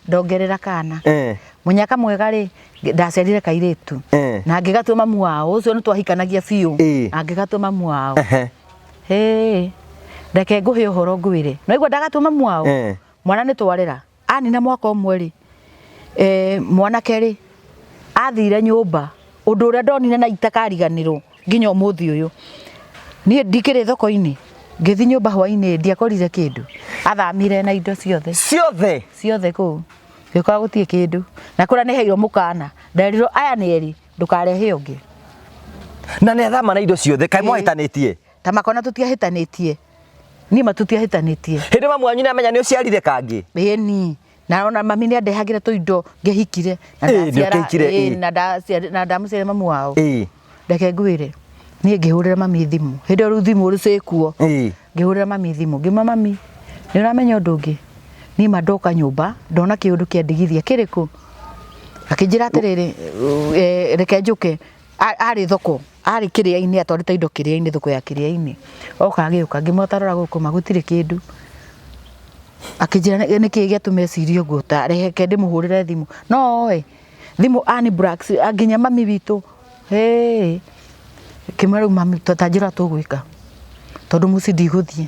Ndongerera kana. Mũnyaka mwega rĩ, ndaciarire kairĩtu. Na ngĩgatua mamu wao, ũcio nĩ twahikanagia biũ. Na ngĩgatua mamu wao. Hĩ, reke ngũhe ũhoro ngwĩre. Nĩwaigua ndagatua mamu wao? Mwana nĩ twarera. Anina mwaka ũmwe rĩ, mwanake rĩ, athire nyũmba, ũndũ ũrĩa ndonire na itakariganĩrwo nginya ũmũthĩ ũyũ. Niĩ ndikĩrĩ thoko-inĩ, ngĩthiĩ nyũmba hwainĩ ndiakorire kĩndũ. Athamire na indo ciothe. Ciothe? Ciothe kũu. Ngĩkora gũtirĩ kĩndũ. Na kũrĩa nĩ heirwo mũkana. Nderirwo aya nĩ erĩ, ndũkarehe ũngĩ. Na nĩ athama na indo ciothe, kaĩ mwahĩtanĩtie? Ta makona tũtiahĩtanĩtie. Niĩ ma tũtiahĩtanĩtie. Hĩndĩ mamu wanyu nĩ amenya nĩ ũciarire kangĩ? Ĩni. Na ona mami nĩ andehagĩra tũindo ngĩhikire. Na Ĩĩ, nĩ ndaciara, ũkĩhikire, ĩĩ, ĩĩ. na ndaciarire, na ndamũciarire mamu wao. Ĩĩ. Reke ngwĩre, niĩ ngĩhũrĩra mami thimũ. Hĩndĩ ĩyo rĩu thimũ rĩu ciĩkuo. Ĩĩ. Ngĩhũrĩra mami thimũ, ngĩmwĩra mami, nĩ ũramenya ũndũ ũngĩ? Niĩ ma ndoka nyũmba, ndona kĩũndũ kĩandigithia, kĩrĩkũ? Akĩnjĩra atĩrĩrĩ, reke njũke. Arĩ thoko, arĩ kĩrĩa-inĩ, atwarĩte indo kĩrĩa-inĩ, thoko ya kĩrĩa-inĩ. Oka agĩũka, ngĩmwĩra ta rora gũkũ ma gũtirĩ kĩndũ. Akĩnjĩra nĩkĩ gĩatũma ecirie ũguo, ta reke ndĩmũhũrĩre thimũ. No oĩ, thimũ ani blacks, nginya mami witũ, hĩ, ngĩmwĩra rĩu mami ta njĩra ũrĩa tũgwĩka, tondũ mũciĩ ndigũthiĩ.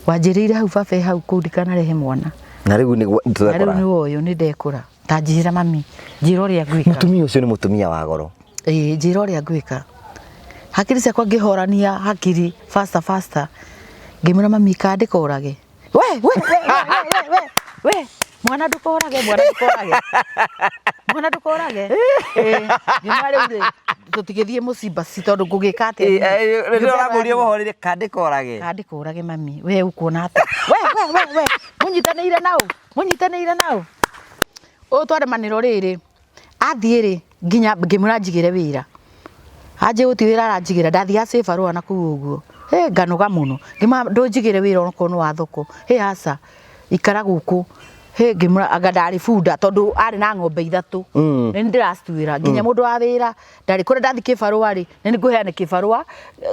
Wanjĩrĩire hau baba e hau kũu ndikanarehe mwana. Na rĩu nĩguo Na rĩu nĩ ũyũ nĩ ndekũra. Ta njĩra mami, njĩra ũrĩa ngwĩka. Mũtumia ũcio nĩ mũtumia wa goro. Ĩĩ, njĩra ũrĩa ngwĩka. Hakiri ciakwa ngĩhorania hakiri faster faster. Ngĩmwĩra mami ka ndĩkorage. We we we we we we we mwana ndũkorage, mwana ndũkorage. Mwana ndũkorage. Ĩĩ, ngĩmwĩra rĩu rĩ, tũtigĩthiĩ mũciĩ basi tondũ ngũgĩka atĩa niĩ? Rĩrĩa ũragũria ũhorire ka ndĩkorage. Ka ndĩkorage mami, we ũkuona atĩa? We we we we, mũnyitanĩire na ũ? Mũnyitanĩire na ũ? Ũyũ twaremanĩrwo rĩrĩ, athiĩ rĩ, nginya ngĩmwĩra anjigĩre wĩra. Anjĩra gũtirĩ wĩra aranjigĩra, ndathiaga cibarũa na kũu ũguo. Hĩ nganoga mũno, ngĩmwĩra ndũnjigĩre wĩra onokorwo nĩ wa thoko. Hĩ aca, ikara gũkũ. Hĩ ngĩmwĩra anga ndarĩ bunda tondũ arĩ na ng'ombe ithatũ. Nĩ niĩ ndĩracituĩra, nginya mũndũ wa wĩra ndarĩ. Kũrĩa ndathiĩ kĩbarũa rĩ, nĩ niĩ ngũheana kĩbarũa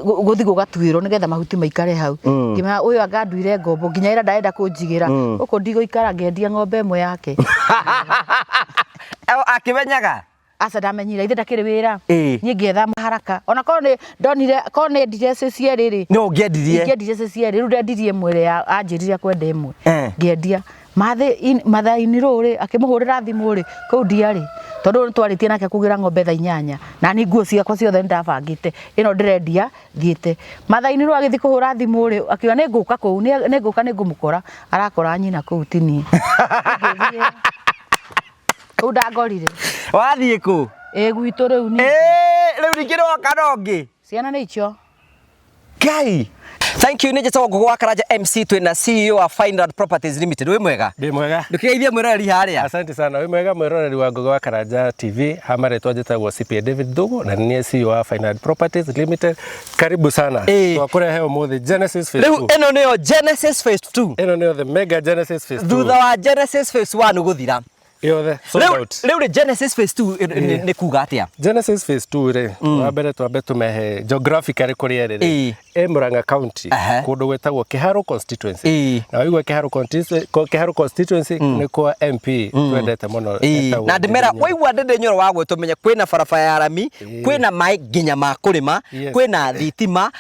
gũthiĩ gũgatuĩrwo nĩgetha mahuti maikare hau. Ngĩmwĩra ũyũ anga anduire ngombo nginya wĩra ndarenda kũnjigĩra. Gũkũ ndigũikara ngĩendia ng'ombe ĩmwe yake. Akĩmenyaga? Aca ndamenyire, ithe ndakĩrĩ wĩra. Ĩĩ. Niĩ ngĩetha haraka. Ona korwo nĩ ndonire, korwo nĩ endire ciĩ cierĩ rĩ. No ũngĩendirie. Ingĩendirie ciĩ cierĩ, rĩu ndendirie ĩmwe ĩrĩa anjĩrire kwenda ĩmwe. Eh. Ngĩendia. Mathĩ-inĩ rũrĩ akĩmũhũrĩra thimũ rĩ, kũu ndiarĩ. Tondũ nĩ twarĩtie nake kũgĩra ng'ombe thaa 8. Na niĩ nguo ciakwa ciothe nĩ ndabangĩte. Ĩno ndĩrendia thiĩte. Mathĩ-inĩ rũrĩ agĩthiĩ kũhũra thimũ rĩ, akiuga nĩ ngũka kũu, nĩ ngũka nĩ ngũmũkora. Arakora nyina kũu ti niĩ. Ngĩthiĩ. Kũu ndangorire. Wathiĩ kũ? Ĩ gwitũ rĩu niĩ. Ĩ, rĩu ningĩ nĩwoka na ũngĩ. Ciana nĩ icio. Ngai. Thank you, nĩ njĩtagwo Ngũgũ wa Karanja MC twĩna CEO wa Fineland Properties Limited. Wĩ mwega? Ndĩ mwega. Ndũkĩgeithie mwĩroreri harĩa. Asante sana. Wĩ mwega mwĩroreri wa Ngũgĩ wa Karanja TV. Ha marĩtwa njĩtagwo CPA David Thugu na nĩ niĩ CEO wa Fineland Properties Limited. Karibu sana. Ĩĩ. Twakũrehe ũmũthĩ Genesis Phase Rĩu 2. ĩno nĩyo Genesis Phase 2. Ĩno nĩyo the mega Genesis Phase 2. Thutha wa Genesis Phase 1 gũthira. Yothe sold Rĩu out. rĩu rĩ Genesis Phase 2 nĩ kuga atĩa? Genesis Phase 2 rĩ, wa mbere twambe tũmehe geographically kũrĩa ĩrĩ Ĩĩ. rĩ. Ĩ Murang'a County, Aha. kũndũ gwĩtagwo Kiharu constituency. Ĩĩ. Na waigua Kiharu constituency, Kiharu constituency nĩ kwa MP twendete mũno. Ĩĩ. etagwo Na ndĩmera Ndindi Nyoro. waigua Ndindi Nyoro wa gwĩtwo menye kwĩna barabara ya rami, kwĩna maĩ nginya ma kũrĩma, Yes. kwĩna thitima,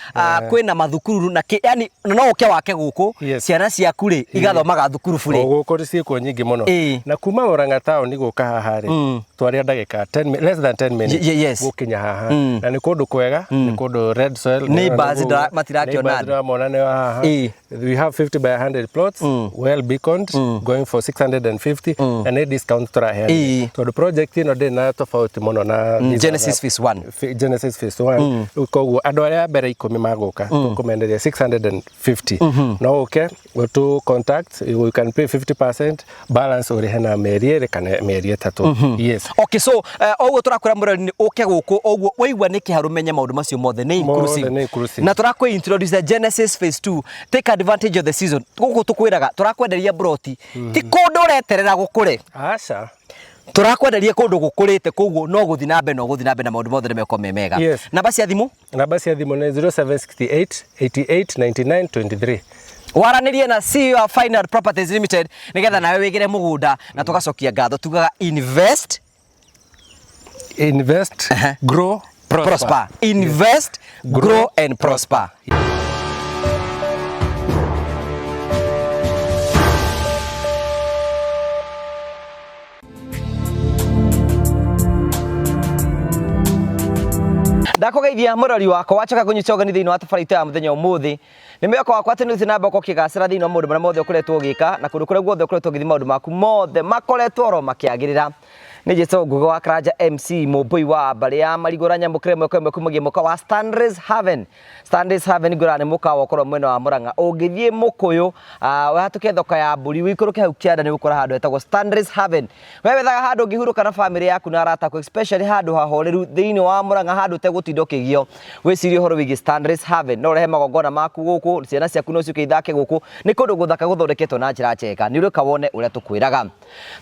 kwĩna mathukuru na kĩ, yani no ũke wake gũkũ, Yes. ciana ciaku rĩ igathomaga thukuru O burĩ. gũkũ ciĩkuo nyingĩ mũno. Ĩĩ. Na kuma Murang'a town gũka haha rĩ, twaria ndagĩka 10 less than 10 minutes Yes. gũkinya haha. Na nĩ kũndũ kwega, nĩ kũndũ red soil. Neighbors matirakĩona Neighbors andũ. ndĩramona nĩ haha. Ĩĩ. We have 50 by 100 plots, well beaconed, going for 650 na nĩ discount tũraheana. Ĩĩ. Tondũ project ĩno ndĩrĩ na tofauti mũno na these Genesis other- Phase 1. Genesis Phase 1. Rĩu koguo andũ arĩa a mbere 10 magũka tũkũmenderia 650. No ũke ũtũ contact, you can pay 50% balance ũrĩhe na mĩeri 2 kana mĩeri 3. Yes. Okay, so oguo tũrakwĩra mũrori nĩ ũke gũkũ oguo waigua nĩ kĩharũ menye maũndũ macio mothe nĩ inclusive. Mothe nĩ inclusive. Na tũrakwĩ introduce Genesis Phase 2. Take advantage of the season. Gũkũ tũkwĩraga tũrakwenderia broti ti kũndũ ũreterera gũkũre. Aca. Tũrakwenderia kũndũ gũkũrĩte koguo no gũthiĩ na mbere no gũthiĩ na mbere na maũndũ mothe nĩ megũkorwo me mega. Yes. Namba cia thimũ? Namba cia thimũ nĩ 0768 88 99 23. Waranĩrie na CEO wa Final Properties Limited nĩgetha nawe wĩgĩre mũgũnda na tũgacokia ngatho tugaga invest Invest, grow, prosper. Prosper. Invest, grow and prosper. Ndakũgeithia mũrori wakwa wacoka kũnyita ũgeni thĩinĩ wa tabarĩra itũ ya mũthenya ũmũthĩ. Nĩ mwĩhoko wakwa atĩ nĩ ũthiĩ na mbere gũkorwo ũkĩgacĩra thĩinĩ wa maũndũ marĩa mothe ũkoretwo ũgĩka na kũndũ kũrĩa guothe ũkoretwo ũgĩthiĩ maũndũ maku mothe makoretwo oro makĩagĩrĩra. Nĩ njĩtagwo Ngugi wa Karanja MC mũmbũi wa mbarĩ ya Marigũra nyamũkĩre ĩmwe kwa ĩmwe kumagia mũkawa wa Stanley's Haven. Stanley's Haven ngwĩraga nĩ mũkawa ũkoragwo mwena wa Mũrang'a. Ũngĩthiĩ Mũkũyũ, ũhatũke thoko ya mbũri, ũikũrũke hau kĩanda nĩ ũgũkora handũ hetagwo Stanley's Haven. We wethaga handũ ũngĩhurũka na famĩlĩ yaku na arata aku, especially handũ hahoreru thĩinĩ wa Mũrang'a, handũ ũtegũtinda ũkĩgio. Wĩcirie ũhoro wĩgiĩ Stanley's Haven. No ũrehe magongona maku gũkũ, ciana ciaku no ciũke ithake gũkũ. Nĩ kũndũ gũthaka gũthondeketwo na njĩra njega. Nĩ ũrĩũka wone ũrĩa tũkwĩraga.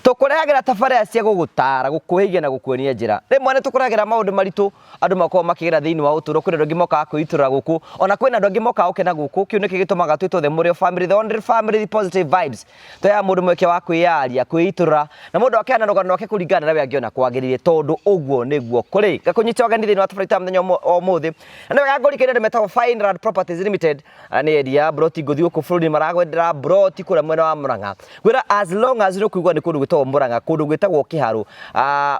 Tũkũrehagĩra tabarĩra cia gũgũtara, gũkũhĩgia na gũkuonia njĩra. Rĩmwe nĩ tũkũrehagĩra maũndũ maritũ andũ makoragwo makĩgera thĩinĩ wa ũtũũro. Kwĩna andũ angĩ mokaga kwĩitũrũra gũkũ, ona kwĩna andũ angĩ mokaga gũkena gũkũ. Kĩu nĩkĩo gĩtũmaga twĩtwo The Mũrĩo Family, the only family with positive vibes. Tũheaga mũndũ mweke wa kwĩyaria, kwĩitũrũra, na mũndũ akeana rũgano rwake kũringana na ũrĩa we angĩona kwagĩrĩire, tondũ ũguo nĩguo kũrĩ. Ngakũnyita ũgeni thĩinĩ wa tabarĩra itũ ya mũthenya wa ũmũthĩ. Na nĩ wega ngũririkanie andũ metagwo Fineland Properties Limited. Aya nĩ endia a mburoti ngũthi gũkũ bũrũri maragwendera mburoti kũrĩa mwena wa Murang'a. Ngwĩra as long as nĩ ũkũigua nĩ kũndũ gwĩtagwo Murang'a, kũndũ gwĩtagwo Kĩharũ,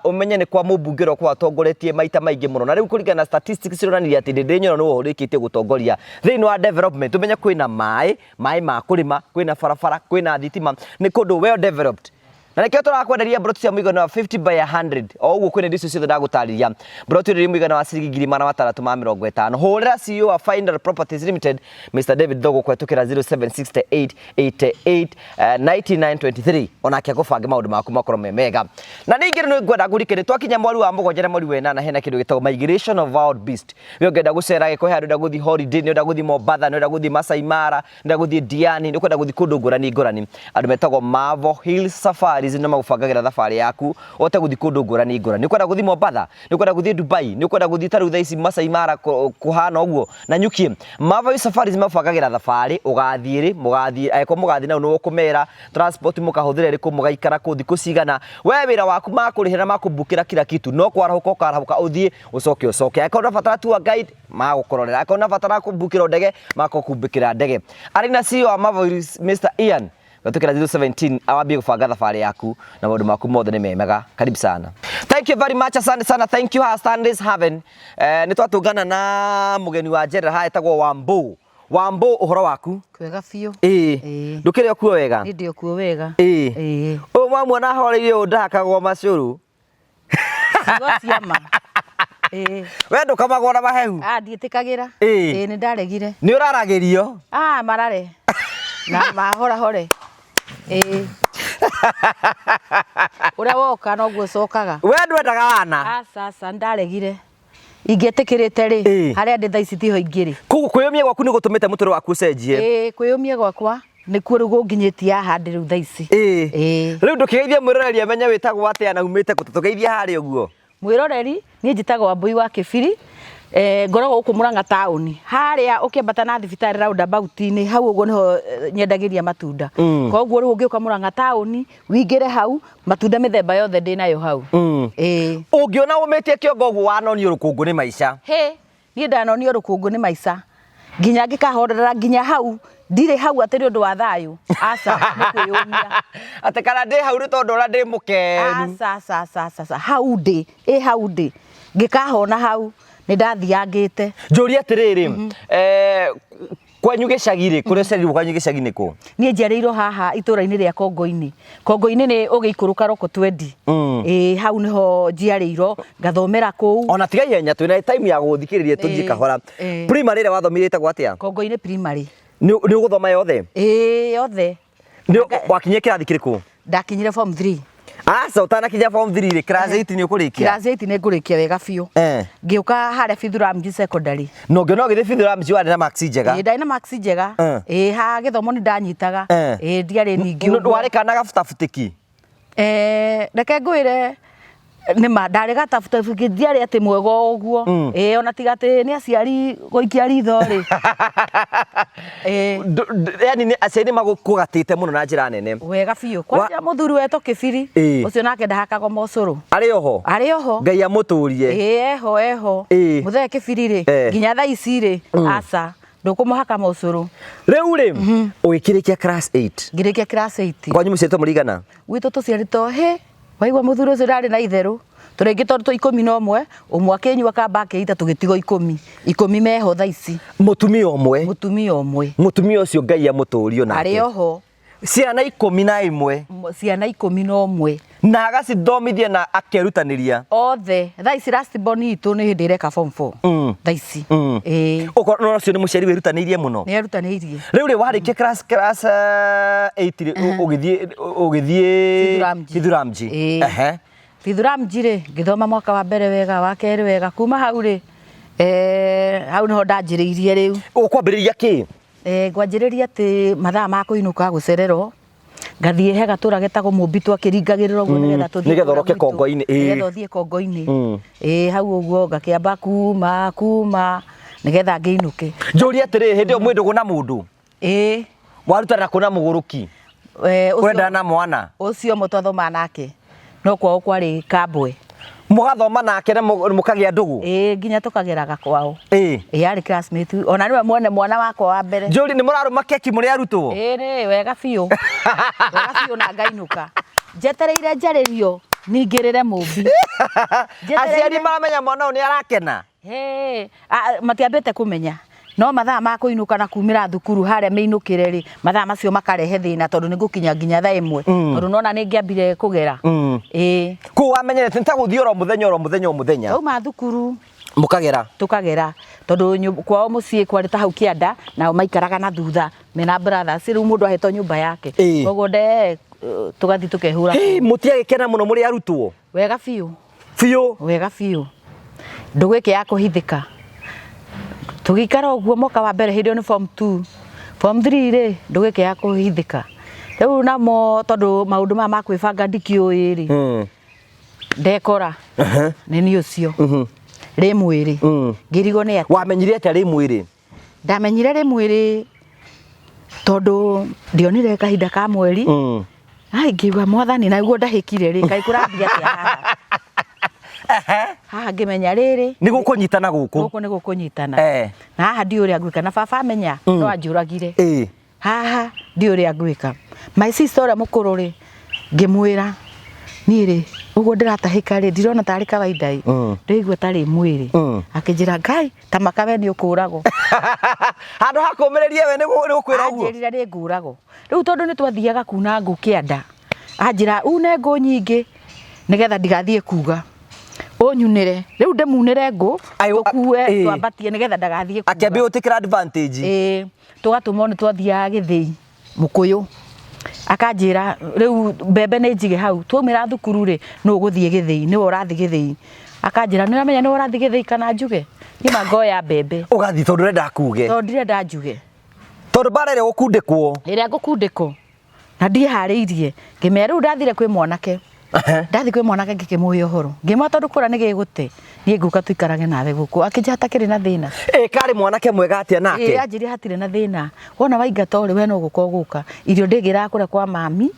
ũmenye nĩ kwa mũmbunge ũrĩa ũkoragwo atongoretie maita maingĩ mũno. Na rĩu kũringana na statistics cironania atĩ Ndĩndĩ Nyoro nĩwe ũrĩkĩtie gũtongoria thĩinĩ wa development. Ũmenye kwĩna maĩ, maĩ ma kũrĩma, kwĩna barabara, kwĩna thitima, nĩ kũndũ well developed. Na nĩkĩo tũrakwenderia mburoti cia mũigana wa 50 by 100 o ũguo kwĩna indo icio ciothe ndagũtarĩria. Mburoti ĩno ĩrĩ mũigana wa ciringi 650,000. Hũrĩra CEO wa Final Properties Limited Mr David Thogo kũhetũkĩra 0768 88 9923 onake agũbange maũndũ maku makorwo me mega. Na ningĩ nĩ ngwenda ngũrikĩrie twakinya mweri wa mũgwanja na mweri wa ĩnana hena kĩndũ gĩtagwo migration of wild beast. We ũngĩenda gũcera gĩko he handũ ũrenda gũthiĩ holiday, nĩ ũrenda gũthiĩ Mombatha, nĩ ũrenda gũthiĩ Masai Mara, nĩ gũthiĩ Diani, nĩ ũkwenda gũthiĩ kũndũ ngũrani ngũrani. Andũ metagwo Mavo Hills Safaris nĩ magũbangagĩra thabarĩ yaku ũhote gũthiĩ kũndũ ngũrani ngũrani. Nĩ ũkwenda gũthiĩ Mombatha, nĩ ũkwenda gũthiĩ Dubai, nĩ ũkwenda gũthiĩ ta rĩu thaa ici Masai Mara kũhana ũguo na Nyuki. Mavo Hills Safaris magũbangagĩra thabarĩ, ũgathiĩ rĩ, mũgathiĩ, angĩkorwo mũgathiĩ nao nĩwe ũkũmera, transport mũkahũthĩra ĩrĩkũ, mũgaikara kũ thikũ cigana. We wĩra waku makũrĩhĩra na makũbukĩra kila kitu, no kwarahũka ũkarahũka ũthiĩ ũcoke ũcoke. Angĩkorwo ũrabatara tour guide magũkũrorera, angĩkorwo ũrabatara kũbukĩrwo ndege makũbukĩra ndege. Arĩ na CEO wa Mavo Hills Mr Ian gatũkĩra 017 awambie gũbanga thabarĩ yaku na maũndũ maku mothe nĩ mega. Karibu sana. Thank you very much, asante sana. Thank you Stanley's Haven. Nĩ twatũngana na mũgeni wa njerera haha etagwo Wambo. Wambo, ũhoro waku? Kwega biũ. Ĩĩ. Ĩĩ. Ndũkĩrĩ o kuo wega? Niĩ ndĩ o kuo wega. Ĩĩ. Ĩĩ. Ũyũ mwamuona ahoreire ũũ ndahakagwo macũrũ. Ciugo cia ma. Ĩĩ. We ndũkamagwo na mahehu? Ah, ndiĩtĩkagĩra. Ĩĩ. Ĩĩ, nĩ ndaregire. Nĩ ũraragĩrio? Ah, marare. Na mahorahore. Ĩĩ. Ũrĩa woka noguo ũcokaga. We ndwendaga wana? Aca, aca, nĩ ndaregire. Ingĩetĩkĩrĩte rĩ, Ĩĩ. harĩa ndĩ thaa ici tiho ingĩrĩ. Koguo kwĩyũmia gwaku nĩ gũtũmĩte mũtũrĩre waku ũcenjie? Ĩĩ, kwĩyũmia gwakwa nĩkuo rĩu gũnginyĩtie haha ndĩ rĩu thaa ici. Ĩĩ. Ĩĩ. Rĩu ndũkĩgeithie mwĩroreri amenye wĩtagwo atĩa na umĩte kũ, tũgeithie harĩa ũguo. Mwĩroreri, niĩ njĩtagwo Wambũi wa Kĩbiri, ngoragwo gũkũ Mũrang'a taũni. Harĩa ũkĩambata na thibitarĩ roundabout-inĩ, hau ũguo nĩho nyendagĩria matunda. Koguo rĩu ũngĩũka Mũrang'a taũni, wĩingĩre hau, matunda mĩthemba yothe ndĩnayo hau. Ĩĩ. Ũngĩona ũmĩtie kĩongo ũguo wanonio rũkũngũ nĩ maica. Hĩ, niĩ ndanonio rũkũngũ nĩ maica. Nginya ngĩkahorera nginya hau, ndirĩ hau atĩ nĩ ũndũ wa thayũ. Aca, nĩ kwĩyũmia. Atĩ kana ndĩ hau nĩ tondũ ũrĩa ndĩ mũkenu. Aca, aca, aca, aca, aca. Hau ndĩ, ĩ hau ndĩ. Ngĩkahona hau, nĩ ndathiangĩte. Njũrie atĩrĩrĩ, kwanyu gĩcagi rĩ, kũrĩa ũciarĩirwo kwanyu gĩcagi nĩ kũ? Niĩ njiarĩirwo haha itũra-inĩ rĩa Kongo-inĩ. Kongo-inĩ nĩ ũgĩikũrũka Roko Twendi. Ĩĩ hau nĩho njiarĩirwo, ngathomera kũu. Ona tiga ihenya, twĩna time ya gũgũthikĩrĩria tũthiĩ kahora. Primary ĩrĩa wathomire ĩtagwo atĩa? Kongo-inĩ primary. Nĩ ũgũthoma yothe? Ĩĩ yothe. Wakinyire kĩrathi kĩrĩkũ? Ndakinyire form 3. Aca, ũtanakinya form 3 rĩ, class 8 nĩ ũkũrĩkia? Class 8 nĩ ngũrĩkia wega biũ. Ngĩũka harĩa Bithuramji secondary. Na ũngĩona ũgĩthiĩ Bithuramji warĩ na marks njega? Ĩĩ, ndarĩ na marks njega. Ĩĩ, ha gĩthomo nĩ ndanyitaga. Ĩĩ, ndiarĩ nyingĩ ũguo. Warĩ kana gabutabutĩki? Reke ngwĩre, Nĩ ma ndarĩ gatabutabu ndiarĩ atĩ mwega o ũguo. Ĩĩ, ona tiga atĩ nĩ aciari gũikia ritho rĩ. Ĩĩ. Yani nĩ aciari magũkũgatĩte mũno na njĩra nene. Wega biũ. Kwanja mũthuri wetwo Kĩbiri. Ũcio nake ndahakagwo mocũrũ. Arĩ oho? Arĩ oho. Ngai amũtũrie. Ĩĩ, eho eho. Mũthee Kĩbiri rĩ, nginya thaa ici rĩ, aca ndũkũmũhaka mocũrũ. Rĩu rĩ, ũgĩkĩrĩkia class 8? Ngĩrĩkia class 8. Kwanyu mũciarĩtwo mũrĩ aigana? Gwitũ tũciarĩtwo hĩ, waigua mũthuri ũcio ndarĩ na itherũ. Tũrĩ aingĩ tondũ twĩ 11, ũmwe akĩnyua akamba akĩita tũgĩtigwo 10. 10 meho thaa ici. Mũtumia ũmwe? Mũtumia ũmwe. Mũtumia ũcio Ngai amũtũrie onake. Arĩ oho. Ciana 11. Ciana 11. Na agacithomithia na akerutanĩria. Othe. Thaa ici last born itũ nĩ hĩndĩ ĩreka form 4. Thaa ici. Ĩĩ. Ũkorwo ũcio nĩ mũciari wĩrutanĩirie mũno. Nĩ erutanĩirie. Rĩu rĩ, warĩkia class 8 rĩ, ũgĩthiĩ Kithuramji. Ĩĩ. Kithuramji rĩ, ngĩthoma mwaka wa mbere wega, wa kerĩ wega, kuma hau rĩ, hau nĩho ndanjĩrĩirie rĩu. Ũkwambĩrĩria kĩ? Ngwanjĩrĩria atĩ mathaa ma kũinũka gũcererwo, ngathiĩ he gatũra getagwo Mũmbi twakĩringagĩrĩra ũguo nĩgetha tũthiĩ Nĩgetha kũrĩa ũroke gwitũ. Kongo-inĩ, ĩĩ. Nĩgetha ũthiĩ Kongo-inĩ. Ĩĩ, hau ũguo ngakĩamba kuma nĩgetha ngĩinũke. Njũrie atĩrĩrĩ, hĩndĩ ĩyo mwĩ ndũgũ na mũndũ? Ĩĩ. Warutana kũ na mũgũrũki? Ũrendana na mwana? Ũcio ũmwe twathomaga nake, no kwao kwarĩ Kambwe. Mũgathoma nake na mũkagĩa ndũgũ? Ĩĩ, nginya tũkageraga kwao. Ĩĩ, yarĩ classmate, ona nĩwe mwene mwana wakwa wa mbere. Njũri, nĩ mũrarũma keki mũrĩ arutwo? Ĩĩ, nĩ wega biũ. Wega biũ na ngainũka. Njetereire njarĩrio ningĩrĩre Mũmbi. Aciari maramenya mwana ũyũ nĩ arakena? Hĩ, matiambĩte kũmenya. No mathaa ma kũinũka na kumĩra thukuru harĩa mĩinũkĩre rĩ, mathaa macio makarehe thĩna tondũ nĩ ngũkinya nginya thaa 1. Tondũ nona nĩ ngĩambire kũgera. Ĩĩ. Kũu wamenyerete nĩ ta gũthiĩ oro mũthenya oro mũthenya o mũthenya. Twauma thukuru. Mũkagera. Tũkagera. Tondũ kwao mũciĩ kwarĩ ta hau kĩanda, nao maikaraga na thutha mena brothers, rĩu mũndũ ahetwo nyũmba yake. Koguo nde tũgathiĩ tũkehũra. Hĩ, mũtiagĩkena mũno mũrĩ arutwo? Wega biũ. Biũ. Wega biũ. Ndũgũ ĩkĩ ya kũhithĩka. Tũgĩikara ũguo mwaka wa mbere hĩndĩ ĩyo nĩ form 2. Form 3 rĩ, ndũgũ ĩkĩ ya kũhithĩka. Rĩu namo tondũ maũndũ maya ma kwĩbanga ndikĩũĩ rĩ, ndekora nĩ niĩ ũcio rĩ mwĩrĩ. Ngĩrigwo nĩ atĩa. Wamenyire atĩa rĩ mwĩrĩ? Ndamenyire rĩ mwĩrĩ tondũ ndionire kahinda ka mweri. Ai, ngĩigua mwathani na guo ndahĩkire rĩ, kaĩ kũrathiĩ atĩa haha? Haha ngĩmenya rĩrĩ. Nĩ gũkũnyitana gũkũ. Gũkũ nĩ gũkũnyitana. Na haha ndiũĩ ũrĩa ngwĩka, na baba amenya no anjũragire. Haha ndiũĩ ũrĩa ngwĩka. My sister ũrĩa mũkũrũ rĩ, ngĩmwĩra niĩ rĩ, ũguo ndĩratahĩka rĩ, ndirona tarĩ kawaida ĩ, ndĩraigua tarĩ mwĩrĩ. Akĩnjĩra Ngai, ta maka we nĩ ũkũragwo. Handũ ha kũũmĩrĩria we nĩ gũkwĩra ũguo? Anjĩrire nĩ ngũragwo. Rĩu tondũ nĩ twathiaga kuna ngũ kĩanda, anjĩra une ngũ nyingĩ nĩgetha ndigathiĩ kuga. Ũnyunĩre. Rĩu ndĩmunĩre ngũ, tũkue, twambatie nĩgetha ndagathiĩ kuga. Akĩambia gũtĩkĩra advantage. Ĩĩ, tũgatũmwo nĩ twathiaga gĩthĩi mũkũyũ. Akanjĩra rĩu mbembe nĩ njige hau, twaumĩra thukuru rĩ, nũ ũgũthiĩ gĩthĩi, nĩwe ũrathiĩ gĩthĩi. Akanjĩra nĩ ũramenya nĩwe ũrathiĩ gĩthĩi kana njuge? Niĩ ma ngoya mbembe. Ũgathiĩ tondũ ũrenda kuge. Tondũ ndirenda njuge. Tondũ mbara ĩrĩa gũkundĩkwo. Ĩrĩa ngũkundĩkwo. Na ndiĩharĩirie. Ngĩmera rĩu ndathire kwĩ mwanake. Ndathiĩ kwĩ mwanake ngĩkĩmũhe ũhoro. Ngĩmwĩra tondũ kũrĩa nĩ gĩgũte, niĩ ngũka tũikarage nawe gũkũ. Akĩnjĩra hatakĩrĩ na thĩna. Ĩ karĩ mwanake mwega atĩa nake? Ĩ anjĩrire hatirĩ na thĩna. Wona waingata ũrĩ we no gũka ũgũka. Irio ndĩgĩraga kũrĩa kwa mami,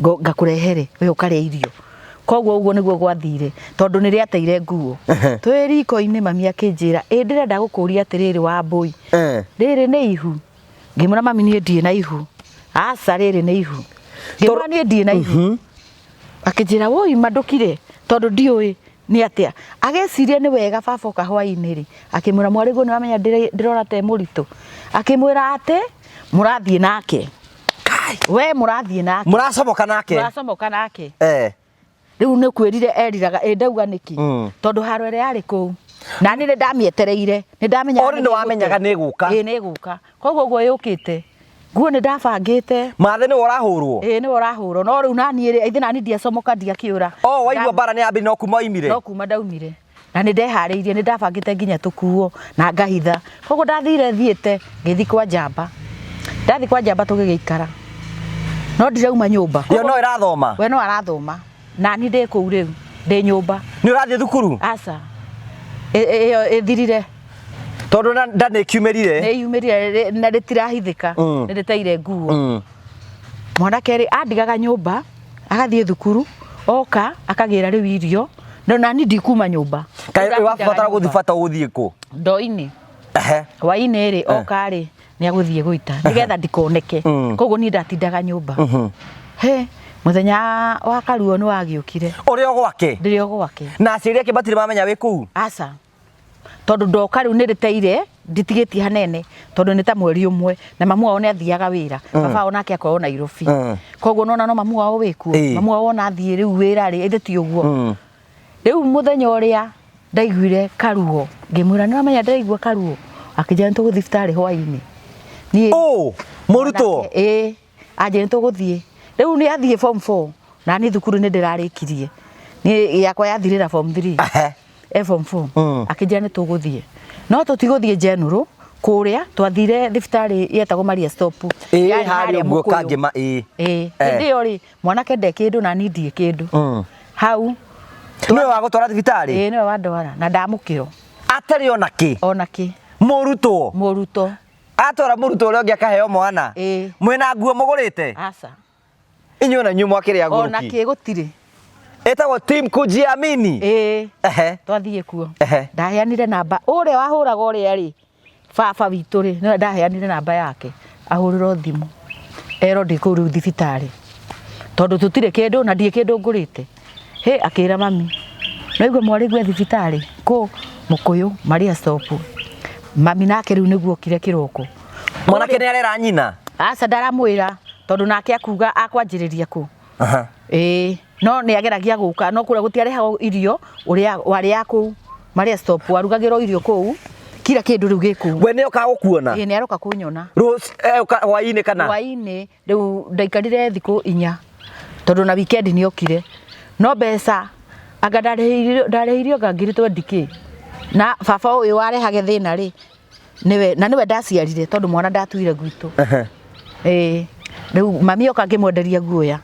ngakũrehere we ũkarĩa irio. Koguo ũguo nĩguo gwathire tondũ nĩ rĩateire nguo. Twĩ riko-inĩ mami akĩnjĩra, ĩ ndĩrenda gũkũria atĩrĩrĩ Wambũi, rĩrĩ nĩ ihu? Ngĩmwĩra mami niĩ ndirĩ na ihu. Aca rĩrĩ nĩ ihu. Ngĩmwĩra niĩ ndirĩ na ihu. Akĩnjĩra woi mandũkire tondũ ndiũĩ nĩ atĩa. Agĩciria nĩ wega baba oka hwainĩ rĩ, akĩmwĩra mwarĩguo nĩ wamenya ndĩrona ta e mũritũ. Akĩmwĩra atĩ mũrathiĩ nake. We mũrathiĩ nake. Mũracomoka nake. Mũracomoka nake. Rĩu nĩ kwĩrire eriraga, ĩ ndauga nĩkĩ? Tondũ haro ĩrĩa yarĩ kũu. Na niĩ nĩ ndamĩetereire, nĩ ndamenyaga Ori nĩ wamenyaga nĩ ĩgũka. Ĩ nĩ ĩgũka. Koguo ũguo yũkĩte, nguo nĩ ndabangĩte. Mathe nĩwe ũrahũrwo? Ĩ nĩwe ũrahũrwo. No rĩu naniĩ rĩ, ithe nani ndiacomoka ndiakĩũra. O waigua mbara nĩ yambĩrĩria no kuma waimire? No kuma ndaumire. Na nĩ ndeharĩirie, nĩ ndabangĩte nginya tũkuo na ngahitha. Koguo ndathire thiĩte, ngĩthiĩ kwa njamba. Ndathiĩ kwa njamba tũgĩgĩikara. No ndirauma nyũmba. Yo no ĩrathoma? We no arathoma. Na niĩ ndĩ kũu rĩu. Ndĩ nyũmba. Nĩ ũrathiĩ thukuru? Aca. Ĩyo ĩthirire. Tondũ nda nĩ ĩkiumĩrire. Nĩ yumĩrire na rĩtirahithĩka. Nĩ rĩteire nguo. Mwanake rĩ andigaga nyũmba agathiĩ thukuru oka akagĩra rĩu irio no nani ndikuma nyũmba. Kaĩ wabatara gũthiĩ bata ũgũthiĩ kũ? Ndoo-inĩ. Hwaĩ-inĩ rĩ oka rĩ nĩ agũthiĩ gũita nĩgetha ndikoneke. Koguo niĩ ndatindaga nyũmba. He mũthenya wa karuo nĩ wagĩũkire. Ũrĩ o gwake? Ndĩrĩ o gwake. Na aciari ake matirĩ mamenya wĩ kũu? Aca. Tondũ ndoka rĩu nĩ rĩteire nditigĩtie hanene tondũ nĩ ta mweri ũmwe na mamu wao nĩ athiaga wĩra. Baba wao nake akorwo Nairobi. Koguo nona no mamu wao wĩkuo. Mamu wao ona athiĩ rĩu wĩra rĩ ĩthĩ ti ũguo. Rĩu mũthenya ũrĩa ndaiguire karuo ngĩmwĩra nĩ ũramenya ndĩraigua karuo, akĩnjĩra nĩ tũgũthiĩ thibitarĩ hwainĩ. Niĩ Ũ mũrutwo? Ĩĩ, anjĩra nĩ tũgũthiĩ. Rĩu nĩ athiĩ form 4 na niĩ thukuru nĩ ndĩrarĩkirie. Niĩ yakwa yathirĩra form 3. E form 4. Akĩnjĩra nĩ tũgũthiĩ. No tũtigũthiĩ General kũrĩa twathire thibitarĩ yetagwo Maria Stop. Ĩĩ harĩa ũguo Kangĩma ĩĩ. Ĩĩ. Hĩndĩ ĩyo rĩ mwanake nde kĩndũ na niĩ ndirĩ kĩndũ. Hau Nĩwe wagũtwara thibitarĩ? Ĩĩ nĩwe wandwara na ndamũkĩrwo. Atarĩ ona kĩ? Ona kĩ. Mũrutwo? Mũrutwo. Atwara mũrutwo ũrĩa ũngĩ akaheo mwana? Ĩĩ. Mwĩna nguo mũgũrĩte? Aca. Inyuĩ ona inyuĩ mwakĩrĩ agũrũki? Ona kĩ gũtirĩ. Ĩtagwo team kujiamini? Ĩĩ. Twathiĩ kuo. Ndaheanire namba ũrĩa wahũraga ũrĩa rĩ baba witũ rĩ nĩwe ndaheanire namba yake ahũrĩrwo thimũ erwo ndĩ kũu rĩu thibitarĩ tondũ tũtirĩ kĩndũ na ndirĩ kĩndũ ngũrĩte. Hĩ akĩra mami naigua mwarĩguo e thibitarĩ kũ Mũkũyũ Maria Stop. Mami nake rĩu nĩguo okire kĩroko. Mwanake nĩ arera nyina? Aca ndaramwĩra tondũ nake akuga akwanjĩrĩria kũ. Ĩĩ no nĩ ageragia gũka no kũrĩa gũtiarehagwo irio ũrĩa warĩaga kũu Maria Stop warugagĩrwo irio kũu kila kĩndũ rĩu gĩ kũu. We nĩ okaga gũkuona? Ĩĩ nĩ aroka kũnyona. Hwaĩ-inĩ kana? Hwaĩ-inĩ rĩu ndaikarire thikũ inya tondũ na weekend nĩ okire no mbeca anga ndarĩhĩirio anga ngiri twendi kĩ na baba ũyũ warehage thĩna rĩ nĩwe na nĩwe ndaciarire tondũ mwana ndatuire gwitũ. Ĩĩ rĩu mami oka ngĩmwenderia guoya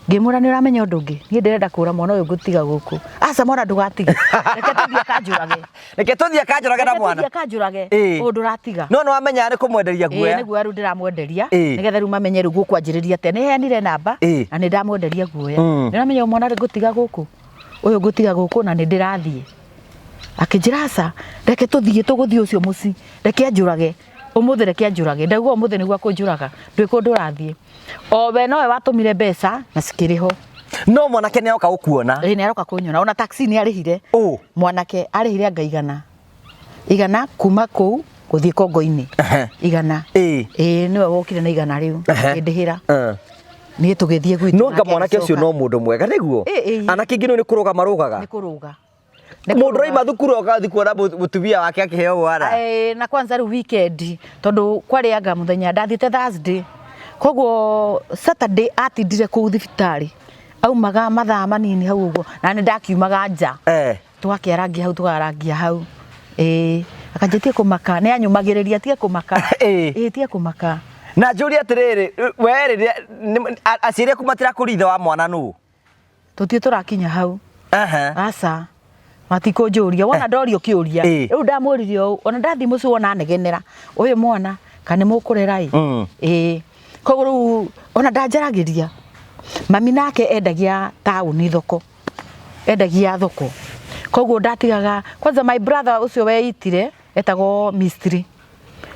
ngĩmwĩra nĩ ũramenya ũndũ ũngĩ niĩ ndĩrenda kũra mwana ũyũ ngũtiga gũkũ. Aca mwana ndũgatige reke tũthiĩ akanjũrage. Reke tũthiĩ akanjũrage na mwana. Reke tũthiĩ akanjũrage ũyũ ndũratiga. No nĩ wamenya nĩ kũmwenderia guoya. Ĩĩ nĩ guoya rĩu ndĩramwenderia nĩgetha rĩu mamenye rĩu gũkwanjĩrĩria atĩa. Nĩ heanire namba na nĩ ndamwenderia guoya. Nĩ ũramenya mwana ngũtiga gũkũ ũyũ ngũtiga gũkũ na nĩ ndĩrathiĩ. Akĩnjĩra aca reke tũthiĩ tũgũthiĩ ũcio mũciĩ reke anjũrage ũmũthĩ reke anjũrage. Ndauga ũmũthĩ nĩguo akũnjũraga ndwĩ kũndũ ũrathiĩ. O we nowe watũmire mbeca na cikĩrĩ ho. No mwanake nĩ aroka gũkuona? Ĩĩ nĩ aroka kũnyona ona taxi nĩ arĩhire. Ũ? Mwanake arĩhire anga igana. Igana kuma kũu gũthiĩ Kongo-inĩ. Igana. Ĩĩ. Ĩĩ nĩwe wokire na igana rĩu akĩndĩhĩra. Niĩ tũgĩthiĩ gwitũ. No anga mwanake ũcio no mũndũ mwega nĩguo? Anake aingĩ nĩ kũrũga marũgaga. Nĩ kũrũga. Mũndũ ũraima thukuru agathiĩ kuona mũtumia wake akĩheo mwana. Na kwanza rĩu weekend tondũ kwarĩ anga mũthenya ndathiĩte Thursday koguo Saturday atindire kũu thibitarĩ aumaga mathaa manini hau ũguo na nĩ ndakiumaga nja tũgakĩarangia hau tũkarangia hau. Ĩĩ akanjĩra tiga kũmaka nĩ anyũmagĩrĩria tiga kũmaka. Ĩĩ tiga kũmaka. Na njũrie atĩrĩrĩ we rĩrĩa aciari aku matirakũria ithe wa mwana nũ? Tũtirĩ tũrakinya hau. Aca matikũnjũria wona ndorio kĩũria rĩu ndamwĩrire ũũ ona ndathiĩ mũciĩ wona anegenera ũyũ mwana kana nĩ mũkũrera ĩ. Ĩĩ koguo rĩu ona ndanjaragĩria mami nake endagia taũni thoko endagia thoko koguo ndatigaga kwanza my brother ũcio weitire etagwo Mystery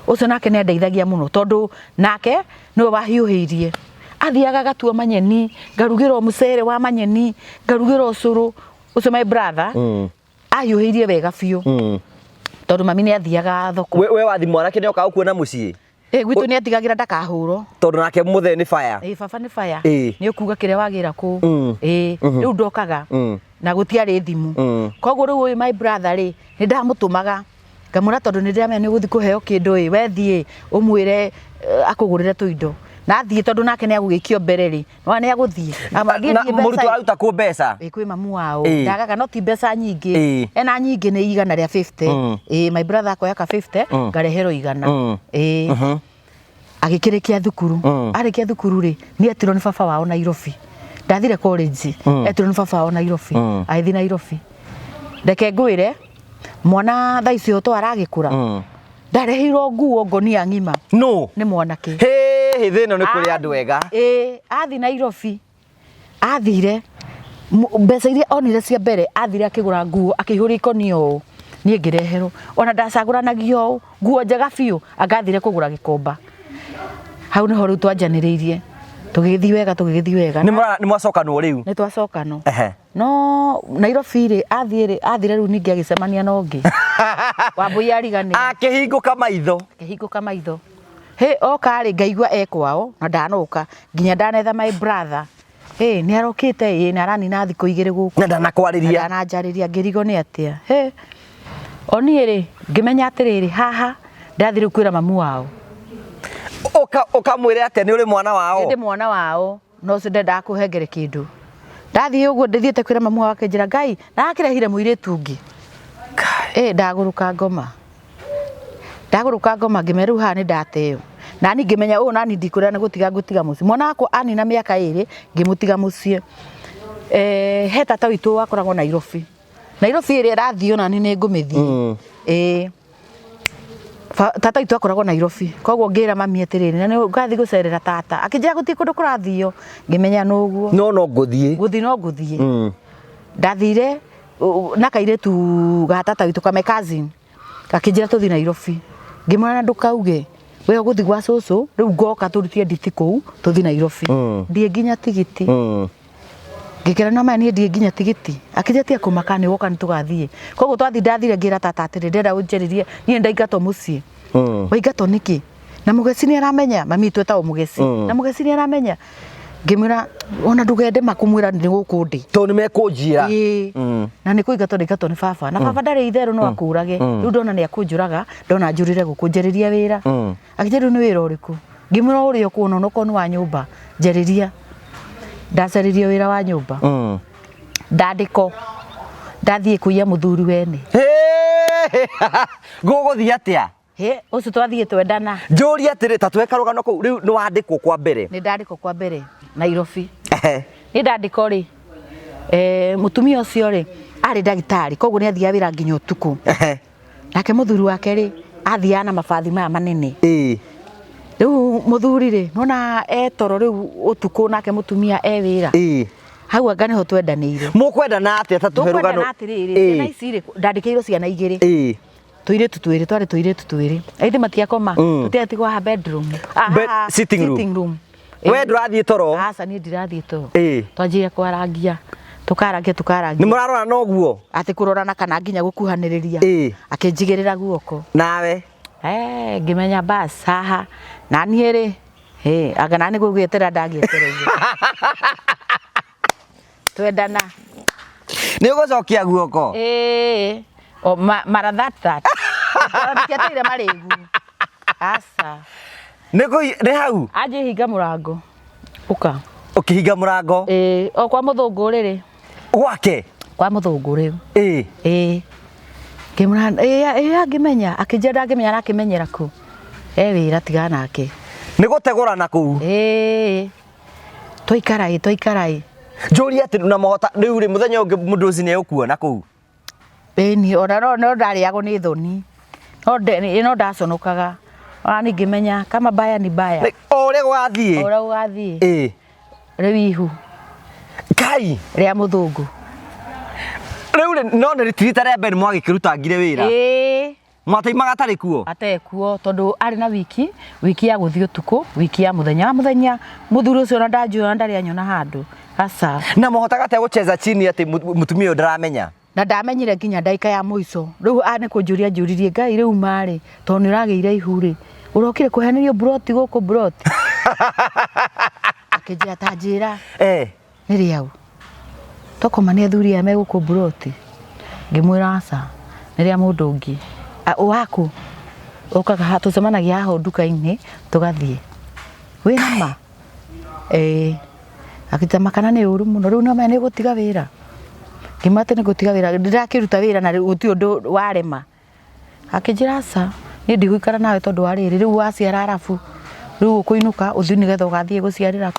ũcio nake nĩ andeithagia mũno tondũ nake nĩwe wahiũhĩirie athiaga agatua manyeni ngarugĩrwo mũcere wa manyeni ngarugĩrwo ũcũrũ ũcio my brother ahiũhĩirie wega biũ tondũ mami nĩ athiaga thoko. We wathi mwanake nĩ okaga gũkuona mũciĩ? Ĩĩ gwitũ nĩ atigagĩra ndakahũrwo. Tondũ nake mũthee nĩ fire. Ĩĩ baba nĩ fire. Nĩ ũkuga kĩrĩa wagĩra kũu. Ĩĩ rĩu ndokaga na gũtiarĩ thimũ. Koguo rĩu ũyũ my brother rĩ nĩ ndamũtũmaga ngamwĩra tondũ nĩ ndĩramenya nĩ ũgũthiĩ kũheo kĩndũ ĩ we thiĩ ũmwĩre akũgũrĩre tũindo. Na athiĩ tondũ nake nĩ agũgĩikio mbere rĩ nĩwona nĩ agũthiĩ. Na mũrutwo aruta kũ mbeca? Ĩĩ kwĩ mamu wao. Ndagaga no ti mbeca nyingĩ. Ena nyingĩ nĩ igana rĩa 50. Ĩĩ my brother akoya ka 50 ngareherwo igana. Ĩĩ. Agĩkĩrĩkia thukuru. Arĩkia thukuru rĩ nĩ etirwo nĩ baba wao Nairobi. Ndathire college, etirwo nĩ baba wao Nairobi, agĩthiĩ Nairobi. Reke ngwĩre, mwana thaa icio to aragĩkũra, ndareheirwo nguo ngonia ng'ima No. nĩ mwanake. Hĩ, thĩ ĩno nĩ kũrĩ andũ ega. Ĩĩ, athiĩ Nairobi, athire mbeca iria onire cia mbere, athire akĩgũra nguo, akĩihũria ikũnia ũũ, niĩ ngĩreherwo. Ona ndacagũranagia ũũ, nguo njega biũ, anga athire kũgũra gĩkomba. Hau nĩho rĩu twanjanĩrĩirie, tũgĩgĩthiĩ wega, tũgĩgĩthiĩ wega. Nĩ nĩ mwacokanwo rĩu? Nĩ twacokanwo. Ehe. No Nairobi rĩ, athiĩ rĩ, athire rĩu ningĩ agĩcemania na ũngĩ. Wambũi ariganĩra. Akĩhingũka maitho. Akĩhingũka maitho. Hĩ, oka rĩ, ngaigua e kwao na ndanoka nginya ndanetha my brother. Hĩ, nĩ arokĩte ĩ, na aranina thikũ igĩrĩ gũkũ. Na ndanakwarĩria. Na ndananjarĩria, ngĩrigwo nĩ atĩa. Hĩ, o niĩ rĩ, ngĩmenya atĩrĩrĩ, haha ndathiĩ rĩu kwĩra mamu wao. Ũkamwĩre atĩa nĩ ũrĩ mwana wao? Ndĩ mwana wao, no ũcio ndendaga kũhengere kĩndũ. Ndathiĩ ũguo ndĩthiĩte kwĩra mamu wao, akĩnjĩra Ngai, na akĩrehire mũirĩtu ũngĩ. Ĩ, ndagũrũka ngoma. Ndagũrũka ngoma ngĩmenya rĩu haha nĩ ndateo. Nani ngĩmenya ũũ, nani ndikwĩra nĩ gũtiga ngũtiga mũciĩ. Mwana wakwa anina mĩaka ĩrĩ, ngĩmũtiga mũciĩ. He tata witũ wakoragwo Nairobi. Nairobi ĩrĩa ĩrathiĩ ona niĩ nĩ ngũmĩthiĩ. Ĩĩ. Tata witũ akoragwo Nairobi. Koguo ngĩra mami atĩrĩrĩ, na nĩ ngathiĩ gũcerera tata. Akĩnjĩra gũtirĩ kũndũ kũrathiio. Ngĩmenya nũguo. No no ngũthiĩ. Gũthiĩ no ngũthiĩ. Ndathire na kairĩtu ga tata witũ, ka my cousin. Gakĩnjĩra tũthiĩ Nairobi. Ngĩmwĩra na ndũkauge. We ũgũthiĩ gwa cũcũ, rĩu ngoka tũrutie nditi kũu, tũthiĩ Nairobi. Ndiĩ nginya tigiti. Ngĩkĩra no maya niĩ ndiĩ nginya tigiti. Akĩnjĩra tiga kũmaka nĩ woka nĩ tũgathiĩ. Koguo twathiĩ, ndathire ngĩra tata atĩrĩ, ndĩrenda ũnjarĩrie, niĩ ndaingatwo mũciĩ. Waingatwo nĩkĩ? Na mũgeci nĩ aramenya, mami witũ etagwo mũgeci. Na mũgeci nĩ aramenya. Ngĩmwĩra ona ndũgende makũmwĩra nĩ gũkũ ndĩ. Tondũ nĩ mekũnjĩra. Ĩĩ. Na nĩ kũingatwo ndaingatwo nĩ baba. Na baba ndarĩ itherũ no akũrage. Rĩu ndona nĩ akũnjũraga, ndona njũrĩre gũkũ, njarĩria wĩra. Akĩnjĩra rĩu nĩ wĩra ũrĩkũ? Ngĩmwĩra ũrĩa ũkuona onokorwo nĩ wa nyũmba, njarĩria. Ndacarĩrio wĩra wa nyũmba. Ndandĩkwo. Ndathiĩ kũiya mũthuri wene. Gũgũthiĩ atĩa? Hĩ, ũcio twathiĩ twendana. Njũrie atĩrĩ, ta tũhe karũgano kũu, rĩu nĩ wandĩkwo kwa mbere? Nĩ ndandĩkwo kwa mbere Nairobi. Nĩ ndandĩkwo rĩ, mũtumia ũcio rĩ, arĩ ndagĩtarĩ, koguo nĩ athiaga wĩra nginya ũtukũ. Nake mũthuri wake rĩ, athiaga na mabathi maya manene. Rĩu mũthuri rĩ, nona e toro rĩu ũtukũ, nake mũtumia e wĩra. Hau anga nĩho twendanĩire. Mũkwendana atĩa, ta tũhe rũgano? Tũkwendana atĩrĩrĩ, ciana ici rĩ, ndandĩkĩirwo ciana igĩrĩ. Tũirĩtu twĩrĩ, twarĩ tũirĩtu twĩrĩ. Aithe matiakoma, tũtiatigwo haha bedroom. Sitting room. Sitting room. We ndũrathiĩ toro? Aca, niĩ ndirathiĩ toro. Twanjire kwarangia, tũkarangia, tũkarangia. Nĩ mũrarora na ũguo? Atĩ kũrorana kana nginya gũkuhanĩrĩria. Akĩnjigĩrĩra guoko. Nawe? Ngĩmenya bas haha. Na niĩ rĩ, hĩ, anga nani gũgĩetera ndagĩetereire. Twendana. Nĩ ũgũcokia guoko? Ĩĩ. O, mara that that. Ndiketeire marĩgu. Aca. Nĩ nĩ hau? Anjĩ hinga mũrango. Ũka. Ũkĩhinga mũrango? Ĩĩ, o kwa mũthũngũ rĩrĩ. Gwake? Kwa mũthũngũ rĩu. Ĩĩ. Ĩĩ. Ngĩmwĩra, ĩĩ, ĩĩ, angĩmenya. Akĩnjĩra ndangĩmenya, arakĩmenyera kũ. E wĩra tigana nake. Nĩ gũtegũrana kũu? Ĩĩ. Twaikara ĩ, twaikara ĩ. Njũrie atĩ na mohota rĩu rĩ, mũthenya ũngĩ mũndũ ũcio nĩ egũkuona kũu? Ĩni, ona no ndarĩagwo nĩ thoni. No ndaconokaga. Ona niĩ ngĩmenya kama baya ni baya. O ũrĩa gũgathiĩ. O ũrĩa gũgathiĩ. Ĩĩ. Rĩu ihu. Ngai. Rĩa mũthũngũ. Rĩu rĩ, no nĩ ti rita rĩa mbere mwagĩkĩrutangire wĩra. Ĩĩ. Mwataimaga atarĩ kuo? Atarĩ kuo, tondũ arĩ na wiki, wiki ya gũthiĩ ũtukũ, wiki ya mũthenya. Wa mũthenya mũthuri ũcio ona ndanjũĩ, ona ndarĩ anyona handũ. Aca. Na mũhotaga atĩa gũcheza chini atĩ mũtumia ũyũ ndaramenya? Na ndamenyire nginya ndagĩka ya mũico. Rĩu nĩ kũnjũria njũririe, Ngai rĩu marĩ, tondũ nĩ ũragĩire ihu rĩ, ũrokire kũhenerio mburoti gũkũ mburoti? Akĩnjĩra ta njĩra. Nĩ rĩau. Twakoma nĩ athuri aya me gũkũ mburoti? Ngĩmwĩra aca, nĩ rĩa mũndũ ũngĩ. Waku? Ũkaga haha, tũcemanagia haha nduka-inĩ, tũgathiĩ. Wĩna ma? Ĩĩ. Akĩnjĩra kana nĩ ũru mũno, rĩu nĩũramenya nĩ ũgũtiga wĩra? Ngĩmwĩra atĩ nĩ ngũtiga wĩra, ndĩrakĩruta wĩra na gũtirĩ ũndũ warema. Akĩnjĩra aca, niĩ ndigũikara nawe tondũ wa rĩrĩ, rĩu waciara arabu, rĩu ũkũinũka ũthiĩ nĩgetha ũgathiĩ gũciarĩra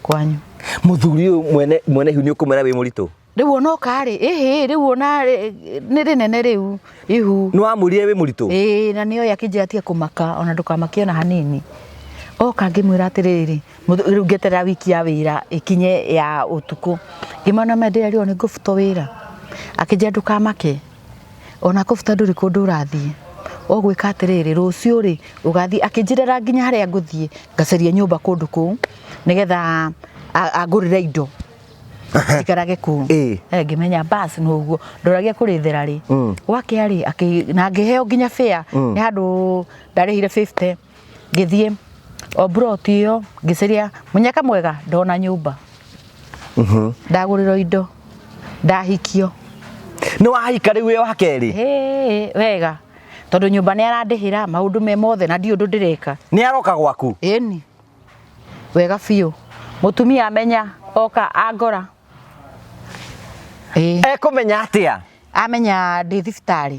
kwanyu. Mũthuri ũyũ mwene mwene ihu nĩ ũkũmwĩra wĩ mũritũ? Rĩu onoka rĩ, ĩhĩ rĩu ona nĩ rĩnene rĩu ihu. Nĩ wamwĩrire wĩ mũritũ? Ĩĩ, na nĩoĩ akĩnjĩra tige kũmaka ona ndũkamakie ona hanini. Oka ngĩmwĩra atĩrĩrĩ, rĩu ngĩeterera wiki ya wĩra ĩkinye ya ũtukũ. Ngĩmwĩra nĩma ndĩrerirwo nĩ ngũbutwo wĩra. Akĩnjĩra ndũkamake ona kũbuta ndũrĩ kũndũ ũrathiĩ. Ũgwĩka atĩrĩrĩ, rũciũ rĩ ũgathiĩ, akĩnjĩrĩra nginya harĩa ngũthiĩ ngacarie nyũmba kũndũ kũu nĩgetha angũrĩre indo njikarage kũu. Ĩĩ. Ngĩmenya bas nĩ ũguo, ndoragia kũrĩthera rĩ, gwakĩa rĩ, na ngĩheo nginya fare, nĩ handũ ndarĩhire 50, ngĩthiĩ o plot ĩyo ngĩcaria mũnyaka mwega, ndona nyũmba, ndagũrĩrwo indo, ndahikio. Nĩ wahika rĩu wĩ wa kerĩ? Ĩĩ, wega, tondũ nyũmba nĩ arandĩhĩra maũndũ me mothe na ndiũĩ ũndũ ndĩreka. Nĩ aroka gwaku? Ĩni, wega biũ. Mũtumia amenya oka angora. Ĩĩ. Ekũmenya atĩa? Amenya ndĩ thibitarĩ.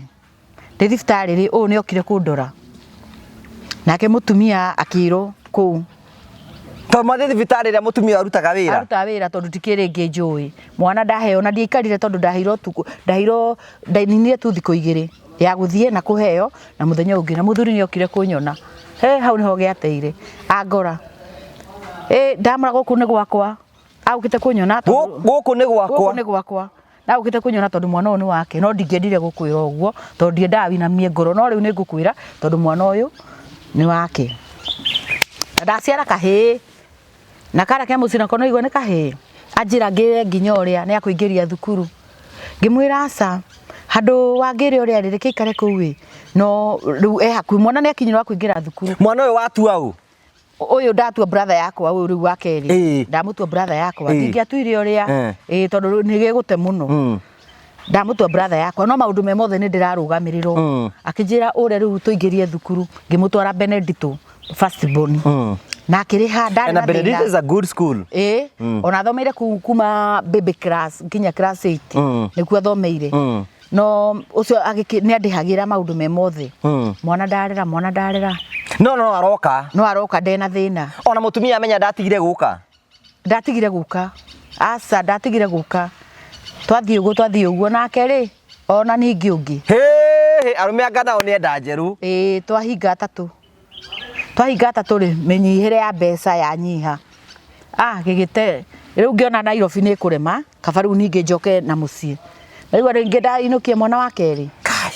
Ndĩ thibitarĩ rĩ, ũyũ nĩ okire kũndora. Nake mũtumia akĩrwo kũu. Tondũ mwathiĩ thibitarĩ ĩrĩa mũtumia arutaga wĩra? Arutaga wĩra tondũ ndikĩrĩ ĩngĩ njũĩ. Mwana ndaheo na ndiaikarire tondũ ndaheirwo ũtukũ, ndaheirwo, ndaninire tu thikũ igĩrĩ ya gũthiĩ na kũheo na mũthenya ũngĩ na mũthuri nĩ okire kũnyona. He hau nĩho gĩateire angora. Ĩ ndamũra gũkũ nĩ gwakwa, agũkĩte kũnyona tondũ Gũkũ nĩ gwakwa. Gũkũ nĩ gwakwa. Na agũkĩte kũnyona tondũ mwana ũyũ nĩ wake, no ndingĩendire gũkwĩra ũguo tondũ ndiendaga winamie ngoro, no rĩu nĩ ngũkwĩra tondũ mwana ũyũ nĩ wake. Na ndaciara kahĩĩ, na karĩa ke mũciĩ nako nĩwaigua nĩ kahĩĩ, anjĩra ngĩre nginya ũrĩa nĩ akũingĩria thukuru. Ngĩmwĩra aca, handũ wangĩre ũrĩa rĩ, reke aikare kũu ĩ, no rĩu e hakuhĩ, mwana nĩ akinyire wa kũingĩra thukuru. Mwana ũyũ watua ũ? Ũyũ ndatua brother yakwa, ũyũ rĩu wa kerĩ. Ĩĩ. Ndamũtua brother yakwa. Ĩĩ. Ndingĩatuire ũrĩa. Ĩĩ. Ĩĩ, tondũ rĩu nĩ gĩgũte mũno. Ndamũtua brother yakwa, no maũndũ me mothe nĩ ndĩrarũgamĩrĩrwo. Akĩnjĩra ũrĩa rĩu tũingĩrie thukuru, ngĩmũtwara Benedito first born. Na akĩrĩha, ndarĩ And na thĩna. Benedito is a good school. Ĩĩ, ona athomeire kũu kuma baby class nginya class 8. Nĩkuo athomeire. No ũcio nĩ andĩhagĩra maũndũ me mothe. Mwana ndarera, mwana ndarera. No, no aroka. No aroka ndena thĩna. Ona mũtumia amenya ndatigire gũka. Ndatigire gũka. Aca, ndatigire gũka. Twathiĩ ũguo, twathiĩ ũguo nake rĩ, ona ningĩ ũngĩ. Hĩ, hĩ, arũme anga nao nĩ enda njerũ. Ĩĩ, twahinga atatũ. Twahinga atatũ rĩ, mĩnyihĩre ya mbeca yanyiha. Ah, gĩgĩte, rĩu ngĩona Nairobi nĩ ĩkũrema, kaba rĩu ningĩ njoke na mũciĩ. Rĩu rĩngĩ ndainũkia mwana wa kerĩ. Kai.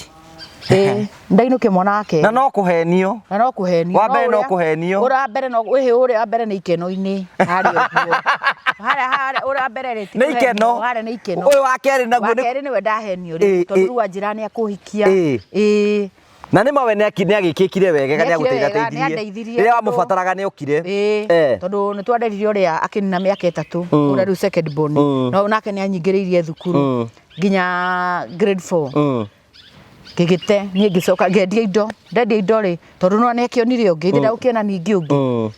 Ĩĩ, ndainũkia mwana wa kerĩ. Na no kũhenio. Na no kũhenio. Wa mbere no ũrĩa- kũhenio. Ũrĩa wa mbere no, ĩhĩ, ũrĩa wa mbere nĩ ikeno-inĩ. Harĩa ũguo. Harĩa, harĩa, ũrĩa wa mbere rĩ, ti Nĩ kũhenio, ikeno. Harĩa nĩ ikeno. Ũyũ wa kerĩ naguo Wa nĩ kerĩ nĩwe ndahenio Ĩĩ, rĩu, tondũ ĩĩ. rĩu anjĩra nĩ akũhikia. Ĩĩ. Ĩĩ. Na nĩ mawe nĩ agĩkĩkire wega, nĩ Nĩekire wega, agũteithateithirie. nĩandeithirie Rĩrĩa tondũ- wamũbataraga nĩ okire. Ĩĩ, Eh. tondũ nĩ twanderirie ũrĩa akĩnina mĩaka ĩtatũ, ũrĩa rĩu second born. No nake nĩ anyingĩrĩirie thukuru nginya grade 4. Ngĩgĩte, niĩ ngĩcoka ngĩendia indo, ndendia indo rĩ, tondũ no nĩ akĩonire ũngĩ, ithe ndagũkĩona ningĩ ũngĩ.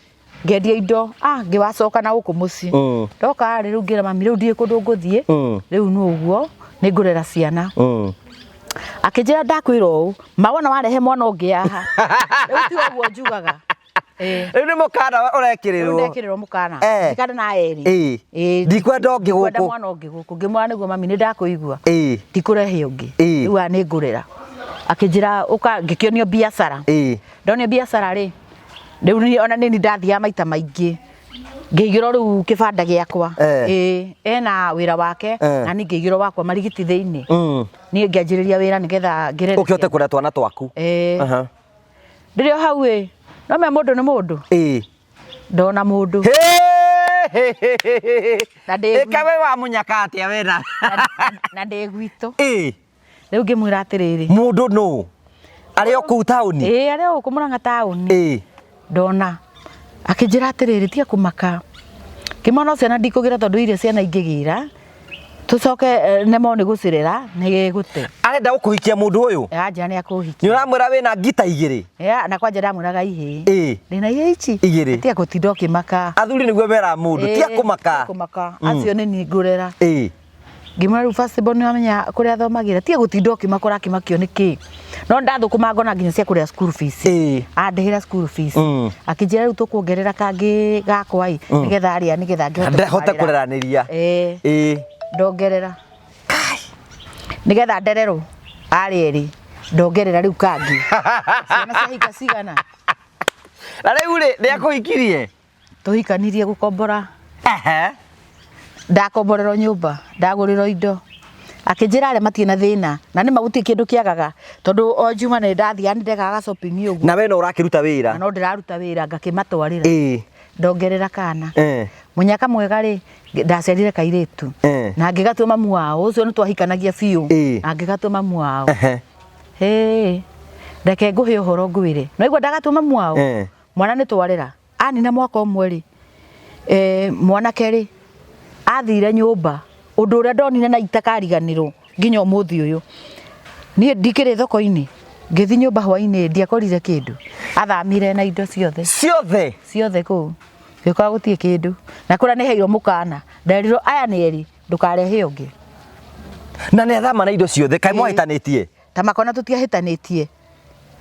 Ngĩendia indo, ngĩwacoka na gũkũ mũciĩ. Ndoka rĩ, rĩu ngĩra mami, rĩu ndirĩ kũndũ ngũthiĩ, rĩu nĩ ũguo, nĩ ngũrera ciana. Akĩnjĩra ndakwĩra ũũ, ma wona warehe mwana ũngĩ haha. Rĩu ti ũguo njugaga. Ĩĩ. Rĩu nĩ mũkana ũrekĩrĩrwo. Rĩu ndekĩrĩrwo mũkana. Eh. Ndikana na erĩ. Ĩĩ. Ĩĩ. Ndikwenda ũngĩ Ndikwenda gũkũ. mwana ũngĩ gũkũ. Ngĩmwĩra nĩguo mami nĩ ndakũigua. Ĩĩ. Ndikũrehe ũngĩ. Ĩĩ. Rĩu aya nĩ ngũrera. Akĩnjĩra ũka, ngĩkĩonio biacara. Ĩĩ. Ndonio biacara rĩ, rĩu niĩ ona nĩ ndathiaga maita maingĩ. Ngĩigĩrwo rĩu kĩbanda gĩakwa. Eh. Ĩĩ, ena wĩra wake, Eh. na niĩ ngĩigĩrwo wakwa marigiti thĩinĩ. Niĩ ngĩanjĩrĩria wĩra nĩgetha ngĩrere Ũkĩhote ciana. kũrera twana twaku. Ĩĩ. Aha. Ndĩrĩ o hau ĩ, no me mũndũ nĩ mũndũ. Ĩĩ. Ndona mũndũ. Hĩ, hĩ, hĩ, hĩ, hĩ. Na ndĩ Ĩka we wa mũnyaka atĩa we na. Na ndĩ gwitũ. Ĩĩ. Rĩu ngĩmwĩra atĩrĩrĩ. Mũndũ nũ? Arĩ o kũu taũni? Ĩĩ, arĩ o gũkũ Mũrang'a taũni. Ĩĩ. Ndona. Akĩnjĩra atĩrĩrĩ, tiga kũmaka. Ngĩmwĩra no ciana ndikũgĩra tondũ iria ciana ingĩgĩra, tũcoke nemwo nĩ gũcirera, nĩ gĩgũte. Arenda gũkũhikia mũndũ ũyũ? Anjĩra nĩ akũhikia. Nĩ ũramwĩra wĩna ngita igĩrĩ? Ya, na kwanja ndamwĩraga ihĩĩ. Ĩĩ. Ndĩna ihĩĩ ici? Igĩrĩ. Tiga gũtinda ũkĩmaka. Athuri nĩguo meraga mũndũ, tiga Ĩĩ, kũmaka. tiga kũmaka. Acio nĩ niĩ ngũrera. Ĩĩ. Ngĩmwĩra rĩu first born nĩwamenya kũrĩa athomagĩra tiga gũtinda ũkĩmakora akĩmakio nĩ kĩ no ndathũkũma ngona nginya cia kũrĩa school fees. Andĩhĩra school fees. Akĩnjĩra rĩu tũkuongerera kangĩ gakwa ĩ nĩgetha arĩa nĩgetha ngĩhote Ndahote kũmarera. kũreranĩria. Ĩĩ. Ndongerera nĩgetha ndererwo arĩ erĩ ndongerera rĩu kangĩ ciana ciahika cigana. Na rĩu rĩ nĩ akũhikirie? Tũhikanirie gũkombora. Ehe. Ndakomborerwo nyũmba, ndagũrĩrwo indo, akĩnjĩra arĩa matirĩ na thĩna na nĩma gũtirĩ kĩndũ kĩagaga tondũ o njuma nĩ ndathiaga nĩ ndekaga shopping ũguo. Na we no ũrakĩruta wĩra? Na no ndĩraruta wĩra ngakĩmatwarĩra. Ndongerera kana. Mũnyaka mwega rĩ ndaciarire kairĩtu. Na ngĩgatua mamu wao, ũcio nĩ twahikanagia biũ. Na ngĩgatua mamu wao. Hĩ, reke ngũhe ũhoro ngwĩre. No igua ndagatua mamu wao? Mwana nĩ twarera. Anina mwaka ũmwe rĩ, mwanake rĩ, athire nyũmba, ũndũ ũrĩa ndonire na itakariganĩrwo nginya ũmũthĩ ũyũ. Niĩ ndikĩrĩ thoko-inĩ, ngĩthiĩ nyũmba hwainĩ ndiakorire kĩndũ. Athamire na indo ciothe. Ciothe? Ciothe kũu. Ngĩkora gũtirĩ kĩndũ. Na kũrĩa nĩ heirwo mũkana, nderirwo aya nĩ erĩ, ndũkarehe ũngĩ. Na nĩ athama na indo ciothe, kaĩ mwahĩtanĩtie? Ta makona tũtiahĩtanĩtie.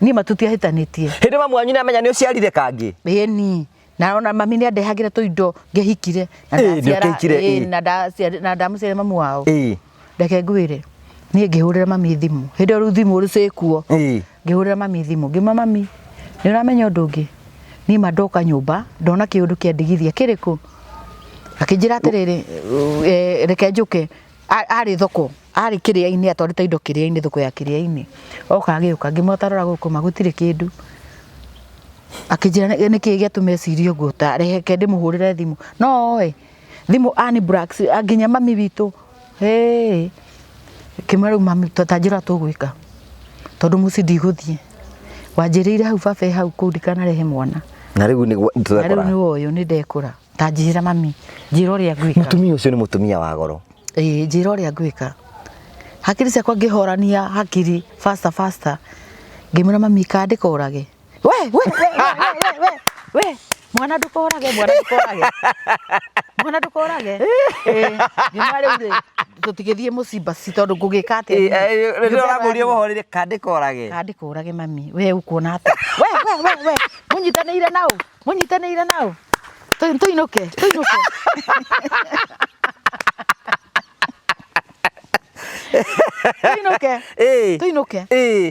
Niĩ ma tũtiahĩtanĩtie. Hĩndĩ mamu wanyu nĩ amenya nĩ ũciarire kangĩ? Ĩni. Na ona mami nĩ andehagĩra tũindo ngĩhikire. Na Ĩĩ, nĩ ndaciara, ũkĩhikire, ĩĩ, ĩĩ. na ndaciara, na ndamũciarire mamu wao. Ĩĩ. Reke ngwĩre, niĩ ngĩhũrĩra mami thimũ. Hĩndĩ ĩyo rĩu thimũ rĩ ciĩkuo. Ĩĩ. Ngĩhũrĩra mami thimũ, ngĩmwĩra mami, nĩ ũramenya ũndũ ũngĩ? Niĩ ma ndoka nyũmba, ndona kĩũndũ kĩandigithia, kĩrĩkũ? Akĩnjĩra atĩrĩrĩ, reke njũke. Arĩ thoko, arĩ kĩrĩa-inĩ, atwarĩte indo kĩrĩa-inĩ, thoko ya kĩrĩa-inĩ. Oka agĩũka, ngĩmwĩra ta rora gũkũ ma gũtirĩ kĩndũ. Akĩnjĩra nĩkĩ gĩatũma ecirie ũguo, ta reke ndĩmũhũrĩre thimũ. No oĩ, thimũ Ann Blacks, nginya mami witũ, hĩ, ngĩmwĩra rĩu mami ta njĩra ũrĩa tũgwĩka, tondũ mũciĩ ndigũthiĩ. Wanjĩrĩire hau baba e hau kũu ndikanarehe mwana. Na rĩu nĩguo Na rĩu twekora. nĩ ũyũ nĩ ndekora. Ta njĩra mami, njĩra ũrĩa ngwĩka. Mũtumia ũcio nĩ mũtumia wa goro. Ĩĩ, njĩra ũrĩa ngwĩka. Hakiri ciakwa ngĩhorania hakiri faster faster. Ngĩmwĩra mami kandĩkorage. We, we, we, we, we, we, we, mwana ndũkorage, mwana ndũkorage. Mwana ndũkorage. Ĩĩ, ngĩmwĩra rĩu rĩ, tũtigĩthiĩ mũciĩ basi tondũ ngũgĩka atĩa? Rĩrĩa ũramũria mũhorire kandĩkorage. Kandĩkorage mami, we ũkuona atĩa? We, we, we, we, mũnyitanĩire nao, mũnyitanĩire nao. Tũinũke, tũinũke. Tũinũke. Tũinũke.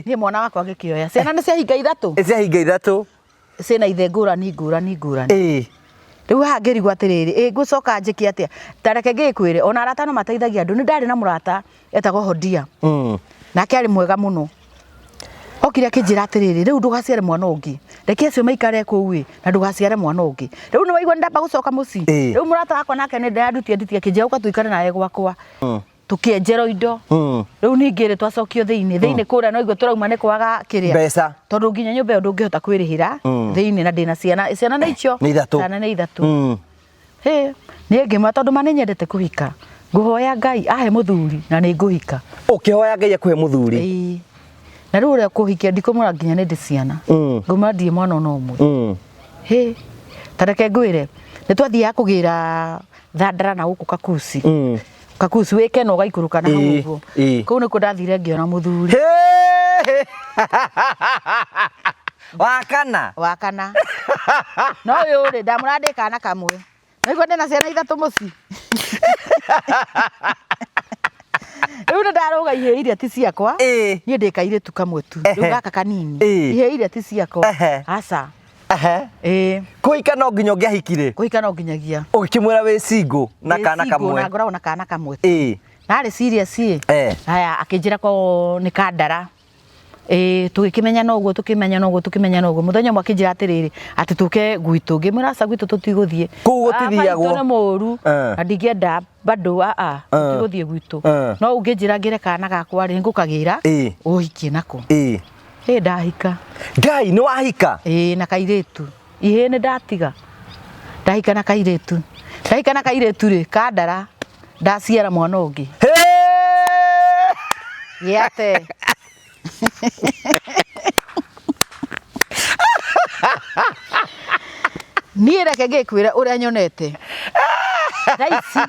Niĩ mwana wakwa ngĩkĩoya. Ciana nĩ ciahinga ithatũ? Ciahinga ithatũ. Ciĩna ithe ngũrani ngũrani ngũrani. Rĩu haha ngĩrigwo atĩrĩrĩ, ĩ ngũcoka njĩke atĩa? Ta reke ngĩkwĩre, ona arata no mateithagia andũ. Nĩ ndarĩ na mũrata etagwo Hodia. Nake arĩ mwega mũno. Okire akĩnjĩra atĩrĩrĩ, rĩu ndũgaciare mwana ũngĩ. Reke acio maikare kũu ĩ, na ndũgaciare mwana ũngĩ. Rĩu nĩ waigua nĩ ndamba gũcoka mũciĩ. Rĩu mũrata wakwa nake nĩ ndandutie ndutie akĩnjĩra ũka tũikare nawe gwakwa. Tũkĩenjerwo indo. Rĩu ningĩ rĩ twacokio thĩinĩ. Thĩinĩ kũrĩa no igua tũrauma nĩ kwaga kĩrĩa. Mbeca. Tondũ nginya nyũmba ĩyo ndũngĩhota kwĩrĩhĩra thĩinĩ na ndĩna ciana. Ciana nĩ icio. Nĩ ithatũ. Ciana nĩ ithatũ. Hĩ, niĩ ngĩmwĩra tondũ ma nĩ nyendete kũhika. Ngũhoya Ngai ahe mũthuri na nĩ ngũhika. Ũkĩhoya Ngai akũhe mũthuri? Ĩĩ. Na rĩu ũrĩa kũhikia ndikũmwĩra nginya nĩ ndĩ ciana. Ngũmwĩra ndirĩ mwana ona ũmwe. Hĩ, ta reke ngwĩre, nĩ twathiaga kũgĩra thandara na gũkũ Kakuci. Kakuci wĩke na ũgaikũrũka na hau ũguo. Kũu nĩkuo ndathire ngĩona mũthuri. Hĩ! Wa kana? Wa kana. No ũyũ rĩ, ndamwĩra ndĩ kana kamwe. Naigua ndĩna ciana ithatũ mũciĩ. Rĩu nĩ ndarũga ihĩĩ iria ti ciakwa. Niĩ ndĩ kairĩtu kamwe tu. Rĩu gaka kanini. Ihĩĩ iria ti ciakwa. Aca. Kũhika no nginya ũngĩahikire? Kũhika no nginyagia. Ũgĩkĩmwĩra wĩ single na kana kamwe. Na ngoragwo na kana kamwe tu. Narĩ serious ĩ. Haya akĩnjĩra kwao nĩ Kandara. Ĩĩ tũgĩkĩmenyana ũguo tũkĩmenyana ũguo tũkĩmenyana ũguo mũthenya ũmwe akĩnjĩra atĩrĩrĩ atĩ tũke gwitũ ngĩmwĩra aca gwitũ tũtigũthiĩ. Kũu gũtithiagwo. Baba witũ nĩ mũru na ndingĩenda bado aa tũtigũthiĩ gwitũ. No ũngĩnjĩra ngĩre kana gakwa rĩ ngũkagĩra ũhikie nako. Ĩ ndahika. Ngai nĩ wahika? Ĩĩ na kairĩtu. Ihĩĩ nĩ ndatiga. Ndahika na kairĩtu. Ndahika na kairĩtu rĩ kandara ndaciara mwana ũngĩ. Gĩate. Niĩ reke ngĩkwĩre ũrĩa nyonete. Thaa ici.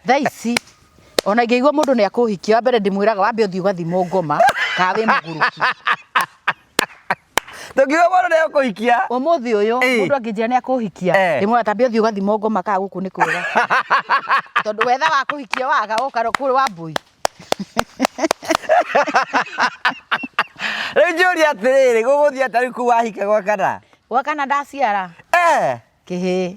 Thaa ici ona ingĩigua mũndũ nĩ akũhikia, wa mbere ndĩmwĩraga wambe ũthiĩ ũgathimwo ngoma kana wĩ mũgũrũki. Tũngiuga mũndũ nĩ akũhikia. Ũmũthĩ ũyũ mũndũ angĩnjĩra nĩ akũhikia, ndĩmwĩraga tambe ũthiĩ ũgathimwo ngoma kana gũkũ nĩ kwega. Tondũ wetha wa kũhikia waga woka kũrĩ Wambũi. Rĩu njũrie atĩrĩrĩ, gũgũthiĩ atĩa rĩu kũu wahika gwa kana? Gwa kana ndaciara kĩhĩĩ.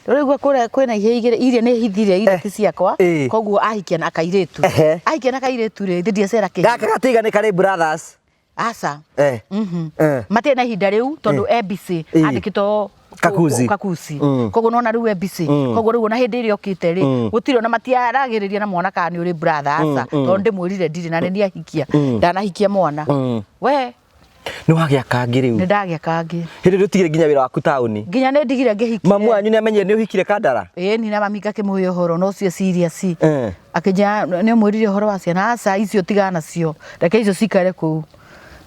Rĩu kũrĩa kwĩna ihĩĩ igĩrĩ iria nĩ hithire iria ti ciakwa, koguo ahikia na kairĩtu. Ahikia na kairĩtu rĩ, ithe ndiaciara kĩhĩĩ. Gaka gatiga nĩ karĩ brothers. Aca. Matirĩ na ihinda rĩu tondũ ABC andĩkĩtwo Kakuzi. Kakuzi. Koguo nona rĩu ABC. Koguo rĩu ona hĩndĩ ĩrĩa okĩte rĩ, gũtirĩ ona matiaragĩrĩria na mwana kana nĩ ũrĩ brother, aca. Tondũ ndĩmwĩrire ndirĩ na nĩ niĩ ahikia. Ndanahikia mwana. We Nĩ wagĩa kangĩ rĩu. Nĩ ndagĩa kangĩ. Hĩndĩ ĩrĩa ũtigire nginya wĩra waku taũni. Nginya nĩ ndigire ngĩhikire. Mamu wanyu nĩ amenyire nĩ ũhikire Kandara? Ĩĩ ni na mami ngakĩmũhe ũhoro no ũcio serious. Akĩnjĩra nĩ ũmwĩrire ũhoro wa ciana, aca icio tigana nacio. Reke icio cikare kũu.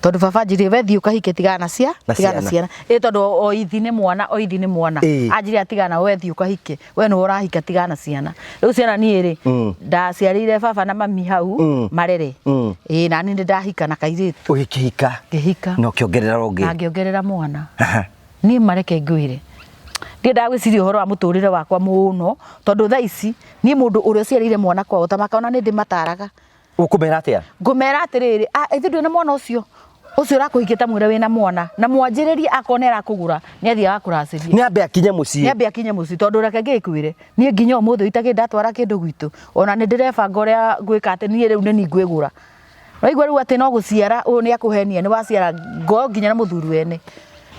Tondũ baba anjĩrire we thiĩ ũkahike tigana na cia, Na tigana na ciana. ciana. Ĩ tondũ o ithi nĩ mwana, o ithi nĩ mwana. Anjĩrire atigana we thiĩ ũkahike. We nĩwe ũrahika tigana na ciana. Rĩu ciana niĩ rĩ, ndaciarĩire baba na mami hau marere. Ĩĩ na niĩ nĩ ndahika na kairĩtu. Ũgĩkĩhika. Ngĩhika. Na ũkĩongerera ũngĩ. Na ngĩongerera mwana. Niĩ mareke ngwĩre. Ndiendaga gwĩciria ũhoro wa mũtũrĩre wakwa mũno, tondũ thaa ici niĩ mũndũ ũrĩa ũciarĩire mwana kwao ta makona nĩ ndĩmataraga. Ũkũmera atĩa? Ngũmera atĩrĩrĩ, ithuĩ ndwĩ na mwana ũcio. Ũcio ũrakũhikia ta mwĩre wĩna mwana. Na mwanjĩrĩrie akorwo nĩ arakũgũra, nĩ athiaga kũracĩria. Nĩ ambe akinye mũciĩ. Nĩ ambe akinye mũciĩ, tondũ reke ngĩkwĩre, niĩ nginya ũmũthĩ itakĩrĩ ndatwara kĩndũ gwitũ, ona nĩ ndĩrebanga ũrĩa ngwĩka atĩ niĩ rĩu nĩ niĩ ngwĩgũra. Waigua rĩu atĩ no gũciara, ũyũ nĩ akũhenia, nĩ waciara ngo nginya na mũthuri wene.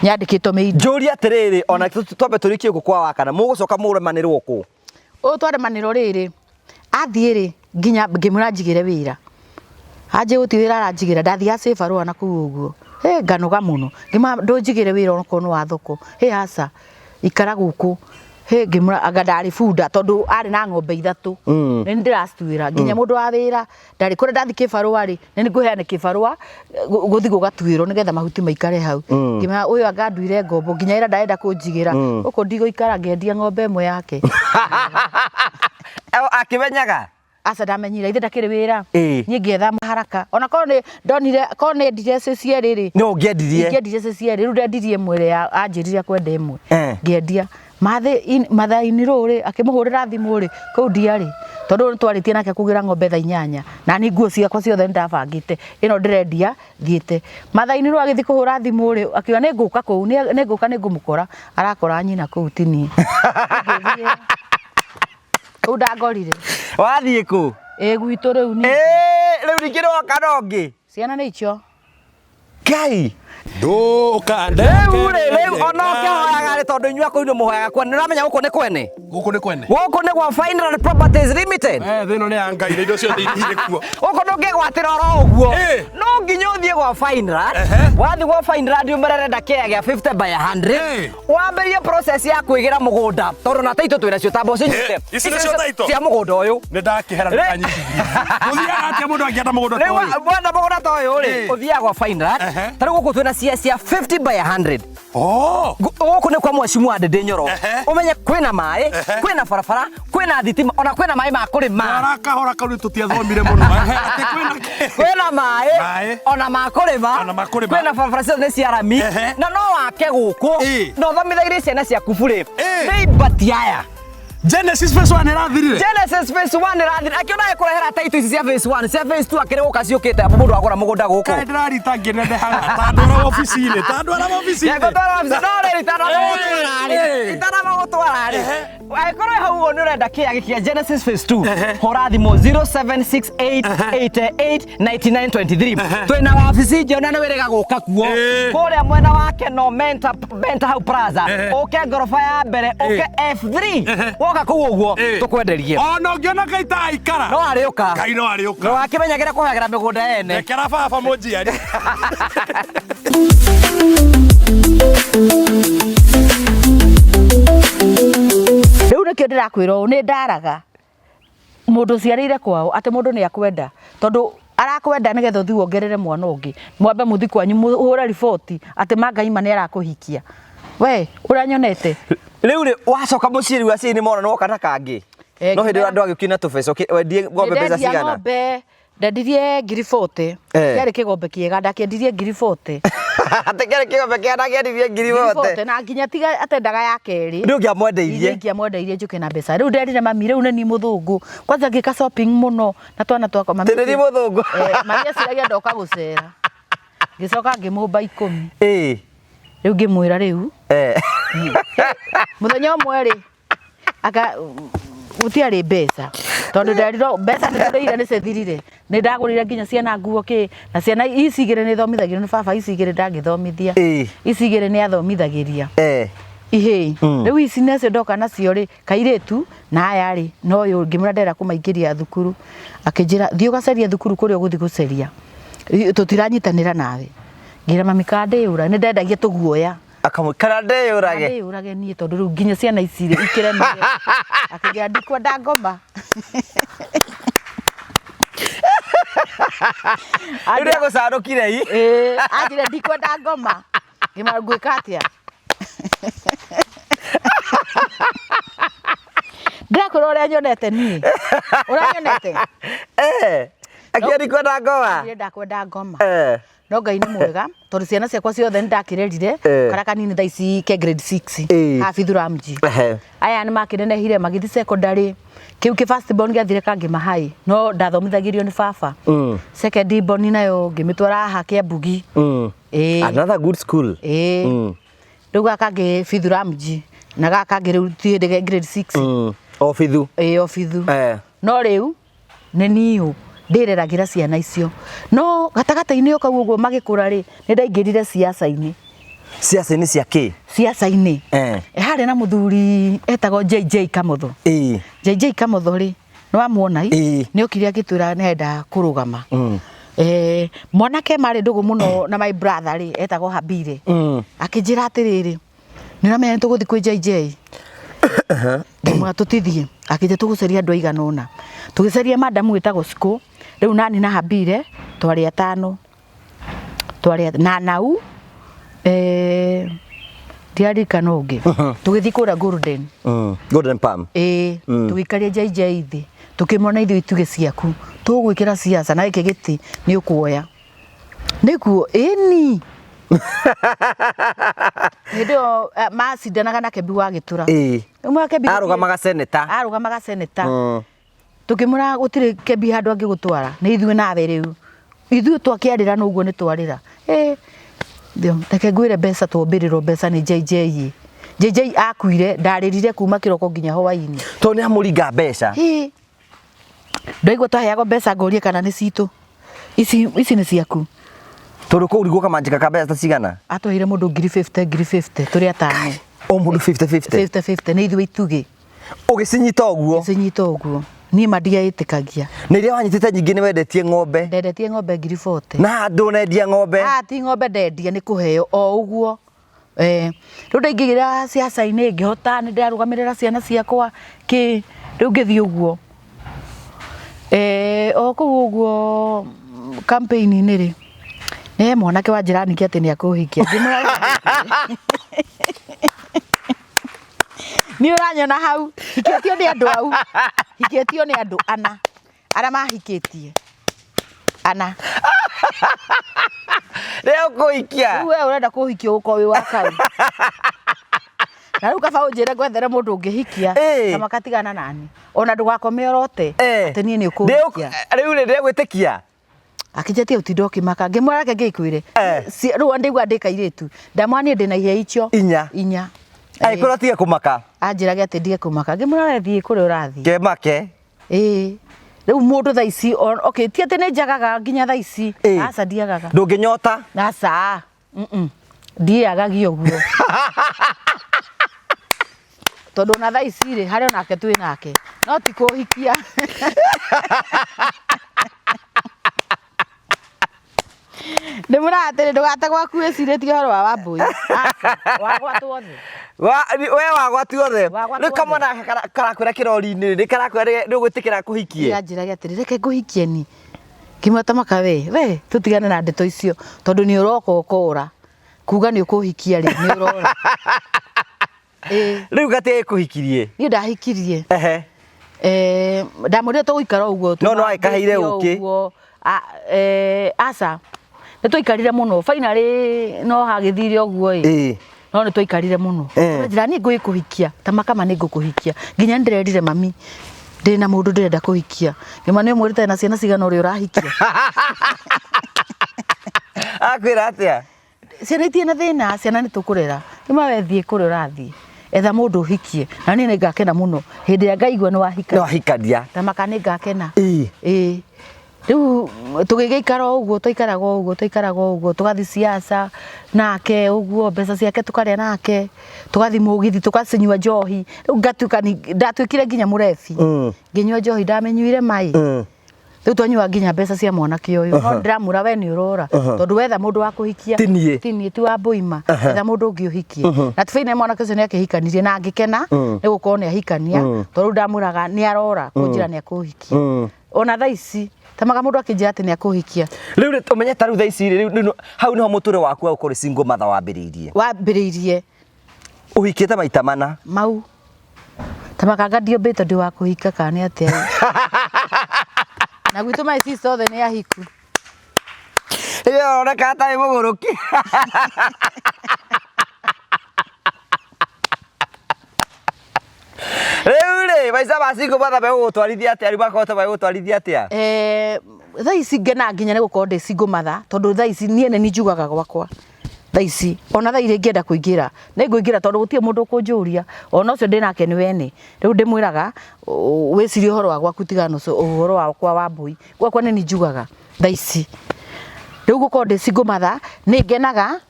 Nyandĩkĩtwo mĩindo. Njũrie atĩrĩrĩ, ona twambe tũrĩkie gũkũ kwa Wakana, mũgũcoka mũremanĩrwo kũ? Ũyũ twaremanĩrwo rĩrĩ, athiĩ rĩ, nginya ngĩmwĩra njigĩre wĩra. Anjĩ gũtirĩ wĩra aranjigĩra, ndathiaga cibarũa na kũu ũguo. Hĩ, nganoga mũno. Ngĩmwĩra ndũnjigĩre wĩra onokorwo nĩ wa thoko. Hĩ aca, ikara gũkũ. Hĩ ngĩmwĩra anga ndarĩ bunda tondũ arĩ na ng'ombe ithatũ. Nĩ niĩ ndĩracituĩra. Nginya mũndũ wa wĩra ndarĩ. Kũrĩa ndathiĩ kĩbarũa rĩ, nĩ niĩ ngũheana kĩbarũa gũthiĩ gũgatuĩrwo nĩgetha mahuti maikare hau. Ngĩmwĩra ũyũ anga anduire ngombo nginya wĩra ndarenda kũnjigĩra. Gũkũ ndigũikara ngĩendia ng'ombe ĩmwe yake. Akĩmenyaga? Aca ndamenyire, ithe ndakĩrĩ wĩra. Niĩ ngĩetha haraka. Ona korwo nĩ ndonire, korwo nĩ endire icio cierĩ rĩ. No ũngĩendirie. Ingĩendirie icio cierĩ, rĩu ndendirie ĩmwe ĩrĩa anjĩrire akwenda ĩmwe. Ngĩendia. Mathaa-inĩ rũũ rĩ, akĩmũhũrĩra thimũ rĩ, kũu ndiarĩ. Tondũ nĩ twarĩtie nake kũgĩra ng'ombe thaa 8. Na niĩ nguo ciakwa ciothe nĩ ndabangĩte. Ĩno ndĩrendia thiĩte. Mathaa-inĩ rũu agĩthiĩ kũhũra thimũ rĩ, akiuga nĩ ngũka kũu, nĩ ngũka nĩ ngũmũkora. Arakora nyina kũu ti niĩ. Kũu ndangorire. Wathiĩ kũ? Ĩ gwitũ rĩu niĩ. Rĩu ningĩ nĩ woka na ũngĩ? Ciana nĩ icio. Ngai. Ndũkandeke. Rĩu rĩ, rĩu ona ũkĩhoyaga rĩ, tondũ inyuĩ akũu nĩ mũhoyaga kwene, nĩ ũramenya gũkũ nĩ kwene? Gũkũ nĩ kwene. Gũkũ nĩ gwa Fineland Properties Limited. Thĩ ĩno nĩ ya Ngai na indo ciothe irĩ kuo. Gũkũ ndũngĩgwatĩra oro ũguo. No nginya ũthiĩ gwa Fineland. Wathiĩ gwa Fineland ũmere ũrenda kĩaya gĩa 50 by 100. Wambĩrĩrie process ya kwĩgĩra mũgũnda tondũ na taitũ twĩna cio tamba ũcinyite. Ici nĩcio taitũ? Cia mũgũnda ũyũ. Nĩ ndakĩhera ndũkanyitithie. Gũthiaga atĩa mũndũ angĩenda mũgũnda ta Rĩu ũyũ? wenda mũgũnda ta ũyũ rĩ, ũthiaga gwa Fineland. Ta rĩu gũkũ twĩna cia 50 by 100. Gũkũ nĩ kwa Mheshimiwa Ndindi Nyoro. Ũmenye kwĩna maĩ, kwĩna barabara, kwĩna thitima, ona kwĩna maĩ ma kũrĩma. Twara kahora kau nĩ tũtiathomire mũno. Atĩ kwĩna kĩ? Kwĩna maĩ, ona ma kũrĩma. Ona ma kũrĩma. Kwĩna barabara ciothe nĩ cia rami. Na no wake gũkũ. Na ũthomithagĩrie ciana ciaku burĩ. Nĩ ibati aya. Genesis phase 1 ĩrathirire. Genesis phase 1 ĩrathirire. Akĩona agĩkũrehera title ici cia phase 1, cia phase 2 akĩrĩ gũka ciũkĩte mũndũ agũra mũgũnda gũkũ. Kaĩ ndĩrarita ngĩnenehaga ta ndwara wabici-inĩ, ta ndwara wabici-inĩ. Ngũtwara wabici, no rĩrĩ itanamba gũtwara rĩ, itanamba gũtwara rĩ. Angĩkorwo wĩ hau ũguo nĩ ũrenda kĩaya gĩkĩ kĩa Genesis phase 2, hũra thimũ 0768889923. Twĩna wabici njerũ na nĩ wĩrĩga gũka kuo. Kũrĩa mwena wa Keno Menta, Menta hau Plaza, ũke ngoroba ya mbere, ũke F3. Woka kũu ũguo, tũkwenderie. Ona ũngĩona Ngai ta aikara. No arĩũka. Ngai no arĩũka. No akĩmenyagĩra kũhagĩra mĩgũnda ene. Rekera baba mũnjiari. Rĩu nĩkĩo ndĩrakwĩra ũũ, nĩ ndaraga mũndũ ũciarĩire kwao atĩ mũndũ nĩ akwenda, tondũ arakwenda nĩgetha ũthiĩ wongerere mwana ũngĩ, mwambe mũthiĩ kwanyu mũhũre riboti atĩ Mangaima nĩ arakũhikia. We ũranyonete? Rĩu rĩ, wacoka mũciĩ rĩu aciari nĩ mona nĩ woka na kangĩ? Eh, No hĩndĩ ĩyo ngĩmera- andũ agĩũkire na tũbeca wendie ng'ombe mbeca Nĩndendia cigana? Ng'ombe ndendirie ngiri 40. Kĩarĩ kĩgombe kĩega ndakĩendirie ngiri 40. Atĩ kĩarĩ kĩgombe kĩega ndakĩendirie ngiri Ngiri 40. 40 na nginya tiga atendaga ya kerĩ. Nĩ ũngĩamwendeirie. Ingĩamwendeirie njũke na mbeca. Rĩu nderire mami rĩu nĩ niĩ mũthũngũ. Kwanza ngĩka shopping mũno na twana twakwa mami. Atĩ nĩ niĩ mũthũngũ. Mami eciragia ndoka gũcera. Ngĩcoka ngĩmũmba 10. Rĩu ngĩmwĩra rĩu. Mũthenya ũmwe rĩ aka gũtiarĩ mbeca tondũ nderirwo mbeca nĩ tũrĩire nĩ cithirire nĩ ndagũrire nginya ciana nguo kĩ na ciana ici igĩrĩ nĩ thomithagio nĩ baba ici igĩrĩ ndangĩthomithia ici igĩrĩ nĩ athomithagĩria ihĩ rĩu ici nacio ndoka nacio rĩ kairĩtu na aya rĩ no ũyũ ngĩmwĩra ndĩrenda kũmaingĩria thukuru akĩnjĩra thiĩ ũgacarie thukuru kũrĩa ũgũthiĩ gũcaria tũtiranyitanĩra nawe ngĩra mami kandĩyũra nĩ ndendagia tũguoya Akamũkara ndeyũrage. Ndĩyũrage niĩ tondũ rĩu nginya ciana ici rĩ ikĩremire. Akĩnjĩra ndikwenda ngoma. Rĩu nĩegũcanũkire i. Ĩĩ, anjĩra ndikwenda ngoma. Ngĩmwĩra ngwĩka atĩa? Ndĩrakwĩra ũrĩa nyonete niĩ. Ũranyonete? Akĩra ndikwenda ngoma. Niĩ ndakwenda ngoma. No Ngai nĩ mwega tondũ ciana ciakwa ciothe nĩ ndakĩrerire karĩa kanini thaa ici ke grade 6 haha Bithuramji. Aya nĩ makĩnenehire magĩthiĩ secondary kĩu kĩ first born gĩathire Kangema High no ndathomithagĩrio nĩ baba. Second born nayo ngĩmĩtwara haha Kĩambugi. Another good school. Rĩu gaka kangĩ Bithuramji na gaka kangĩ rĩu ti hĩndĩ ke grade 6. O Bithu. Ĩĩ o Bithu. No rĩu nĩ niũ ndĩreragĩra ciana icio no gatagatĩ-inĩ o kau ũguo magĩkũra rĩ nĩ ndaingĩrire siasa-inĩ. Siasa-inĩ cia kĩ? Siasa-inĩ. Harĩ na mũthuri etagwo JJ Kamotho. JJ Kamotho rĩ nĩ wamuona i? Nĩ okire agĩtwĩra nĩ arenda kũrũgama. Mwanake marĩ ndũgũ mũno na my brother rĩ etagwo Habire. Akĩnjĩra atĩrĩrĩ nĩ ũramenya nĩ tũgũthiĩ kwĩ JJ? Ngĩmwĩra tũtithiĩ. Akĩnjĩra tũgũcaria andũ aigana ũna. Tũgĩcaria madam wĩtagwo Cikũ, rĩu nani na Habire twarĩ atano. Twarĩ na Nau, ndiaririkana ũngĩ. Tũgĩthiĩ kũrĩa Golden. Golden Palm. Ĩĩ, tũgĩikaria JJ thĩ, tũkĩmwona ithuĩ itugĩ ciaku, tũgwĩkĩra siasa na gĩkĩ gĩtĩ nĩ ũkuoya. Nĩguo, ĩni. Hĩndĩ ĩyo macindanaga na Kebi wa Gĩtũra. Ũmwe Kebi Arũgamaga seneta. Arũgamaga seneta. Tũkĩmwĩra gũtirĩ Kebi handũ angĩgũtwara, nĩ ithuĩ nawe rĩu. Ithuĩ twakĩarĩra na ũguo nĩ twarĩra. Reke ngwĩre mbeca twombĩrĩrwo mbeca nĩ JJ. JJ akuire, ndarĩrire kuma kĩroko nginya hwainĩ. Tondũ nĩ amũringa mbeca. Ndaigua twaheagwo mbeca ngũrie kana nĩ citũ. Ici nĩ ciaku. Tondũ kũu rĩguo kamanjĩka ka mbeca ta cigana? Atũheire mũndũ ngiri 50, ngiri 50, tũrĩ atano. O mũndũ 50, 50? 50, 50, nĩ ithuĩ itugĩ. Ũgĩcinyita ũguo? Ngĩcinyita ũguo. Niĩ ma ndiaĩtĩkagia. Na iria wanyitĩte nyingĩ nĩ wendetie ng'ombe? Ndendetie ng'ombe ngiri 40. Na ndũnendia ng'ombe? Ah, ti ng'ombe ndendia, nĩ kũheo o ũguo. Rĩu ndaingĩra siasa-inĩ ngĩhota, nĩ ndĩrarũgamĩrĩra ciana ciakwa kĩ, rĩu ngĩthiĩ ũguo. O kũu ũguo campaign-inĩ rĩ, nĩ he mwanake wanjĩra ningĩ atĩ nĩ akũhikia. Ngĩmwĩra Nĩ ũranyona hau, hikĩtio nĩ andũ au, hikĩtio nĩ andũ ana, arĩa mahikĩtie. Ana. Rĩu ũkũhikia? Rĩu we ũrenda kũhikia ũgũkorwo wĩ wa kau. Na rĩu kaba ũnjĩre ngwethere mũndũ ũngĩhikia, na makatigana nani. Ona ndũgakome ũrote, atĩ niĩ nĩ ũkũhikia. Rĩu rĩ, ndĩgwĩtĩkia? Akĩnjĩtia ũtinde ũkĩmaka, ngĩmwĩra reke ngĩkwĩre. Rĩu ndĩigua ndĩ kairĩtu, ndamwĩra niĩ ndĩna ihĩĩ icio. Inya. Inya. Angĩkorwo atige kũmaka. Anjĩrage atĩ ndige kũmaka, ngĩmwĩra we thiĩ kũrĩa ũrathiĩ. Kemake. Rĩu mũndũ thaa ici, okay, ti atĩ nĩ njagaga nginya thaa ici. Aca ndiagaga. Ndũngĩnyota? Aca. Ndiagagia ũguo. Tondũ ona thaa ici rĩ, harĩ onake twĩ nake. No ti kũhikia. Ndĩmwĩraga atĩrĩ, ndũgate gwaku wĩcirĩtie ũhoro wa Wambũi. Aca, wagwatwo thĩ. We wagwatwo thĩ. Wagwatwo Rĩu kamwana thĩ. gaka karakwĩra kĩrori-inĩ, nĩ karakwĩra nĩ ũgwĩtĩkĩra kũhikie? Anjĩrage atĩrĩ, reke ngũhikie ni. Ngĩmwĩra ta maka we, we, tũtigane na ndeto icio, tondũ nĩ ũroka ũkora. Kuga nĩ ũkũhikia rĩ, nĩ ũrora. Rĩu gatĩ kũhikirie? Niĩ ndahikirie. Eh, ndamwĩrire tũgũikara ũguo No, no agĩkaheire tũmambĩtie ũkĩ. ũguo. Aca nĩ twaikarire mũno finally no hagĩthire ũguo ĩ Ĩĩ. no nĩ twaikarire mũno njĩra niĩ ngũgĩkũhikia ta makama nĩ ngũkũhikia nginya nĩ ndĩrerire mami ndĩ na mũndũ ndĩrenda kũhikia ngĩma nĩ ũmwĩrĩte na ciana cigana ũrĩa ũrahikia. Akwĩra atĩa? Ciana itirĩ na thĩna, ciana nĩ tũkũrera. Ngĩma we thiĩ kũrĩa ũrathiĩ etha mũndũ ũhikie na niĩ nĩ ngakena mũno hĩndĩ ĩrĩa ngaigua nĩ wahika. Nĩ wahikania. Ta maka nĩ ngakena. Ĩĩ. Ĩĩ. Rĩu tũgĩgĩikara o ũguo twaikaraga o ũguo twaikaraga o ũguo tũgathiĩ siasa nake ũguo mbeca ciake tũkarĩa nake tũgathiĩ mũgithi tũgacinyua njohi rĩu ngatuĩka ndatuĩkire nginya mũrebi ngĩnyua njohi ndamĩnyuire mai rĩu twanyua nginya mbeca cia mwanake ũyũ no ndĩramwĩra we nĩ ũrora tondũ wetha mũndũ wa kũhikia Ti niĩ. ti niĩ ti wa mbũima etha mũndũ ũngĩ ũhikie na tubaine mwanake ũcio nĩ akĩhikanirie na ngĩkena nĩ gũkorwo nĩ ahikania tondũ rĩu ndamwĩraga nĩ arora kũnjĩra nĩ akũhikia ona thaa ici tamaga mũndũ akĩnjĩra atĩ nĩ akũhikia. Rĩu rĩ ũmenye ta rĩu thaa ici rĩ rĩu hau nĩho mũtũrĩre waku wa gũkorwo single mother wambĩrĩirie. Wambĩrĩirie. Ũhikĩte maita mana. Mau tamaga anga ndiombĩtwo ndĩ wa kũhika kana nĩ atĩa. Na gwitũ my sister othe nĩ ahiku. Rĩu ũroneka ta wĩ mũgũrũki. Rĩu rĩ maica ma single mother megũgũtwarithia atĩa? Rĩu makoretwo magĩgũtwarithia atĩa? Thaa ici ngenaga nginya nĩ gũkorwo ndĩ single mother tondũ thaa ici niĩ nĩ niĩ njugaga gwakwa thaa ici ona thaa iria ingĩenda kũingĩra nĩ ngũingĩra tondũ gũtirĩ mũndũ ũkũnjũria ona ũcio ndĩ nake nĩ wene rĩu ndĩmwĩraga wĩcirie ũhoro wa gwaku tigana na ũcio ũhoro wakwa wa mbũi gwakwa nĩ niĩ njugaga thaa ici rĩu gũkorwo ndĩ single mother nĩ ngenaga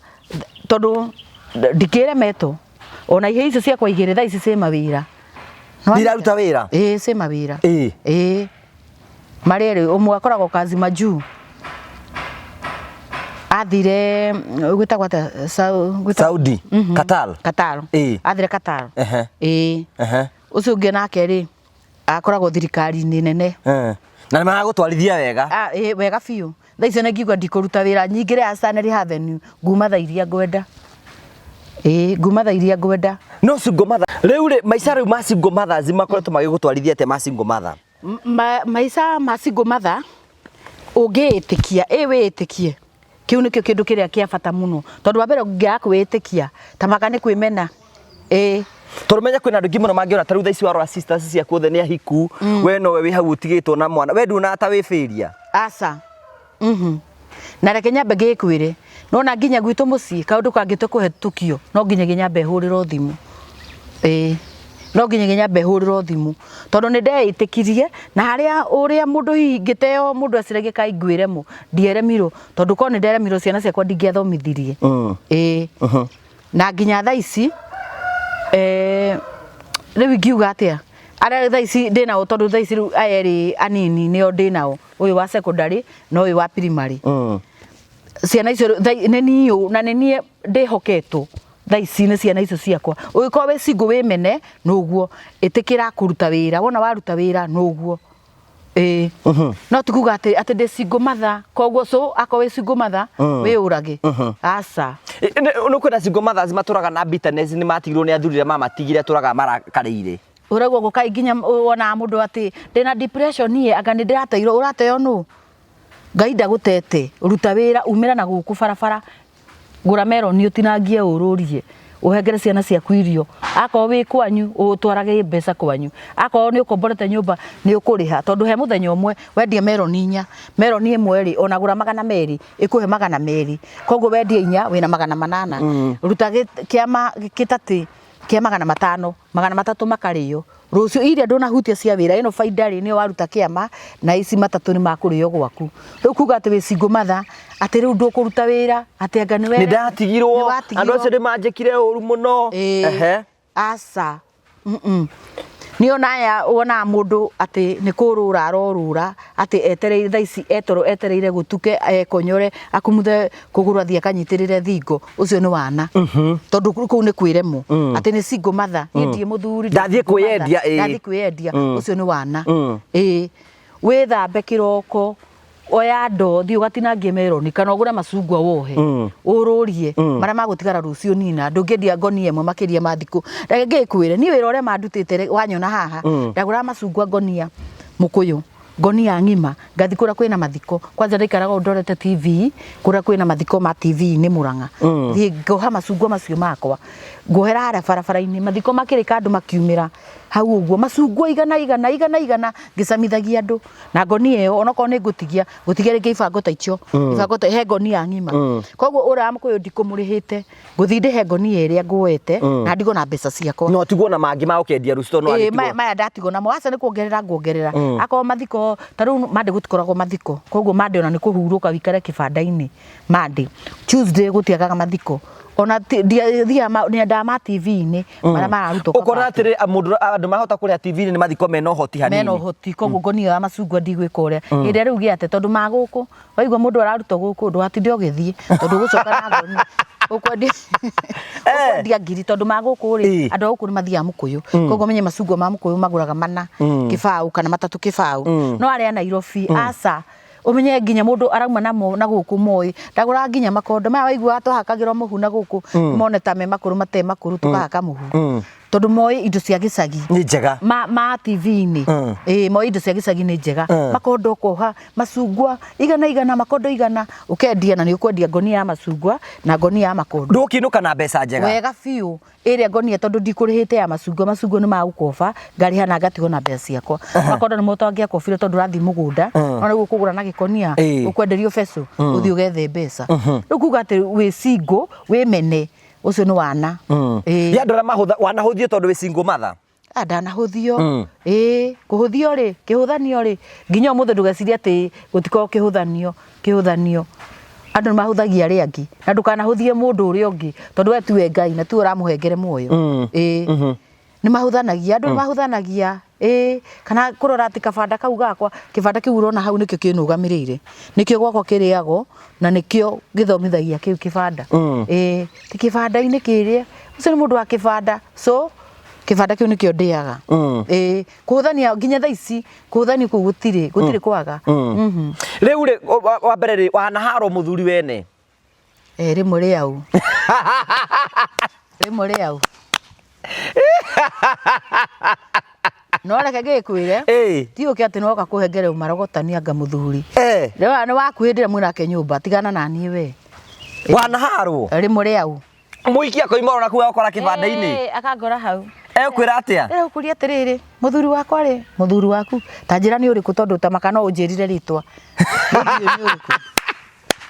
tondũ ndikĩremetwo ona ihĩĩ icio ciakwa igĩrĩ thaa ici ciĩ mawĩra. Nĩiraruta wĩra? Ĩĩ ciĩ mawĩra. Ĩĩ. Ĩĩ. Marĩ erĩ ũmwe akoragwo kazi majuu athire gwĩtagwo atĩa Saudi Qatar Qatar. Ĩĩ. Athire Qatar. Ehe. Ĩĩ. Ehe. Ũcio ũngĩ nake rĩ akoragwo thirikari-inĩ nene. Na nĩ maragũtwarithia wega? Ah, ĩĩ wega biũ. Thaa icio nĩ ngiuga ndikũruta wĩra nyingĩre ya Stanley Avenue nguma thaa iria ngwenda. Ĩĩ nguma thaa iria ngwenda. No single mother rĩu rĩ maica rĩu ma single mothers makoretwo magĩgũtwarithia atĩa ma single mother? Maica ma single mother ũngĩĩtĩkia ĩ wĩĩtĩkie kĩu nĩkĩo kĩndũ kĩrĩa kĩa bata mũno tondũ wa mbere ũngĩaga kwĩĩtĩkia ta maka nĩ kwĩmena. Ĩĩ. Tondũ menya kwĩna andũ aingĩ mũno mangĩona ta rĩu thaa ici warora sisters ciaku othe nĩ ahiku we nowe wĩ hau ũtigĩtwo na mwana we nduonaga ta wĩ failure? Aca. Na reke nyambe ngĩkwĩre nona nginya gwitũ mũciĩ kaũndũ kangĩtua kũhetũkio no nginyagia nyambe hũrĩrwo thimũ. Ĩĩ no nginyagia nyambe hũrĩrwo thimũ tondũ nĩ ndeĩtĩkirie na harĩa ũrĩa mũndũ hihi ingĩteo mũndũ eciragie kaĩ ngwĩremwo ndieremirwo tondũ korwo nĩ nderemirwo ciana ciakwa ndingĩathomithirie. Ĩĩ. Na nginya thaa ici rĩu ingiuga atĩa arĩa thaa ici ndĩnao tondũ thaa ici rĩu aya erĩ anini nĩo ndĩnao ũyũ wa secondary na ũyũ wa primary. Ciana icio nĩ niĩ ũũ na nĩ niĩ ndĩhoketwo thaa ici nĩ ciana icio ciakwa. Ũngĩkorwo wĩ single wĩmene nũguo, ĩtĩkĩra kũruta wĩra, wona waruta wĩra nũguo. Ĩĩ. No ti kuga atĩ atĩ ndĩ single mother koguo so akorwo wĩ single mother wĩyũrage. Aca. Nĩ kwĩna single mothers matũraga na bitterness nĩ matigirwo nĩ athuri arĩa mamatigire atũraga marakarĩire. Ũraigua ũguo kaĩ nginya wonaga mũndũ atĩ ndĩna depression ĩ anga nĩ ndĩrateirwo, ũrateo nũ? Ngai ndagũtete, ruta wĩra umĩra na gũkũ barabara, gũra meroni ũtinangie ũrũrie, ũhengere ciana ciaku irio, akorwo wĩ kwanyu ũtwarage mbeca kwanyu, akorwo nĩ ũkomborete nyũmba nĩ ũkũrĩha, tondũ he mũthenya ũmwe wendia meroni inya, meroni ĩmwe rĩ ona gũra 200 ĩkũhe 200, koguo wendia inya wĩna 800, ruta kĩama gĩtatĩ kĩa 500, 300 makarĩo, rũciũ iria ndũnahutia cia wĩra ĩno baida rĩ nĩyo waruta kĩama na ici matatũ nĩ makũrĩo gwaku. Rĩu kuga atĩ wĩ single mother atĩ rĩu ndũkũruta wĩra atĩ anga nĩ Nĩ ndatigirwo andũ acio nĩ manjĩkire ũru mũno. Ehe. Aca. Nĩ ona aya wonaga mũndũ atĩ nĩ kũrũra arorũra atĩ etereire thaa ici etoro etereire gũtuke ekonyore akumuthe kũgũrũ athiĩ akanyitĩrĩre thingo ũcio nĩ wana tondũ kũu nĩ kwĩremwo atĩ nĩ single mother niĩ ndirĩ mũthuri ndĩ Ndathiĩ single mother. kwĩyendia, ĩĩ. Ndathiĩ kwĩyendia ũcio nĩ wana ĩĩ wĩthambe kĩroko Oya ndoo thiĩ ũgatinangie meroni kana ũgũre macungwa wohe ũrũrie marĩa magũtigara rũciũ nina. Ndũngĩendia ngonia ĩmwe makĩria ma thikũ. Reke ngĩkwĩre niĩ wĩra ũrĩa mandutĩte rĩ, wanyona haha ndagũraga macungwa ngonia mũkũyũ ngonia ng'ima ngathi kũrĩa kwĩna mathiko. Kwanza ndaikaraga ũũ ndorete TV kũrĩa kwĩna mathiko ma TV-inĩ Mũrang'a, thiĩ ngoha macungwa macio makwa nguohera harĩa barabara-inĩ, mathiko makĩrĩka andũ makiumĩra hau ũguo, macungwa igana igana igana igana ngĩcamithagia andũ na ngonia ĩyo, onokorwo nĩ ngũtigia ngũtigia rĩngĩ ibango ta icio, ibango ta he ngonia ng'ima. Koguo ũrĩa wa mũkũyũ ndikũmũrĩhĩte, ngũthiĩ ndĩhe ngonia ĩrĩa nguoete na ndigwo na mbeca ciakwa. No tigwo na mangĩ ma ũkendia rũciũ tondũ no Ĩĩ, agĩtigwo. Maya ndatigwo namo, aca nĩ kuongerera nguongerera. Akorwo mathiko ta rĩu Monday gũtikoragwo mathiko, koguo Monday ona nĩ kũhurũka wĩikare kĩbanda-inĩ Monday. Tuesday gũtiagaga mathiko, ona ndiathiaga nyendaga ma TV-inĩ marĩa mararutwo Ũkona Kabati. atĩrĩ mũndũ andũ mahota kũrĩa TV-inĩ nĩ mathiko mena ũhoti hanini. Mena ũhoti, koguo ngonia ya macungwa ndigwĩka ũrĩa hĩndĩ ĩrĩa rĩu gĩate tondũ ma gũkũ waigua mũndũ ararutwo gũkũ ndũgatinde ũgĩthiĩ tondũ ũgũcoka na ngonia ũkwendia ũkwendia ngiri tondũ ma gũkũ rĩ andũ a gũkũ nĩ mathiaga mũkũyũ, koguo menye macungwa ma mũkũyũ magũraga mana kĩbaũ kana matatũ kĩbaũ, no arĩa a Nairobi aca ũmenye nginya mũndũ arauma namo na gũkũ moĩ ndagũraga nginya makondo maya waiguaga twahakagĩrwo mũhu na gũkũ mone ta me makũrũ mate makũrũ tũkahaka mũhu tondũ moĩ indo cia gĩcagi Nĩ njega. Ma TV-inĩ. Ĩĩ, moĩ indo cia gĩcagi nĩ njega. Makondo ũkoha macungwa igana igana, makondo igana ũkendia, na nĩ ũkwendia ngonia ya macungwa na ngonia ya makondo. Ndũkĩinũka na mbeca njega. Wega biũ ĩrĩa ngonia tondũ ndikũrĩhĩte ya macungwa, macungwa nĩ magũkoba ngarĩha na ngatigwo na mbeca ciakwa. Makondo nĩmo ũtangĩakobire tondũ ũrathiĩ mũgũnda no rĩu ũkũgũra na gĩkonia ũkwenderio becu ũthiĩ ũgethe mbeca. Rĩu kuga atĩ wĩ single wĩ mene ũcio nĩ wana. Ĩĩ. Ya andũ arĩa mahũtha wanahũthio tondũ wĩ single mother. Ah, ndanahũthio. Ĩĩ, kũhũthio rĩ, kĩhũthanio rĩ, nginya ũmũthĩ ndũgecirie atĩ gũtikoragwo kĩhũthanio, kĩhũthanio. Andũ nĩ mahũthagia arĩa angĩ na ndũkanahũthie mũndũ ũrĩa ũngĩ tondũ we tiwe Ngai na tiwe ũramũhengere muoyo. Ĩĩ. Nĩ mahũthanagia, andũ nĩ mahũthanagia. Ĩĩ, kana kũrora atĩ kabanda kau gakwa, kĩbanda kĩu ũrona hau nĩkĩo kĩnũgamĩrĩire, nĩkĩo gwakwa kĩrĩagwo na nĩkĩo gĩthomithagia kĩu kĩbanda. Ĩĩ, ti kĩbanda-inĩ kĩrĩa, ũcio nĩ mũndũ wa kĩbanda, so kĩbanda kĩu nĩkĩo ndĩaga. Ĩĩ, kũhũthania nginya thaa ici kũhũthania kũu gũtirĩ, gũtirĩ kwaga. Rĩu rĩ wa mbere rĩ wanaharwo mũthuri wene? Ĩĩ, rĩmwe rĩau. Rĩmwe rĩau. No reke ngĩkwĩre ti ũke atĩ nĩwoka kũhengere marogotani anga mũthuri. Rĩu nĩ waku hĩndĩ ĩrĩa mwĩnake nyũmba, tigana na niĩ we. Wanaharwo? Rĩmwe rĩau. Mũikia koima ona kuu akora kĩbanda-inĩ. Akangora hau. Ekwĩra atĩa? Rĩu kũria atĩrĩrĩ, mũthuri wakwa rĩ, mũthuri waku, ta njĩra nĩ ũrĩkũ tondũ ta maka no ũnjĩrire rĩtwa. Ndiũĩ nĩ ũrĩkũ.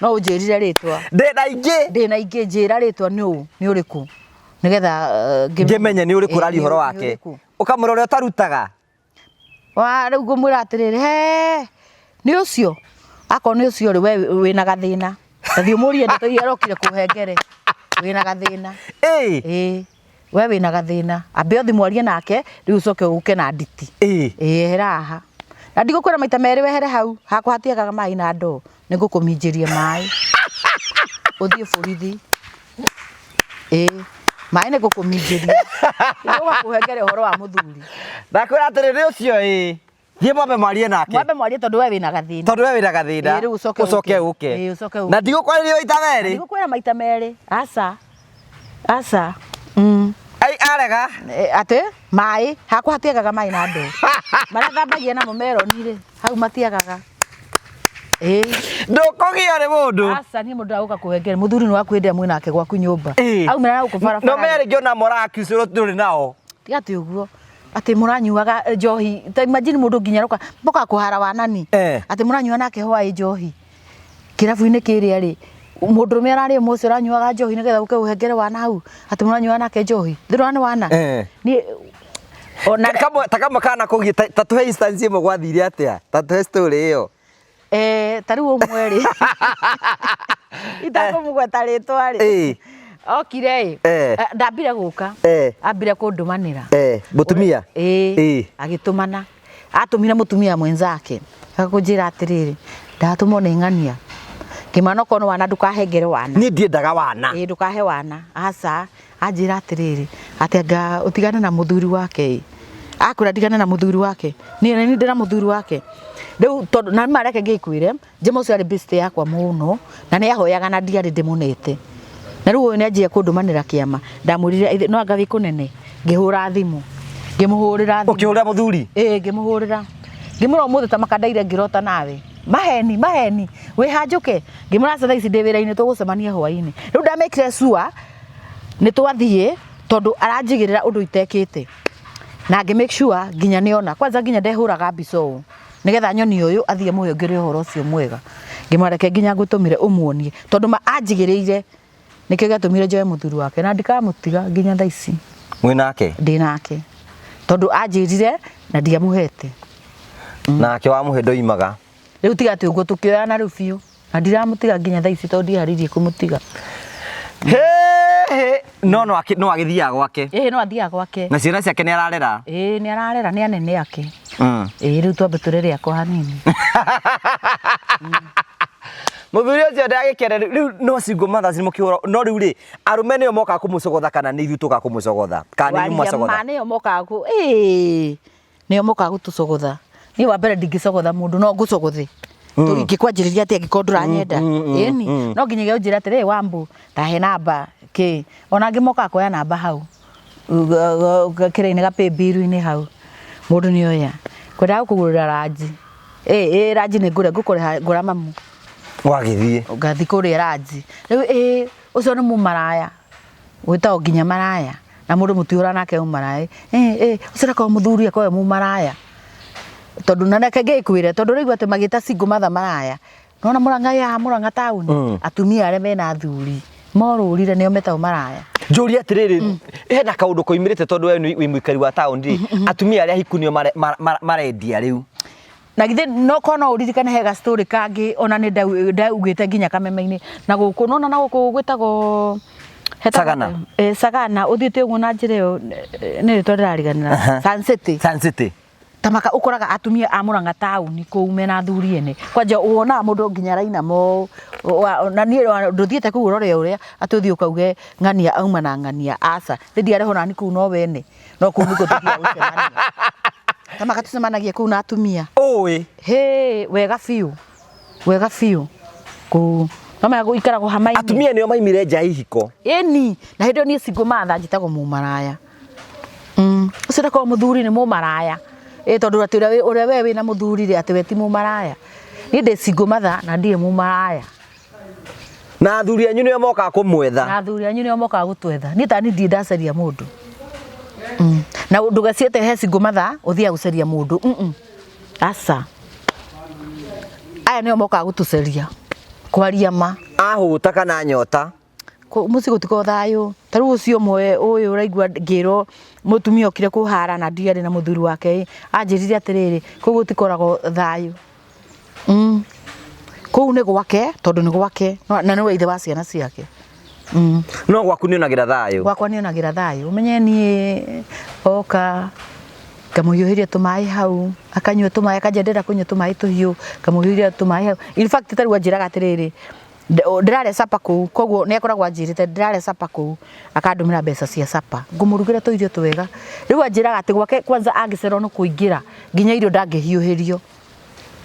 No ũnjĩrire rĩtwa. Ndĩ na ingĩ. Ndĩ na ingĩ, njĩra rĩtwa nĩ ũ, nĩ ũrĩkũ. Nĩgetha ngĩmenye nĩ ũrĩkũ ũraria ũhoro wake. Ũkamũra ũrĩa ũtarutaga. Wa rĩu ngũmwĩra atĩrĩrĩ, he nĩ ũcio, akorwo nĩ ũcio rĩ, we wĩna gathĩna. Ta thiĩ ũmũrie ndeto iria arokire kũhengere. Wĩna gathĩna. Ĩĩ. We wĩna gathĩna. Ambe ũthiĩ mwarie nake, rĩu ũcoke ũke na nditi. Ĩĩ, ehera haha. Na ndigũkwĩra maita merĩ wehere hau, hakwa hatiagaga maĩ na ndoo. Nĩ ngũkũminjĩria maĩ. Ũthiĩ borithi. Ĩĩ, maĩ nĩ ngũkũminjĩria. Ũgakũhengere ũhoro wa mũthuri. Ndakwĩra atĩrĩ nĩ ũcio ĩĩ. Thiĩ mwambe mwarie nake. Mwambe mwarie tondũ we wĩna gathĩna. Tondũ we wĩna gathĩna. Ĩĩ, rĩu ũcoke ũcoke ũke. Ĩĩ, ũcoke ũke. Na ndigũkwarĩria maita merĩ. Ndigũkwĩra maita merĩ. Aca. Aca. Ai arega. Atĩ maĩ hakwa hatiagaga maĩ na ndoo. Marĩa thambagia namo meroni rĩ, hau matiagaga. Ĩĩ. Ndũkũgio nĩ mũndũ. Aca niĩ mũndũ ndagũka kũhengere. Mũthuri nĩ waku hĩndĩ ĩrĩa mwĩnake gwaku nyũmba. Aumĩra na gũkũ barabara. No merĩ ngĩona mũrakiucũrwo ndũrĩ nao. Tiga atĩ ũguo. Atĩ mũranyuaga njohi. Ta imagine mũndũ nginya aroka mokaga kũhara wanani. Atĩ mũranyua nake hwaĩ njohi. Kĩrabu-inĩ kĩrĩa rĩ, mũndũrũme ararĩ ũmwe ũcio ũranyuaga njohi nĩgetha ũke ũhengere wana hau. Atĩ mũranyuaga nake njohi. Thĩrona nĩ wana. Niĩ ona Ta kamwe kana kũgiĩ ta tũhe instance ĩmwe gwathire atĩa? Ta tũhe story ĩyo. Ta rĩu ũmwe rĩ. Itakũmũgweta rĩtwa rĩ. Okire ĩ. Ndambire gũka. Ambire kũndũmanĩra. Mũtumia? Ĩĩ. Agĩtũmana. Atũmire mũtumia mwenzake. Akũnjĩra atĩrĩrĩ, ndatũmwo nĩ ng'ania. Ngĩmwĩra okorwo nĩ wana ndũkahengere wana. Niĩ ndiendaga wana. Ĩĩ ndũkahe wana. Aca. Anjĩra atĩrĩrĩ, atĩ anga ũtigane na mũthuri wake ĩ. Akwĩra ndigane na mũthuri wake. Niĩ nĩ ndĩ na mũthuri wake. Rĩu tondũ na nĩma reke ngĩkwĩre, Njema ũcio arĩ best yakwa mũno na nĩ ahoyaga na ndiarĩ ndĩmũnete. Na rĩu ũyũ nĩ anjia kũndũmanĩra kĩama. Ndamwĩrire ithe no anga wĩ kũnene. Ngĩhũra thimũ. Ngĩmũhũrĩra thimũ. Ũkĩhũrĩra mũthuri? Ĩĩ ngĩmũhũrĩra. Ngĩmwĩra ũmũthĩ ta makandaire ngĩrota nawe. Maheni, maheni. Wĩ ha njũke? Ngĩmwĩra aca thaa ici ndĩ wĩra-inĩ tũgũcemania hwainĩ. Rĩu ndamĩkire sure nĩ twathiĩ tondũ aranjigĩrĩra ũndũ itekĩte. Na ngĩ make sure nginya nĩona. Kwanza nginya ndehũraga mbica ũũ. Nĩgetha nyonie ũyũ athiĩ amũhe ongerere ũhoro ũcio mwega. Ngĩmwĩra reke nginya ngũtũmĩre ũmuonie. Tondũ ma anjigĩrĩire nĩkĩo gĩatũmire njoe mũthuri wake na ndikamũtiga nginya thaa ici. Mwĩ nake? Ndĩ nake. Tondũ anjĩrire na ndiamũhete. Nake wamũhe ndoimaga. Rĩu tiga atĩ ũguo tũkĩoyana rĩu biũ na ndiramũtiga nginya thaa ici tondũ ndiharĩirie kũmũtiga. Hĩ, no no no agĩthiaga gwake. Ĩĩ no athiaga gwake. Na ciana ciake nĩ ararera. Ĩĩ nĩ ararera nĩ anene ake. Ĩĩ rĩu twambe tũrere akwa hanini. Mũthuri ũcio ndagĩkene rĩu no single mothers nĩ mũkĩhũra no rĩu rĩ arũme nĩo mokaga kũmũcogotha kana nĩ ithuĩ tũkaga kũmũcogotha kana nĩ inyuĩ mwacogotha? Ma nĩo mokaga kũ ĩĩ nĩo mokaga gũtũcogotha. Niĩ wa mbere ndingĩcogotha mũndũ no ngũcogothe. Ingĩkwanjĩrĩria atĩa angĩkorwo ndũranyenda? Ĩni no nginyagia ũnjĩre atĩrĩ Wambu ta he namba kĩ. Ona angĩ mokaga kuoya namba hau kĩrĩa-inĩ ga paybill-inĩ hau mũndũ nĩ oya. Ngwendaga gũkũgũrĩra ranji. Ĩ ĩ ranji nĩ ngũrĩa ngũkũrĩha ngũra mamu. Wagĩthiĩ. Ngathiĩ kũrĩa ranji. Rĩu ĩ ũcio nĩ mũmaraya. Wĩtagwo nginya maraya. Na mũndũ mũtihũra nake mũmaraya. Ĩ ĩ ũcio ndakorwo mũthuri akorwo e mũmaraya. Tondũ na reke ngĩkwĩre tondũ ũraigua atĩ magĩta single mother maraya. Nĩwona Mũrang'a ĩ haha Mũrang'a taũni atumia arĩa mena athuri morũrire nĩo metagwo maraya. Njũrie atĩrĩrĩ, hena kaũndũ koimĩrĩte tondũ we wĩ mũikari wa taũni rĩ, atumia arĩa ahiku nĩo marendia rĩu. Na githĩ no korwo no ũririkane he ga story kangĩ ona nĩ ndaugĩte nginya kameme-inĩ na gũkũ nĩwona na gũkũ gwĩtagwo Sagana. Sagana ũthiĩte ũguo na njĩra ĩyo nĩ rĩtwa ndĩrariganĩra Sun City. Sun City. Ta maka ũkoraga atumia a Mũrang'a taũni kũu mena athuri ene kwanja wonaga mũndũ nginya arainama ũũ na niĩ ndũthiĩte kũu ũrore ũrĩa atĩ ũthiĩ ũkauge ng'ania auma na ng'ania aca nĩ ndiarehwo nani kũu no wene no kũu nĩkuo tũthiaga gũcemania ta maka tũcemanagia kũu na atumia. Ũĩ. Hĩ wega biũ wega biũ kũu no menya gũikaragwo hama-inĩ. Atumia nĩo maimire nja ya ihiko. Ĩni na hĩndĩ ĩyo niĩ single mother njĩtagwo mũmaraya. Ũcio ndakorwo mũthuri nĩ mũmaraya. Ĩ tondũ atĩ ũrĩa we wĩna mũthuri rĩ atĩ we ti mũmaraya. Niĩ ndĩ single mother na ndirĩ mũmaraya. Na athuri anyu nĩo mokaga kũmwetha. Na athuri anyu nĩo mokaga gũtwetha. Niĩ ta niĩ ndirĩ ndacaria mũndũ. Na ndũgaciĩte he single mother ũthiaga gũcaria mũndũ. Aca. Aya nĩo mokaga gũtũcaria. Kwaria ma. Ahũta kana anyota. Mũciĩ gũtikoragwo thayũ. Ta rĩu ũcio ũmwe ũyũ ũraigua ngĩrwo mũtumia okire kũhara na ndiarĩ na mũthuri wake ĩ, anjĩrire atĩrĩrĩ, kũu gũtikoragwo thayũ. Kũu nĩ gwake tondũ nĩ gwake na nĩwe ithe wa ciana ciake. No gwaku nĩ onagĩra thayũ. Gwakwa nĩ onagĩra thayũ. Ũmenye niĩ oka ngamũhiũhĩria tũmaĩ hau, akanyua tũmaĩ akanjĩra ndĩrenda kũnyua tũmaĩ tũhiũ, ngamũhiũhĩria tũmaĩ hau. In fact ta rĩu anjĩraga atĩrĩrĩ, ndĩrarĩa supper kũu, koguo nĩ akoragwo anjĩrĩte ndĩrarĩa supper kũu, akandũmĩra mbeca cia supper, ngũmũrugĩra tũirio twega. Rĩu anjĩraga atĩ gwake kwanza angĩcererwo nĩ kũingĩra, nginya irio ndangĩhiũhĩrio.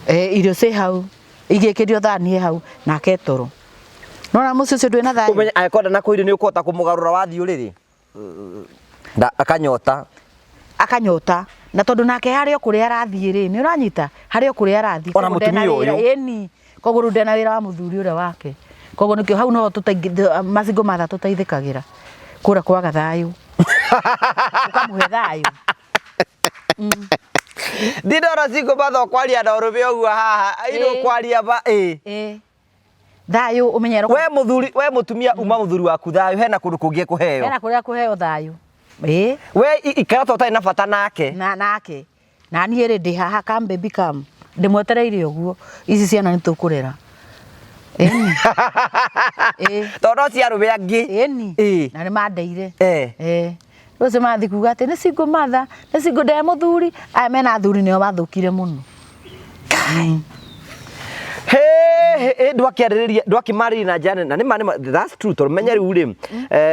Irio ciĩ hau, igĩkĩrio thani ĩ hau, nake toro. Nĩwona mũciĩ ũcio ndwĩna thayũ? Ũmenye angĩkorwo ndanakũire nĩ ũkũhota kũmũgarũra wathiĩ ũrĩrĩ? Akanyota. Akanyota. Na tondũ nake harĩ o kũrĩa arathiĩ rĩ, nĩ ũranyita? Harĩ o kũrĩa arathiĩ. Ona mũtumia ũyũ. Ĩni. Koguo rĩu ndena wĩra wa mũthuri ũrĩa wake. Koguo nĩkĩo hau noho macingo matha tũteithĩkagĩra. Kũrĩa kwaga thayũ. Ũkamũhe thayũ. Ndindona single mother ũkwaria na ũrũme ũguo haha. Ino kwaria ba ĩ. Thayũ ũmenye We mũthuri, we mũtumia uma mũthuri waku thayũ hena kũndũ kũngĩ ekũheo. Hena kũrĩa kũheo thayũ. Ĩ. We ikara ta ũtarĩ na bata nake. Na nake. Na niĩ rĩ ndĩ haha come baby come. Ndĩmwetereire ũguo. Ici ciana nĩ tũkũrera. Ĩni. Ĩ. Tondũ no cia arũme angĩ. Ĩni. Na nĩ mandeire. Ĩ. Rĩu mathiĩ kuga atĩ nĩ single mother, nĩ single ndee mũthuri, aya mena athuri nĩo mathũkire mũno. Hey! Eh, ndwakĩarĩrĩria ndwakĩmarĩria na njĩra nene na nĩma nĩma that's true tondũ menya rĩu rĩ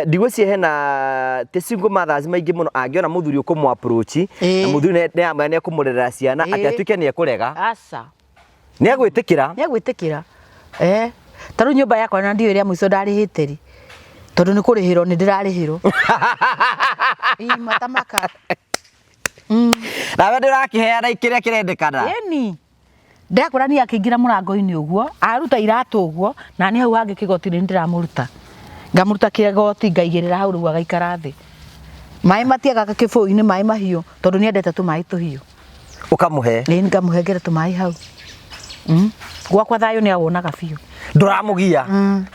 ndigwĩciria hena ti single mothers maingĩ mũno angĩona mũthuri ũkũmũ approach na mũthuri nĩ amwĩra nĩ ekũmũrerera ciana atĩ atuĩke nĩ ekũrega. Aca. Nĩ egwĩtĩkĩra. Nĩ egwĩtĩkĩra. Ta rĩu nyũmba yakwa na ndiũĩ rĩa mũico ndarĩhĩte rĩ, tondũ nĩ kũrĩhĩrwo nĩ ndĩrarĩhĩrwo. Ii matamaka. Nawe ndũrakĩheana kĩrĩa kĩrendekana. Ĩni. Ndakora niĩ akĩingĩra mũrango-inĩ ũguo, aruta iratũ ũguo, na niĩ hau hangĩ kĩgoti-inĩ nĩ ndĩramũruta. Ngamũruta kĩgoti ngaigĩrĩra hau rĩu agaikara thĩ. Maĩ matiagaga kĩbũyũ-inĩ, maĩ mahiũ, tondũ nĩ endete tũmaĩ tũhiũ. Ũkamũhe? Ĩĩ ngamũhengere tũmaĩ hau. Gwakwa thayũ nĩ awonaga biũ. Ndũramũgia?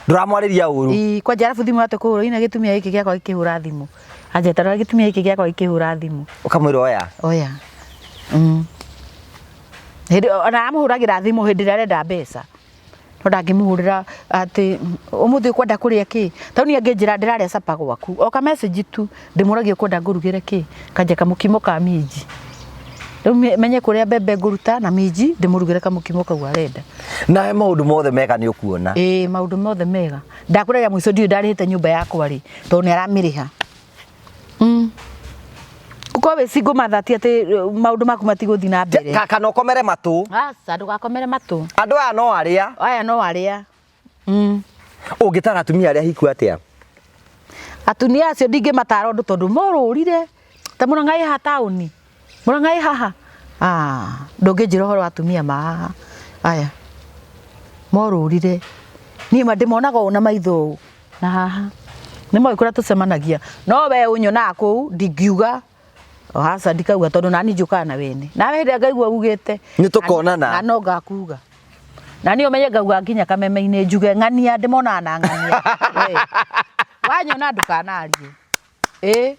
Ndũramwarĩria ũru? Ĩĩ, kwanja arabu thimũ yatũ kũhũra, ina gĩtumia gĩkĩ gĩakwa gĩkĩhũra thimũ. Anja tarora gĩtumia gĩkĩ gĩakwa gĩkĩhũra thimũ. Ũkamwĩra oya? Oya. Hĩndĩ ona amũhũragĩra thimũ hĩndĩ ĩrĩa arenda mbeca. No ndangĩmũhũrĩra atĩ ũmũthĩ ũkwenda kũrĩa kĩ. Ta rĩu niĩ angĩnjĩra ndĩrarĩa capa gwaku, o ka message tu ndĩmũragia ũkwenda ngũrugĩre kĩ, kanja kamũkimo ka minji. Rĩu menye kũrĩa mbembe ngũruta na minji ndĩmũrugĩre kamũkimo kau arenda. Nawe maũndũ mothe mega nĩ ũkuona. Ĩĩ maũndũ mothe mega. Ndakwĩra rĩa mũico ndiũĩ ndarĩhĩte nyũmba yakwa rĩ, tondũ nĩ aramĩrĩha. Ũkorwo wĩ single mother ti atĩ maũndũ maku matigũthiĩ na mbere. Kana ũkomere matũ. Aca, ndũgakomere matũ. Andũ aya no arĩa. Aya no arĩa. Ũngĩtara atumia arĩa hiku atĩa? Atumia acio ndingĩmatara ũndũ tondũ morũrire. Ta mũrang'aĩ haha taũni. Mũrang'aĩ haha. Ndũngĩnjĩra ũhoro wa atumia ma haha. Aya. Morũrire. Niĩ ma ndĩmonaga ũũ na maitho ũũ. Na haha. Nĩ moĩ kũrĩa tũcemanagia. No we ũnyonaga kũu ndingiuga. Aca ndikauga tondũ nani njũkaga na wene. Nawe hĩndĩ ĩrĩa ngaigua ugĩte. Nĩ tũkonana. Na no ngakuga. Na niĩ ũmenye ngauga nginya kameme-inĩ njuge ng'ania ndĩmonaga na ng'ania. We. Wanyona ndũkanarie. Ĩĩ.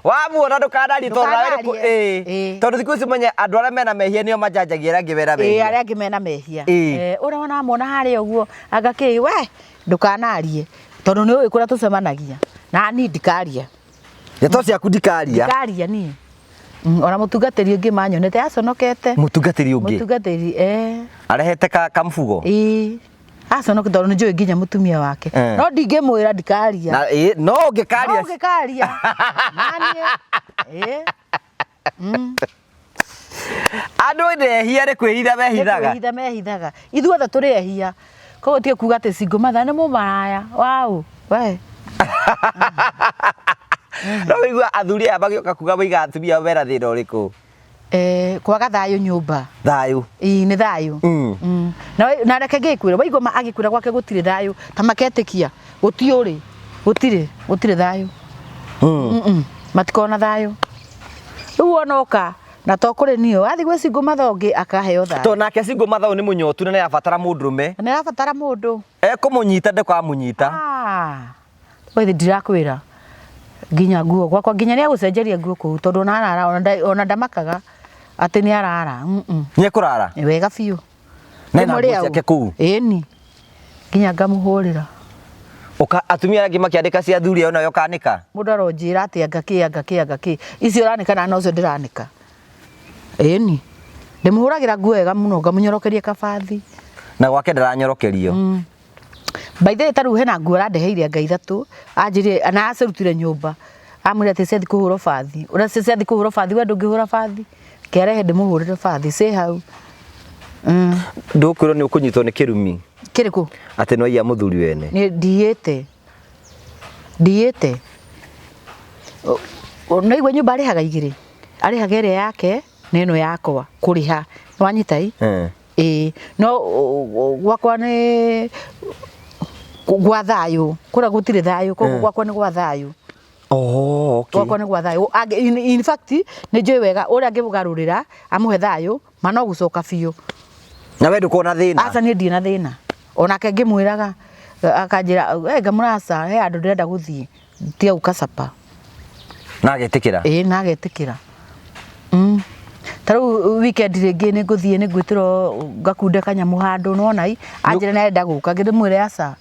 Wamuona ndũkanarie tondũ nawe nĩ kũ- Ndũkanarie. ĩĩ. Ĩĩ. Tondũ thikũ ici menye andũ arĩa mena mehia nĩo manjanjagia arĩa angĩ mena Ĩĩ, mehia. arĩa angĩ mena mehia. Ĩĩ. Ũrĩa wona wamwona harĩa ũguo, anga kĩ, we, ndũkanarie. Tondũ nĩ ũĩ kũrĩa tũcemanagia. Na niĩ ndikaria. Ndeto ciaku ndikaria. Ndikaria niĩ. Ona mũtungatĩri ũngĩ manyonete aconokete. Mũtungatĩri ũngĩ? Mũtungatĩri, Arehete kambugo? Ĩĩ. Aconokete tondũ nĩ njũĩ nginya mũtumia wake. No ndingĩmwĩra ndikaria. Na, ĩĩ, no ũngĩkaria. No ũngĩkaria. Naniĩ. Ĩĩ. Andũ nĩ ehia nĩ kwĩhitha mehithaga. Nĩ kwĩhitha mehithaga. Ithuothe tũrĩ ehia. Koguo tiga kuga atĩ single mother nĩ mũmaraya. Waũ. We. No wĩigua athuri aya magĩũka kuga moiga atumia ao mena thĩna ũrĩkũ? Kwaga thayũ nyũmba. Thayũ. Ĩĩ, nĩ thayũ. Na reke ngĩkwĩre, waigua agĩkwĩra gwake gũtirĩ thayũ, ta maketĩkia, gũtiũrĩ, gũtirĩ, gũtirĩ thayũ. Matikoragwo na thayũ. Rĩu wona oka, na to kũrĩ niĩ, wathiĩ gwĩ single mother ũngĩ akaheo thayũ. Tondũ nake single mother ũyũ nĩ mũnyotu na nĩ arabatara mũndũrũme. Na nĩ arabatara mũndũ. Ekũmũnyita ndĩkamũnyita. Wewe ndirakwĩra nginya nguo gwakwa nginya nĩ agũcenjeria nguo kũu tondũ ona arara ona ndamakaga atĩ nĩ arara. Nĩ ekũrara? Nĩ wega biũ. Na ena nguo Ndĩmũrĩa ciake ũ? kũu? Ĩni. Nginya ngamũhũrĩra. Ũka atumia angĩ makĩandĩka cia athuri ao nawe ũkanĩka? Mũndũ aronjĩra atĩ anga kĩ, anga kĩ, anga kĩ. Icio ũranĩka na nocio ndĩranĩka. Ĩni. Ndĩmũhũragĩra nguo wega mũno, ngamũnyorokeria kabathi. Na gwake ndaranyorokerio. By the way, ta rĩu hena nguo arandeheire anga ithatũ, anjĩrire, na acirutire nyũmba. Amwĩra atĩ ciathiĩ kũhũrwo bathi. Ũrĩa ciathiĩ kũhũrwo bathi, we ndũngĩhũra bathi. Kĩarehe ndĩmũhũrĩre bathi, ciĩ hau. Ndũkwĩrwo nĩ ũkũnyitwo nĩ kĩrumi? Kĩrĩkũ? Atĩ no iya mũthuri wene. Nĩ ndiyĩte. Ndiyĩte. No igua nyũmba arĩhaga igĩrĩ. Arĩhaga ĩrĩa yake na ĩno yakwa kũrĩha. Nĩwanyita ĩ? Ĩĩ, no gwakwa nĩ gwa thayũ. Kũrĩa gũtirĩ thayũ, koguo gwakwa nĩ gwa thayũ. Oh, okay. Gwakwa nĩ gwa thayũ. In fact, nĩ njũĩ wega ũrĩa angĩmũgarũrĩra amũhe thayũ, ma no gũcoka biũ. Na we ndũkoragwo na thĩna? Aca, niĩ ndirĩ na thĩna. Onake ngĩmwĩraga, akanjĩra, ngamwĩra aca, he handũ ndĩrenda gũthiĩ, tiga gũka capa. Na agetĩkĩra? Ĩĩ, na agetĩkĩra. Ta rĩu weekend rĩngĩ nĩ ngũthiĩ nĩ ngwĩtĩrwo ngakunde kanyamũ handũ, nĩwona ĩ, anjĩra nĩ arenda gũka, ngĩmwĩre aca,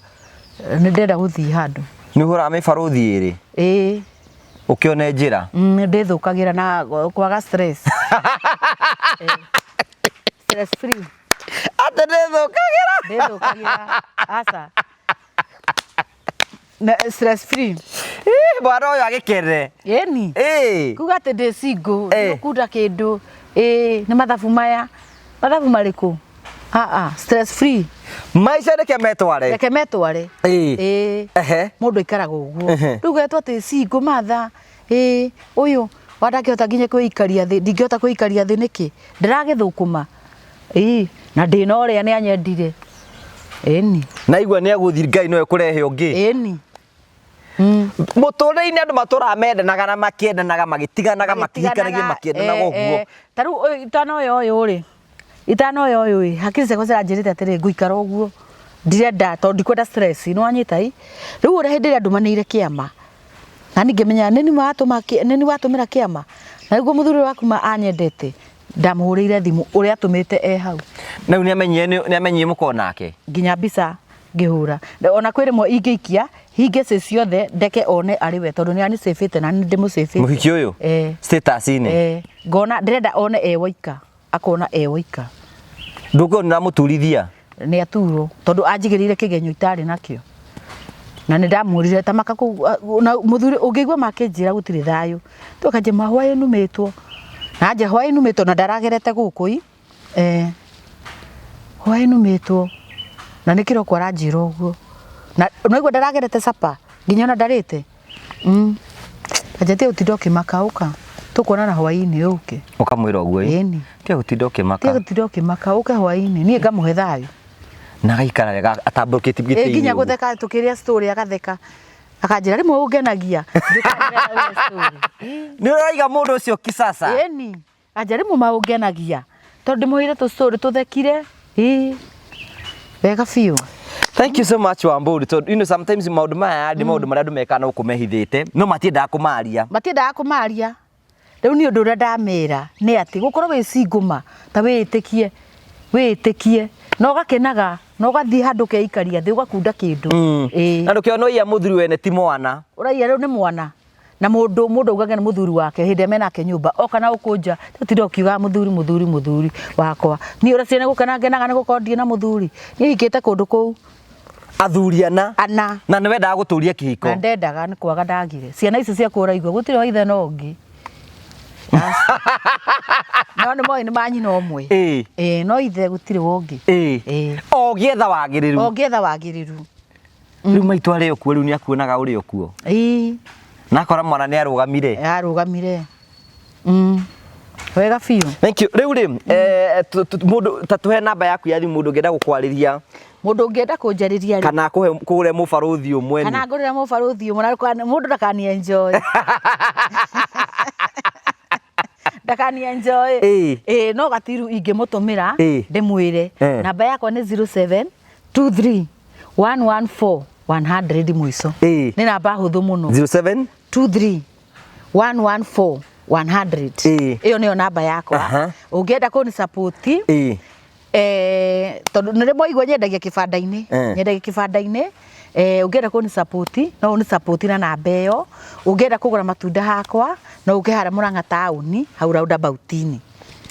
nĩ ndĩrenda gũthiĩ handũ. Nĩ ũhũraga mĩbarũthi ĩrĩ? Ĩĩ. Ũkĩone njĩra? Ndĩthũkagĩra na kwaga stress. Stress free. Atĩ ndĩthũkagĩra. Ndĩthũkagĩra. Aca. Na stress free. Ĩ, mwana ũyũ agĩkene. Ĩni. Ĩ. Kuga atĩ ndĩ single, Eh. ndigũkunda kĩndũ. Ĩ, nĩ mathabu maya. Mathabu marĩkũ? Aa, stress free. Maica reke metware. Reke metware. Ĩ. Ĩ. Ehe. Mũndũ aikaraga ũguo. Ehe. Rĩu getwo atĩ single mother, ĩ, ũyũ wa ndangĩhota nginya kwĩikaria thĩ, ndingĩhota kwĩikaria thĩ nĩkĩ? Ndĩragĩthũkũma. Ĩ, na ndĩna ũrĩa nĩ anyendire. Ĩni. Na igua nĩ egũthiĩ Ngai no ekũrehe ũngĩ. Ĩni. Mũtũrĩre-inĩ andũ matũraga mendanaga na makĩendanaga magĩtiganaga makĩhikanagia makĩendanaga ũguo. Ta rĩu ũyũ itanoya ũyũ rĩ, itanoya ũyũ ĩ, hakiri ciakwa ciranjĩrĩte atĩrĩ ngũikara ũguo ndirenda tondũ ndikwenda stress nĩ wanyita ĩ. Rĩu ũrĩa hĩndĩ ĩrĩa ndũmanĩire kĩama na niĩ ngĩmenya nĩ niĩ watũma nĩ niĩ watũmĩra kĩama na nĩguo mũthuri ũyũ waku ma anyendete ndamũhũrĩire thimũ ũrĩa atũmĩte e hau. Na rĩu nĩ amenyire mũkorwo nake. Nginya mbica ngĩhũra. Ona kwĩ rĩmwe ingĩikia hinge ci ciothe ndeke one arĩ we tondũ nĩ anicĩbĩte na nĩ ndĩmũcĩbĩte. Mũhiki ũyũ? Eh. Status-inĩ? Eh. Ngona ndĩrenda one e woika, akona e woika. Ndũkũona nĩ ũramũturithia? Nĩ aturwo tondũ anjigĩrĩire kĩgenyo itarĩ nakĩo. Na nĩ ndamwĩrire ta maka kũu na mũthuri ũngĩigua makĩnjĩra gũtirĩ thayũ. Tũkanjia mahwaĩ numĩtwo. Na anjia hwaĩ numĩtwo na ndaragerete gũkũ ĩ. Eh. Hwaĩ numĩtwo. Na nĩ kĩroko aranjĩra ũguo. Na ũnaigua ndaragerete capa nginya ona ndarĩte. Anjia tiga gũtinda ũkĩmaka ũka. Tũkuonana hwaĩ-inĩ ũke. Ũkamwĩra ũguo ĩ? Ĩni. Tiga gũtinda ũkĩmaka. Tiga gũtinda ũkĩmaka ũke hwaĩ-inĩ niĩ ngamũhe thayũ. Na agaikara wega atambũrũkĩtie gĩtĩ-inĩ. Nginya gũtheka tũkĩrĩa story agatheka. Akanjĩra rĩmwe ũngenagia. Nĩ ũraiga mũndũ ũcio kisasa. Ĩni. Anjĩra rĩmwe maũngenagia. Tondũ ndĩmũheire tũ story tũthekire. Ĩ. Wega biũ. Thank you so much Wamburi. Tondũ you know sometimes maũndũ maya nĩ maũndũ marĩa andũ mekaga na gũkũ mehithĩte no matiendaga kũmaria. Matiendaga kũmaria. Rĩu niĩ ũndũ ũrĩa ndamera nĩ atĩ gũkorwo wĩ single ma ta wĩĩtĩkie wĩĩtĩkie na ũgakenaga na ũgathiĩ handũ ũkeikaria thĩ ũgakunda kĩndũ. Ĩĩ. Na ndũkĩona ũiya mũthuri wene ti mwana. Ũraiya rĩu nĩ mwana. Na mũndũ mũndũ augaga nĩ mũthuri wake hĩndĩ ĩrĩa menake nyũmba oka na gũkũ nja tũtinda ũkiugaga mũthuri mũthuri mũthuri wakwa. Niĩ ũrĩa ciana gũkena ngenaga nĩ gũkorwo ndirĩ na mũthuri. Niĩ hikĩte kũndũ kũu. Athuri ana. Ana. Na nĩ wendaga gũtũria kĩhiko. Na ndendaga nĩ kwaga ndagire. Ciana ici ciakwa ũraigua gũtirĩ wa ithe na ũngĩ. No nĩ moĩ nĩ ma nyina ũmwe. Ĩĩ. Ĩĩ no ithe gũtirĩ wa ũngĩ. Ĩĩ. Ĩĩ. O ũgĩetha wagĩrĩru. O ngĩetha wagĩrĩru. Rĩu maitũ arĩ o kuo rĩu nĩ akuonaga ũrĩ o kuo. Ĩĩ. Na akora mwana nĩ arũgamire. Arũgamire. Wega biũ. Thank you. Rĩu rĩ, mũndũ ta tũhe namba yaku ya thimũ mũndũ ũngĩenda gũkwarĩria. Mũndũ ũngĩenda kũnjarĩria rĩ. Kana akũhe kũgũre mũbarũthi ũmwe. Kana ngũrĩre mũbarũthi ũmwe na mũndũ ndakani enjoy. Ndakani enjoy. Ĩĩ. Ĩĩ no gatiru ingĩmũtũmĩra Ĩĩ. ndĩmwĩre. Eh. Namba yakwa nĩ 07 23 114 100 mũico. Ĩĩ. Nĩ namba hũthũ mũno. 07 23 114 100. Ĩĩ. Ĩyo nĩyo namba yakwa. Aha. Ũngĩenda kũni support Ĩĩ. Tondũ nĩ rĩmwe igua nyendagia kĩbanda-inĩ. Eh. Nyendagia kĩbanda-inĩ. Ũngĩenda kũni support no ũni support na namba ĩyo. Ũngĩenda kũgũra matunda hakwa no ũke harĩa Mũrang'a taũni hau roundabout-inĩ.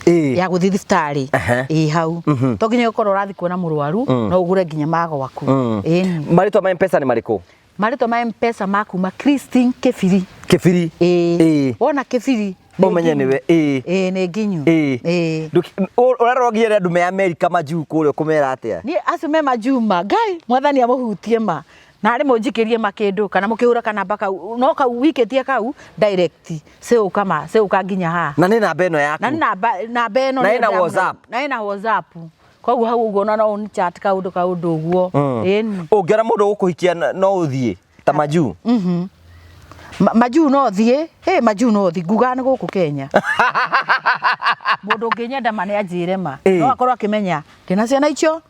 Ĩĩ. Ya gũthiĩ thibitarĩ. Aha. Ĩĩ hau. To nginya ũkorwo ũrathiĩ kuona mũrwaru no ũgũre nginya ma gwaku. Ĩni. Marĩtwa ma M-Pesa nĩ marĩkũ? Marĩtwa ma M-Pesa ma kuma Christine Kĩbiri. Kĩbiri. Ĩĩ. Ĩĩ. Wona Kĩbiri nĩ Ũmenye nginyu. nĩwe. Ĩĩ. Ĩĩ nĩ nginyu. Ĩĩ. Ĩĩ. Ũrarora nginya arĩa andũ me Amerika majuu kũrĩa ũkũmera atĩa? Niĩ acio me majuu ma Ngai mwathani amũhutie ma. Na arĩ mũnjikĩrie ma kĩndũ kana mũkĩhũra kanamba kau no kau wikĩtie kau direct cĩũka ma cĩũka nginya haha. Na nĩ namba ĩno yaku. Na nĩ namba namba ĩno Na nĩyo ĩna ndĩramũhe. WhatsApp. Na ĩna WhatsApp. Koguo hau ũguo no ũni chat kaũndũ kaũndũ ũguo. Ĩni. Ũngĩona mũndũ ũgũkũhikia no ũthiĩ ta majuu. Majuu no thiĩ, ĩ majuu no thiĩ, ngugaga nĩ gũkũ Kenya. Mũndũ ũngĩnyenda ma nĩ anjĩre ma. Ĩĩ. No akorwo akĩmenya ndĩna ciana icio,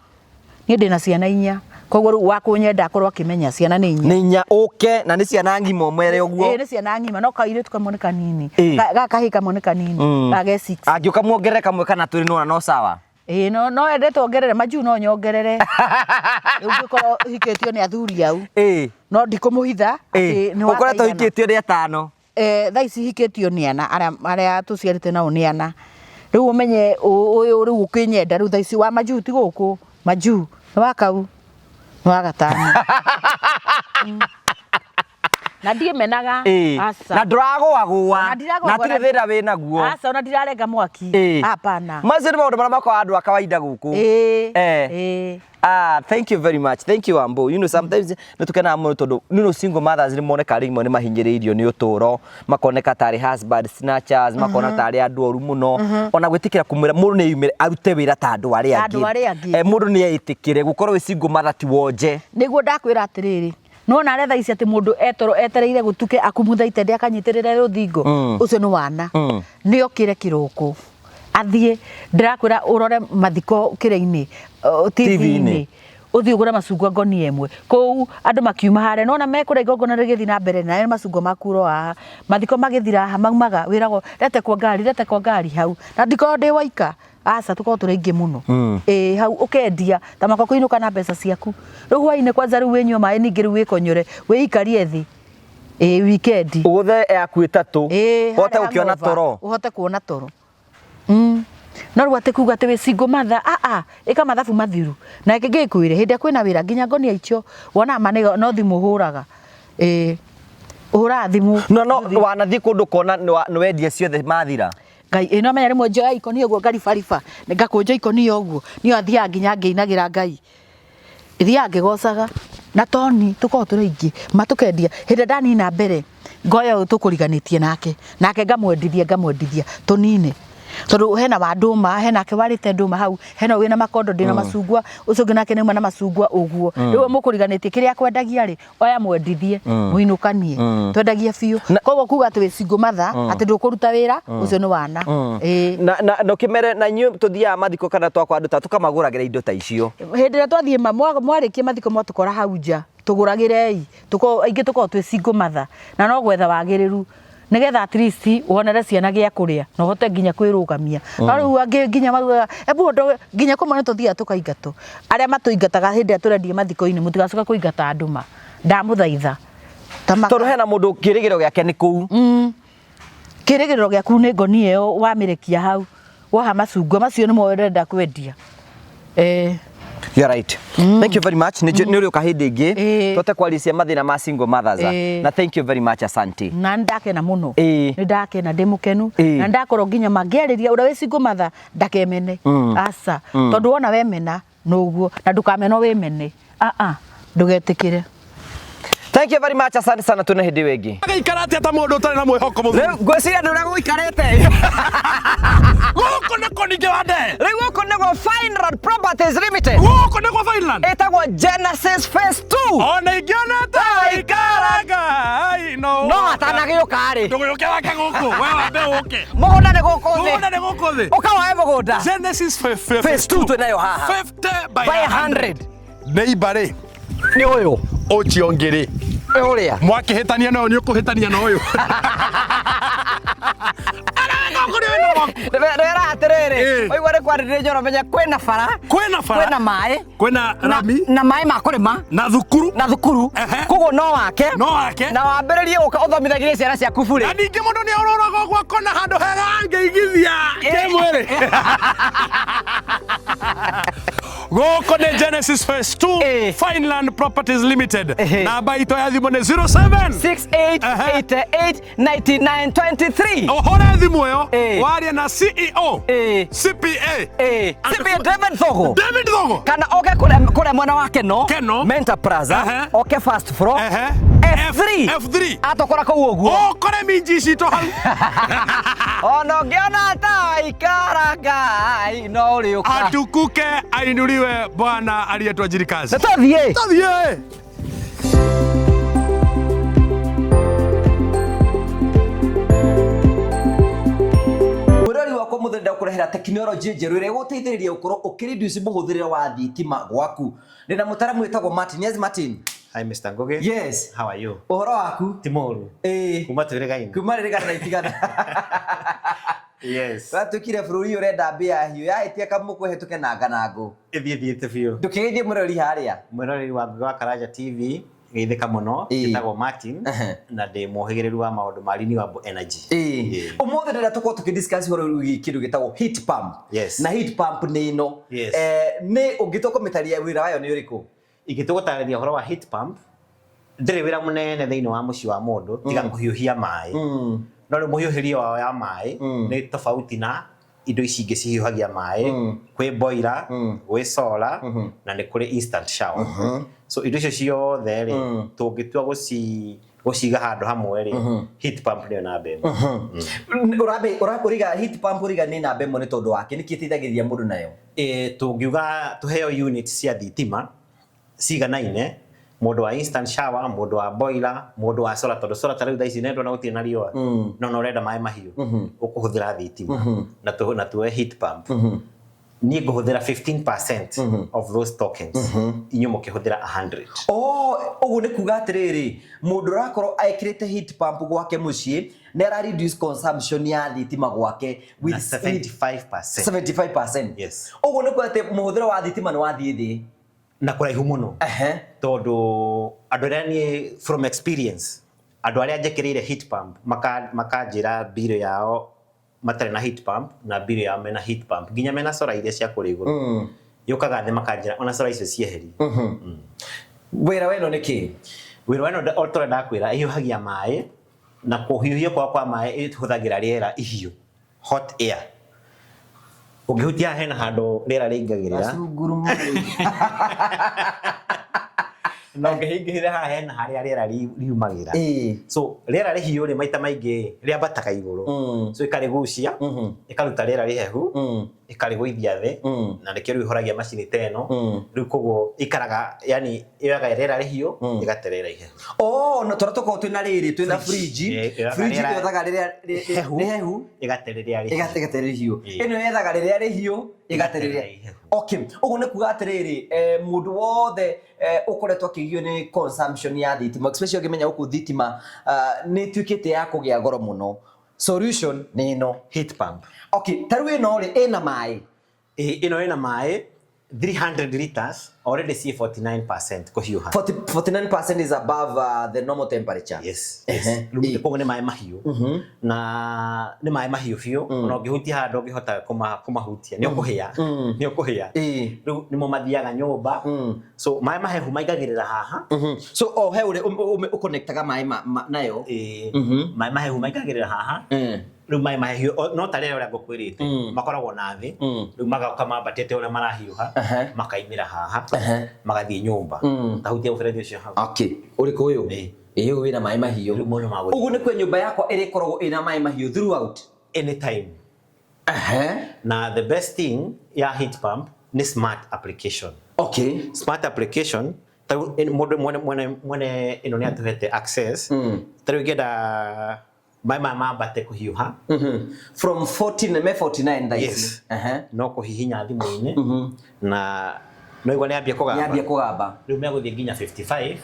niĩ ndĩna ciana inya. Koguo rĩu wa kũnyenda akorwo akĩmenya ciana nĩ inya. Nĩ inya ũke na nĩ ciana ng'ima ũmere ũguo. Ĩĩ nĩ ciana ng'ima no kairĩtu kamwe nĩ kanini. Ĩĩ. Gaka kahĩĩ kamwe nĩ kanini. Gage 6. Angĩũka muongerere kamwe kana twĩrĩ nĩwona no sawa. Ĩĩ no no endete ongerere majuu no nyongerere. Rĩu ngĩkorwo hikĩtio nĩ athuri au. Ĩĩ. No ndikũmũhitha Ĩĩ. atĩ nĩ Ũkoretwo wakaigana. hikĩtio nĩ atano. Thaa ici hikĩtio nĩ ana arĩa tũciarĩte nao nĩ ana. Rĩu ũmenye ũyũ rĩu ũkĩnyenda rĩu thaa ici wa majuu ti gũkũ majuu nĩ wa kau nĩ wa gatano. Na ndiĩmenaga. Ĩĩ. Aca. Na ndũragũagũa. Na ndiragũagũa Na hatirĩ na- thĩna wĩ naguo. Aca, ona ndirarenga mwaki. Ĩĩ. Hapana. Macio nĩ maũndũ marĩa makoraga andũ a kawaida gũkũ. Ĩĩ. Eh. Ĩĩ. Ah, thank you very much. Thank you, Ambo. You know, sometimes nĩ tũkenaga mũno tondũ you know, single mothers nĩ moneka rĩmwe nĩ mahinyĩrĩirio nĩ ũtũũro, makoneka tarĩ husband snatchers, makona tarĩ andũ oru mũno. Ona gwĩtĩkĩra kũmwĩra mũndũ nĩ eyumĩre arute wĩra ta andũ arĩa Ta andũ angĩ. arĩa angĩ. Eh, mũndũ nĩ etĩkĩre gũkorwo wĩ single mother ti wonje. Nĩguo ndakwĩra atĩrĩrĩ, nona arĩa thaa ici atĩ mũndũ etoro etereire gũtuke akumutha itende akanyitĩrĩre rũthingo, ũcio nĩ wana. Nĩ okĩre kĩroko athiĩ, ndĩrakwĩra ũrore mathiko kĩrĩa-inĩ, TV-inĩ. TV-inĩ, ũthiĩ ũgũre macungwa ngonia ĩmwe kũu andũ makiuma harĩa nona mekũrĩa igongona rĩgĩthiĩ na mbere nawe macungwa maku ũro haha mathiko magĩthira haha maumaga wĩragwo rete kwa ngari, rete kwa ngari hau, na ndikorwo ndĩ waika, aca, tũkorwo tũrĩ aingĩ mũno. Ĩĩ, hau ũkendia ta makwa kũinũka na mbeca ciaku rĩu hwainĩ kwanza rĩu wĩnyue maĩ ningĩ rĩu wĩkonyore wĩikarie thĩ, ĩĩ, wikendi. Ũgũthe yaku ĩtatũ, Ĩĩ, ũhote harĩa gũkĩona hangover, toro. ũhote kuona toro. No rĩu atĩ kuga atĩ wĩ single mother, a ĩka mathabu mathiru na ĩngĩ ngĩkwĩre hĩndĩ ĩrĩa kwĩna wĩra nginya ngonia icio wonaga ma no thimũ ũhũraga, ĩĩ, ũhũraga thimũ. No no wanathiĩ kũndũ kona nĩ wendia ciothe mathira. Ngai ĩno menya rĩmwe njoya ikonia ũguo ngaribariba ngakũnja ikonia ũguo niyo thiaga nginya ngĩinagĩra Ngai, thiaga ngĩgocaga na toni tũkoragwo tũrĩ aingĩ ma tũkendia hĩndĩ ĩrĩa ndanina mbere ngoya ũyũ tũkũriganĩtie nake nake ngamwendithia ngamwendithia tũnine tondũ hena wa ndũma, hena ake warĩte ndũma hau, hena wĩna makondo ndĩna macungwa, ũcio ũngĩ nake nĩauma na macungwa ũguo, rĩu mũkũriganĩtie kĩrĩa akwendagia rĩ, oya mwendithie mũinũkanie, twendagia biũ. Koguo kuga atĩ wĩ single mother atĩ ndũkũruta wĩra ũcio nĩ wana. Ĩĩ. Na na na ũkĩmere na inyuĩ tũthiaga mathiko kana twakwa andũ ta tũkamagũragĩra indo ta icio. Hĩndĩ ĩrĩa twathiĩ mwarĩkia mathiko mwatũkora hau nja tũgũragĩrei, aingĩ tũkoragwo twĩ single mother na no gwetha wagĩrĩru nĩgetha at least wonere ciana gĩa kũrĩa na ũhote nginya kwĩrũgamia. No rĩu angĩ nginya maugaga ebu ũndũ nginya kũmwe nĩ tũthiaga tũkaingatwo, arĩa matũingataga hĩndĩ ĩrĩa tũrendia mathiko-inĩ mũtigacoke kũingata andũ ma ndamũthaitha. Tondũ hena mũndũ kĩrĩgĩrĩro gĩake nĩ kũu. Kĩrĩgĩrĩro gĩaku nĩ ngonia ĩyo wamĩrekia hau woha macungwa macio nĩmo ũrenda kwendia. You're right. Thank you very much. Nĩ ũrĩũka hĩndĩ ĩngĩ Ĩĩ. tũhote kwaria cia mathĩna ma single mothers. Ĩĩ. Na thank you very much, asante. Na nĩndakena mũno. Ĩĩ. Nĩndakena ndĩ mũkenu. Ĩĩ. Na ndakorwo nginya mangĩarĩria ũrĩa wĩ single mother ndakemene. Aca. Tondũ wona wemena noguo na ndũkamenwo wĩmene. A ndũgetĩkĩre. Thank you very much, asante sana, tuone hĩndĩ ĩyo ĩngĩ. Agaikara atĩa ta mũndũ ũtarĩ na mwĩhoko mũthuri? Rĩu ngwĩciria nĩ ũrĩa gũikarĩte. Gũkũ nĩkũ ningĩ wa ndee? Rĩu gũkũ nĩguo Fineroad Properties Limited. Gũkũ nĩkuo Finland. Ĩtagwo Genesis Phase 2. Ona ingĩona ta waikara Ngai no. No atanagĩũka rĩ. Ndũgĩũke wake gũkũ, we wambe ũke. Mũgũnda nĩ gũkũ thĩ. Mũgũnda nĩ gũkũ thĩ. Ũka woe mũgũnda. Genesis Phase 2 twĩnayo haha. 50 by By 100. 100. Neighbor rĩ, Nĩ ũyũ. ũcio ũngĩ rĩ, Ũrĩa. mwakĩhĩtania na ũyũ nĩ ũkũhĩtania na ũyũ. Arĩa gũkũ nĩ wĩna waku. Ndĩrera atĩrĩrĩ, Ĩĩ. waigua nĩ kwarĩrĩria njoro menya kwĩna bara, Kwĩna bara. kwĩna maĩ, Kwĩna rami na maĩ ma kũrĩma na thukuru na thukuru, Ehe. koguo no wake no wake. na wambĩrĩrie gũka ũthomithagĩrie ciana ciaku Na burĩ. ningĩ mũndũ nĩ orũraga ũguo akona handũ hega angĩigithia kĩmwĩrĩ. Gũkũ nĩ Genesis Phase 2 Ĩĩ. Fineland Properties Limited. Ehe. Namba itũ ya thimũ nĩ 07 6888 9923. Ũhũre thimũ ĩyo Ĩĩ. warie na CEO Ĩĩ. CPA Ĩĩ. CPA David Thogo. David Thogo. Kana oke kũrĩa mwena wa Keno, Keno. Mentor Plaza, Ehe. oke first floor Ehe. F3 F3. atokora kũu ũguo. Ũkore minji citũ hau. Ona ũngĩona ta waikara Ngai no ũrĩũka. Atukuke ainuliwe Bwana aliyetuajiri kazi. Nĩ tũthiĩ. Tũthiĩ. Mwĩrori wakwa mũthĩ ndakũrehera tekinoronjĩ njerũ ĩrĩa ĩgũteithĩrĩria gũkorwo ũkĩreduce mũhũthĩrĩre wa thitima gwaku. Ndĩna mũtaramu wĩtagwo Martin. Yes, Martin. Hi, Mr. Ngugi. Yes. How are you? Ũhoro waku? Timoru. Ĩĩ. Kuma twĩrĩgaine. Kuma rĩrĩgana na itigana. Yes. Watuĩkire bũrũri ũrenda mbĩa hiũ yahĩtia kamũkũ ĩhĩtũke na nganangũ. Ĩthiĩ thiĩte biũ. Ndũkĩgeithie mwĩrori harĩa. Mwĩroreri wa Ngugi wa Karanja TV, Geithĩka mũno. Ĩĩ. Njĩtagwo Martin na ndĩ mũhĩgĩrĩru wa maũndũ ma renewable energy. Ĩĩ. Ũmũthĩ ndĩrenda tũkorwo tũkĩdiscuss ũhoro wĩgiĩ kĩndũ gĩtagwo heat pump. Yes. Na heat pump nĩ ĩno. Yes. Nĩ ũngĩtua kũmĩtaria wĩra wayo nĩ ũrĩkũ? Ingĩtua gũtarĩria ũhoro wa heat pump, ndĩrĩ wĩra mũnene thĩinĩ wa mũciĩ wa mũndũ tiga kũhiũhia maĩ. No rĩu mũhiũhĩrie wao ya maĩ nĩ tofauti na indo ici ingĩ cihiũhagia maĩ. Kwĩ boiler, gwĩ solar, na nĩ kũrĩ instant shower. So indo icio ciothe rĩ, tũngĩtua gũciga handũ hamwe rĩ, heat pump nĩyo namba ĩmwe. Ũrambe ũriga heat pump ũriga nĩ namba ĩmwe nĩ tondũ wake nĩkĩ ĩteithagĩrĩria mũndũ nayo? Tũngiuga tũheo unit cia thitima ciganaine, mũndũ wa instant shower, mũndũ wa boiler, mũndũ wa solar, tondũ solar ta rĩu thaa ici nĩ ndona gũtirĩ na riũa, no no ũrenda maĩ mahiũ, ũkũhũthĩra thitima na tuoe heat pump. Niĩ ngũhũthĩra 15% of those tokens, inyuĩ mũkĩhũthĩra 100. Oh, ũguo nĩ kuga atĩrĩrĩ, mũndũ ũrakorwo ekĩrĩte heat pump gwake mũciĩ nĩ ara reduce consumption ya thitima gwake na 75%. 75%. Yes. Ũguo nĩ kuga atĩ mũhũthĩro wa thitima nĩ wathiĩ thĩ. Na kũraihu mũno. Tondũ andũ arĩa niĩ from experience, andũ arĩa njĩkĩrĩire heat pump makanjĩra bill yao matarĩ na heat pump na bill yao mena heat pump, nginya mena solar iria cia kũrĩa igũrũ, yũkaga thĩ makanjĩra ona solar icio cieheri. Wĩra wa ĩno nĩ kĩ? Wĩra wa ĩno o ta ũrĩa ndakwĩra, ĩhiũhagia maĩ, na kũhiũhio kwa maĩ ĩhũthagĩra rĩera ihiũ, hot air. Ũngĩhutia haha hena handũ rĩera rĩingagĩrĩra. Na ũngĩhingĩrĩra haha hena harĩa rĩera riumagĩra. So rĩera rĩhiũ rĩ maita maingĩ rĩambataga igũrũ. So ĩkarĩgucia, ĩkaruta rĩera rĩhehu, ĩkarĩgũithia thĩ, na nĩkĩo rĩu ĩhoragia macini ta ĩno. Rĩu koguo ikaraga, yani yoyaga rĩera rĩhiũ, ĩgate rĩera ihehu. Oh, no tũrĩa tũkoragwo twĩna rĩrĩ, twĩna fridge. Yoyaga Fridge rĩera yothaga rĩrĩa rĩhehu, rĩhehu, ĩgate rĩrĩa rĩhiũ. Ĩgate rĩhiũ. Ĩno yethaga rĩrĩa rĩhiũ, ĩgate rĩrĩa ihehu. Okay, ũguo nĩ kuga atĩrĩrĩ, mũndũ wothe ũkoretwo akĩgio nĩ consumption ya thitima, especially ũngĩmenya gũkũ thitima nĩ ĩtuĩkĩte ya kũgĩa goro mũno. Solution nĩ ĩno. Heat pump. Okay, ta rĩu ĩno rĩ, ĩna maĩ. Ĩno ĩna maĩ 300 liters, already ciĩ 49% kũhiũha. 49% is above the normal temperature. Yes, yes. Rĩu koguo nĩ maĩ mahiũ. Na nĩ maĩ mahiũ biũ, ona ũngĩhutia haha ndũngĩhota kũmahutia, nĩ ũkũhĩa. Nĩ ũkũhĩa. Rĩu nĩmo mathiaga nyũmba. So maĩ mahehu maingagĩrĩra haha. So o he ũrĩa ũconnectaga maĩ nayo. Maĩ mahehu maingagĩrĩra haha. Rĩu maĩ mahehu no ta rĩrĩa ũrĩa ngũkwĩrĩte, makoragwo na thĩ. Rĩu magoka mambatĩte ũrĩa marahiũha, makaimĩra haha, magathiĩ nyũmba. Tahutia mũberethi ũcio hau. Okay, ũrĩkũ ũyũ? Ĩĩ, ũyũ wĩna maĩ mahiũ. Rĩu mũndũ magũthiĩ. Ũguo nĩ kwĩ nyũmba yakwa ĩrĩkoragwo ĩna maĩ mahiũ throughout. Anytime. Na the best thing ya heat pump nĩ smart application. Okay. Smart application, ta rĩu mũndũ mwene ĩno nĩ atũhete access. Ta rĩu ingĩenda maĩ maya mambate kũhiũha. From 14, me 49 thaa ici. Yes. No kũhihinya thimũ-inĩ. Na no igua nĩ ambia kũgamba. Nĩ ambia kũgamba. Rĩu megũthiĩ nginya 55.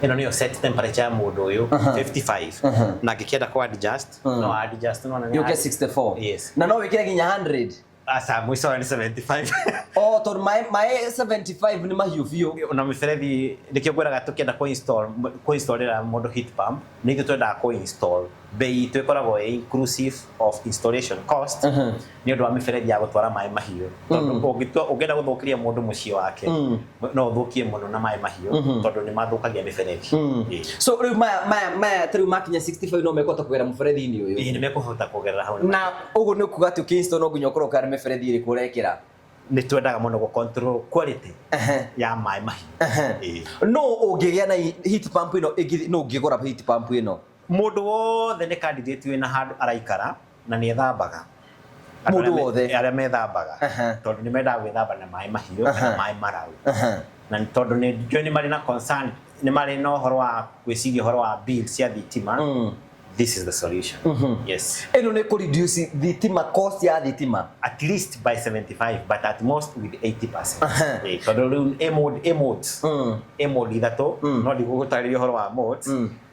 Ĩno nĩyo set temperature ya mũndũ ũyũ, 55. Na angĩkĩenda kũ adjust, no adjust, no nĩ Yũke 64. Yes. Na no wĩkĩre nginya 100. Aca, mũico wayo nĩ 75. Oh, tondũ maĩ 75 nĩ mahiũ biũ. Na mĩberethi, nĩkĩo ngwĩraga tũkĩenda kũ-installĩra mũndũ heat pump, nĩ ithuĩ twendaga kũ-install. Bei itũ ĩkoragwo ĩ inclusive of installation cost, nĩ ũndũ wa mĩberethi ya gũtwara maĩ mahiũ. Tondũ ũngĩenda gũthũkĩria mũndũ mũciĩ wake, no ũthũkie mũno na maĩ mahiũ, tondũ nĩ mathũkagia mĩberethi. So rĩu maya ta rĩu makinya 65 no mekũhota kũgera mũberethi-inĩ ũyũ. Ĩĩ, nĩ mekũhota kũgerera hau. Na ũguo nĩ kuga atĩ ũkĩ-install no nginya ũkorwo ũkĩara mĩberethi ĩrĩkũ ũrekĩra. Nĩ twendaga mũno gũ control quality ya maĩ mahiũ. No ũngĩgĩa na heat pump ĩno, no ũngĩgũra heat pump ĩno? Mũndũ wothe nĩ candidate wĩna handũ araikara na nĩ ethambaga. Mũndũ wothe? Arĩa methambaga. Tondũ nĩ mendaga gwĩthamba na maĩ mahiũ kana maĩ mararu. Na tondũ nĩ njũĩ nĩ marĩ na concern, nĩ marĩ na ũhoro wa gwĩciria ũhoro wa bill cia thitima. This is the solution. Yes. Ĩno nĩ kũ reduce thitima, cost ya thitima. At least by 75, but at most with 80%. Tondũ rĩu A modes. A mode ithatũ, no ndigũgũtarĩria ũhoro wa modes.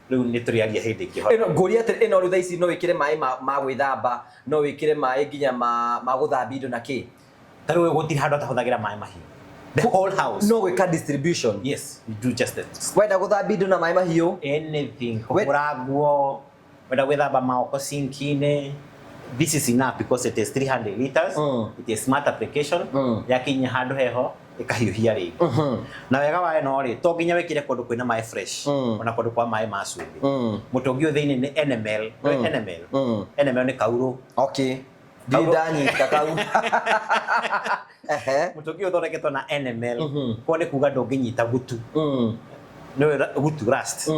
Rĩu nĩ tũrĩaria hĩndĩ ĩngĩ. Ĩno ngũria atĩrĩ, ĩno rĩu thaa ici no wĩkĩre maĩ ma gwĩthamba, no wĩkĩre maĩ nginya ma gũthambia indo na kĩ? Ta rĩu gũtirĩ handũ atahũthagĩra maĩ mahiũ. The whole house. No gwĩka distribution. Yes, you do just that. Wenda gũthambia indo na maĩ mahiũ. Anything, kũhũra nguo, wenda gwĩthamba maoko sinki-inĩ. This is enough because it is 300 liters. It is smart application. Yakinya handũ heho ĩkahiũhia rĩngĩ. Na wega wa ĩno rĩ, to nginya wĩkĩre kũndũ kwĩna maĩ fresh, ona kũndũ kwa maĩ ma cumbĩ. Mũtũngi ũyũ thĩinĩ nĩ enamel. Nĩ enamel. Enamel nĩ kaurũ. Okay. Ndirĩ ndanyita kau. Ehe. Mũtũngi ũyũ ũthondeketwo na enamel. Koguo nĩ kuga ndũngĩnyita gutu. Nĩ gutu, rust.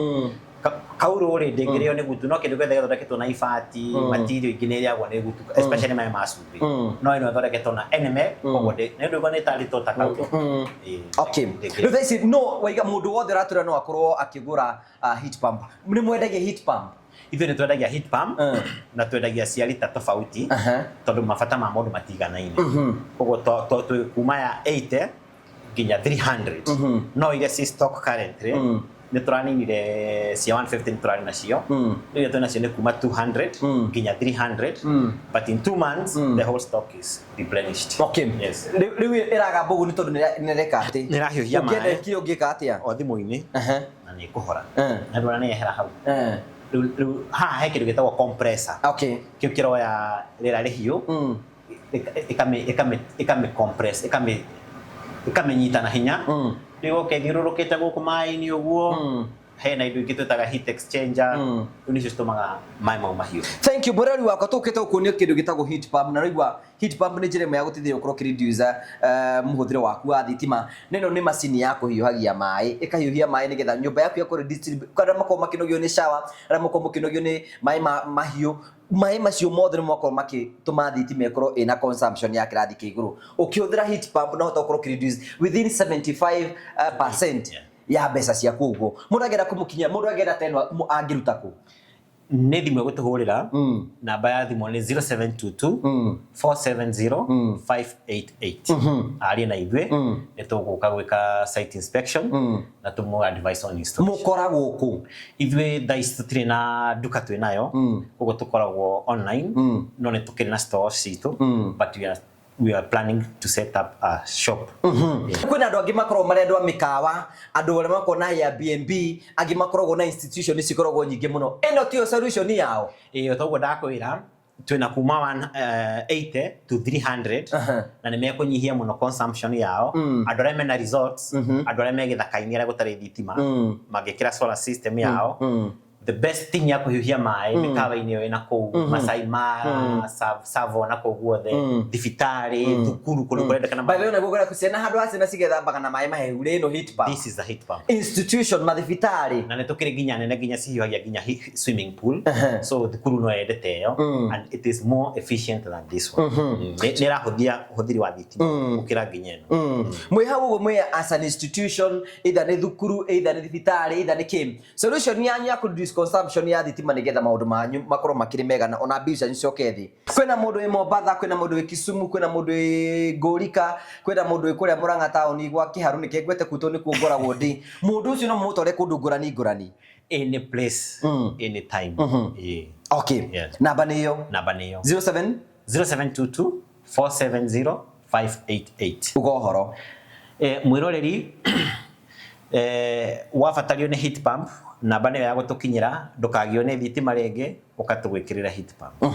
Kaurũ rĩ, ndĩngĩrĩo nĩ gutu, no kĩndũ gĩothe gĩthondeketwo na ibati, material ingĩ nĩ ĩrĩagwo nĩ gutu, especially maĩ ma cumbĩ. No ĩno ĩthondeketwo na enamel, koguo nĩ ndũigua nĩ tarĩtwo ta kaurũ. Ĩĩ, Okay. ndĩngĩrĩo. Rĩu thaa ici no waiga mũndũ wothe ũratũra no akorwo akĩgũra heat pump. Nĩ mwendagia heat pump? Ithuĩ nĩ twendagia heat pump na twendagia cia lita tofauti, tondũ mabata ma mũndũ matiganaine. Koguo twĩ kuma ya 80 nginya 300, no iria ci stock currently nĩ tũraninire cia 150, nĩ tũrarĩ nacio. Rĩu iria twĩ nacio nĩ kuma 200 nginya 300, but in 2 months the whole stock is replenished. Yes. Rĩu ĩragamba ũguo nĩ tondũ nĩ ĩreka atĩ? Nĩ ĩrahiũhia Ũngĩenda maĩ. ĩkire ũngĩka atĩa? O thimũ-inĩ na nĩ ĩkũhora. Na ndũra nĩ yehera hau. Rĩu haha he kĩndũ gĩtagwo compressor. Kĩu kĩroya rĩera rĩhiũ, ĩkamĩ compress, ĩkamĩnyita na hinya. Rĩu oke ĩthiũrũrũkĩte gũkũ maĩ-inĩ ũguo. Hena indo ingĩ twĩtaga heat exchanger. Rĩu nĩcio citũmaga maĩ mau mahiũ. Thank you, mũrori wakwa. Tũkĩte gũkuonia kĩndũ gĩtagwo heat pump, na raigua heat pump nĩ njĩra ĩmwe ya gũteithĩrĩria gũkorwo ũkĩreduce mũhũthĩro waku wa thitima. Na ĩno nĩ macini ya kũhiũhagia maĩ, ĩkahiũhia maĩ nĩgetha nyũmba yaku yakorwo arĩa makorwo makĩnogio nĩ shower, arĩa makorwo makĩnogio nĩ maĩ mahiũ, maĩ macio mothe nĩ makorwo makĩtũma thitima ĩkorwo ĩna consumption ya kĩrathi kĩa igũrũ. Ũkĩhũthĩra heat pump no ũhote gũkorwo ũkĩreduce within 75 percent ya mbeca ciaku. Ũguo mũndũ angĩenda kũmũkinyia, mũndũ angĩenda ta ĩno, angĩruta kũ? Nĩ thimũ ĩgũtũhũrĩra. Namba ya thimũ nĩ 0722 470 588. Arie na ithuĩ, nĩ tũgũka gwĩka site inspection na tũmũ advice on installation. Mũkoragwo kũ? Ithuĩ thaa ici tũtirĩ na nduka twĩ nayo, koguo tũkoragwo online, no nĩ tũkĩrĩ na stores citũ, but we are planning to set up a shop. Yeah. Kwĩna andũ angĩ makoragwo marĩ andũ a mĩkawa, andũ arĩa makoragwo na Airbnb, angĩ makoragwo na institution cikoragwo nyingĩ mũno. Ĩno tiyo solution yao? Ĩĩ, toguo ndakwĩra, twĩna kuma 180 to 300, na nĩ mekũnyihia mũno consumption yao. Andũ arĩa mena resorts, andũ arĩa me gĩthaka-inĩ arĩa gũtarĩ thitima, mangĩkĩra solar system yao, the best thing ya kũhiũhia maĩ mĩkawa-inĩ ĩyo ĩna kũu Masai Mara, Tsavo na kũu guothe, thibitarĩ, thukuru, kũndũ kũrendekana. By the way, naguo kũrĩa ciana, handũ ha ciana cigethambaga na maĩ mahehu rĩ, ĩno heat pump. This is a heat pump. Institution, mathibitarĩ. Na nĩ tũkĩrĩ nginya nene, nginya cihiũhagia nginya swimming pool. So thukuru no yendete ĩyo, and it is more efficient than this one. Nĩ ĩrahũthia ũhũthĩri wa thitima gũkĩra nginya ĩno. Mwĩ hau ũguo mwĩ as an institution, either nĩ thukuru, either nĩ thibitarĩ, either nĩ kĩ, solution yanyu ya kũ reduce consumption ya thitima nĩgetha maũndũ manyu makorwo makĩrĩ mega na ona mbia cianyu cicoke thĩ. Kwĩna mũndũ wĩ Mombatha, kwĩna mũndũ wĩ Kisumu, kwĩna mũndũ wĩ Ngũrika, kwĩna mũndũ wĩ kũrĩa Murang'a taũni gwa Kĩharu, nĩkĩo ngwete kuu tondũ nĩkuo ngoragwo ndĩ. Mũndũ ũcio no mũmũtware kũndũ ngũrani ngũrani? Any place, any time. Yeah. Okay. Yes. Namba nĩ ĩyo? Namba nĩ ĩyo. 07 0722 470 588. Uga ũhoro. Mwĩroreri, wabatario nĩ heat pump, namba nĩyo ya gũtũkinyĩra. Ndũkagio nĩ thitima rĩngĩ, ũkatũgwĩkĩrĩra heat pump.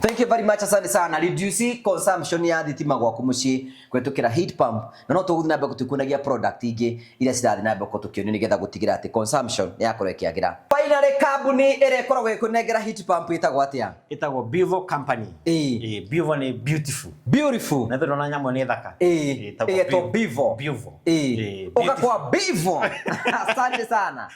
Thank you very much, asante sana. Reduce consumption ya thitima gwaku muciĩ kũhetũkĩra heat pump, na no tũgũthiĩ na mbere tũkuonagia product ingĩ iria cirathiĩ na mbere tũkĩonio nĩgetha gũtigĩra atĩ consumption nĩ yakorwo ĩkĩagĩra. Finally, kambuni ĩrĩa ĩkoragwo ĩkũnengera heat pump ĩtagwo atĩa? Ĩtagwo Bivo Company. Ĩĩ. Bivo nĩ beautiful. Beautiful. Na ndona nyamũ nĩ thaka. Ĩĩ. Ĩtagwo Ĩgetwo Bivo. Bivo. Ĩĩ. Ĩĩ, Ũka kwa Bivo. Asante sana.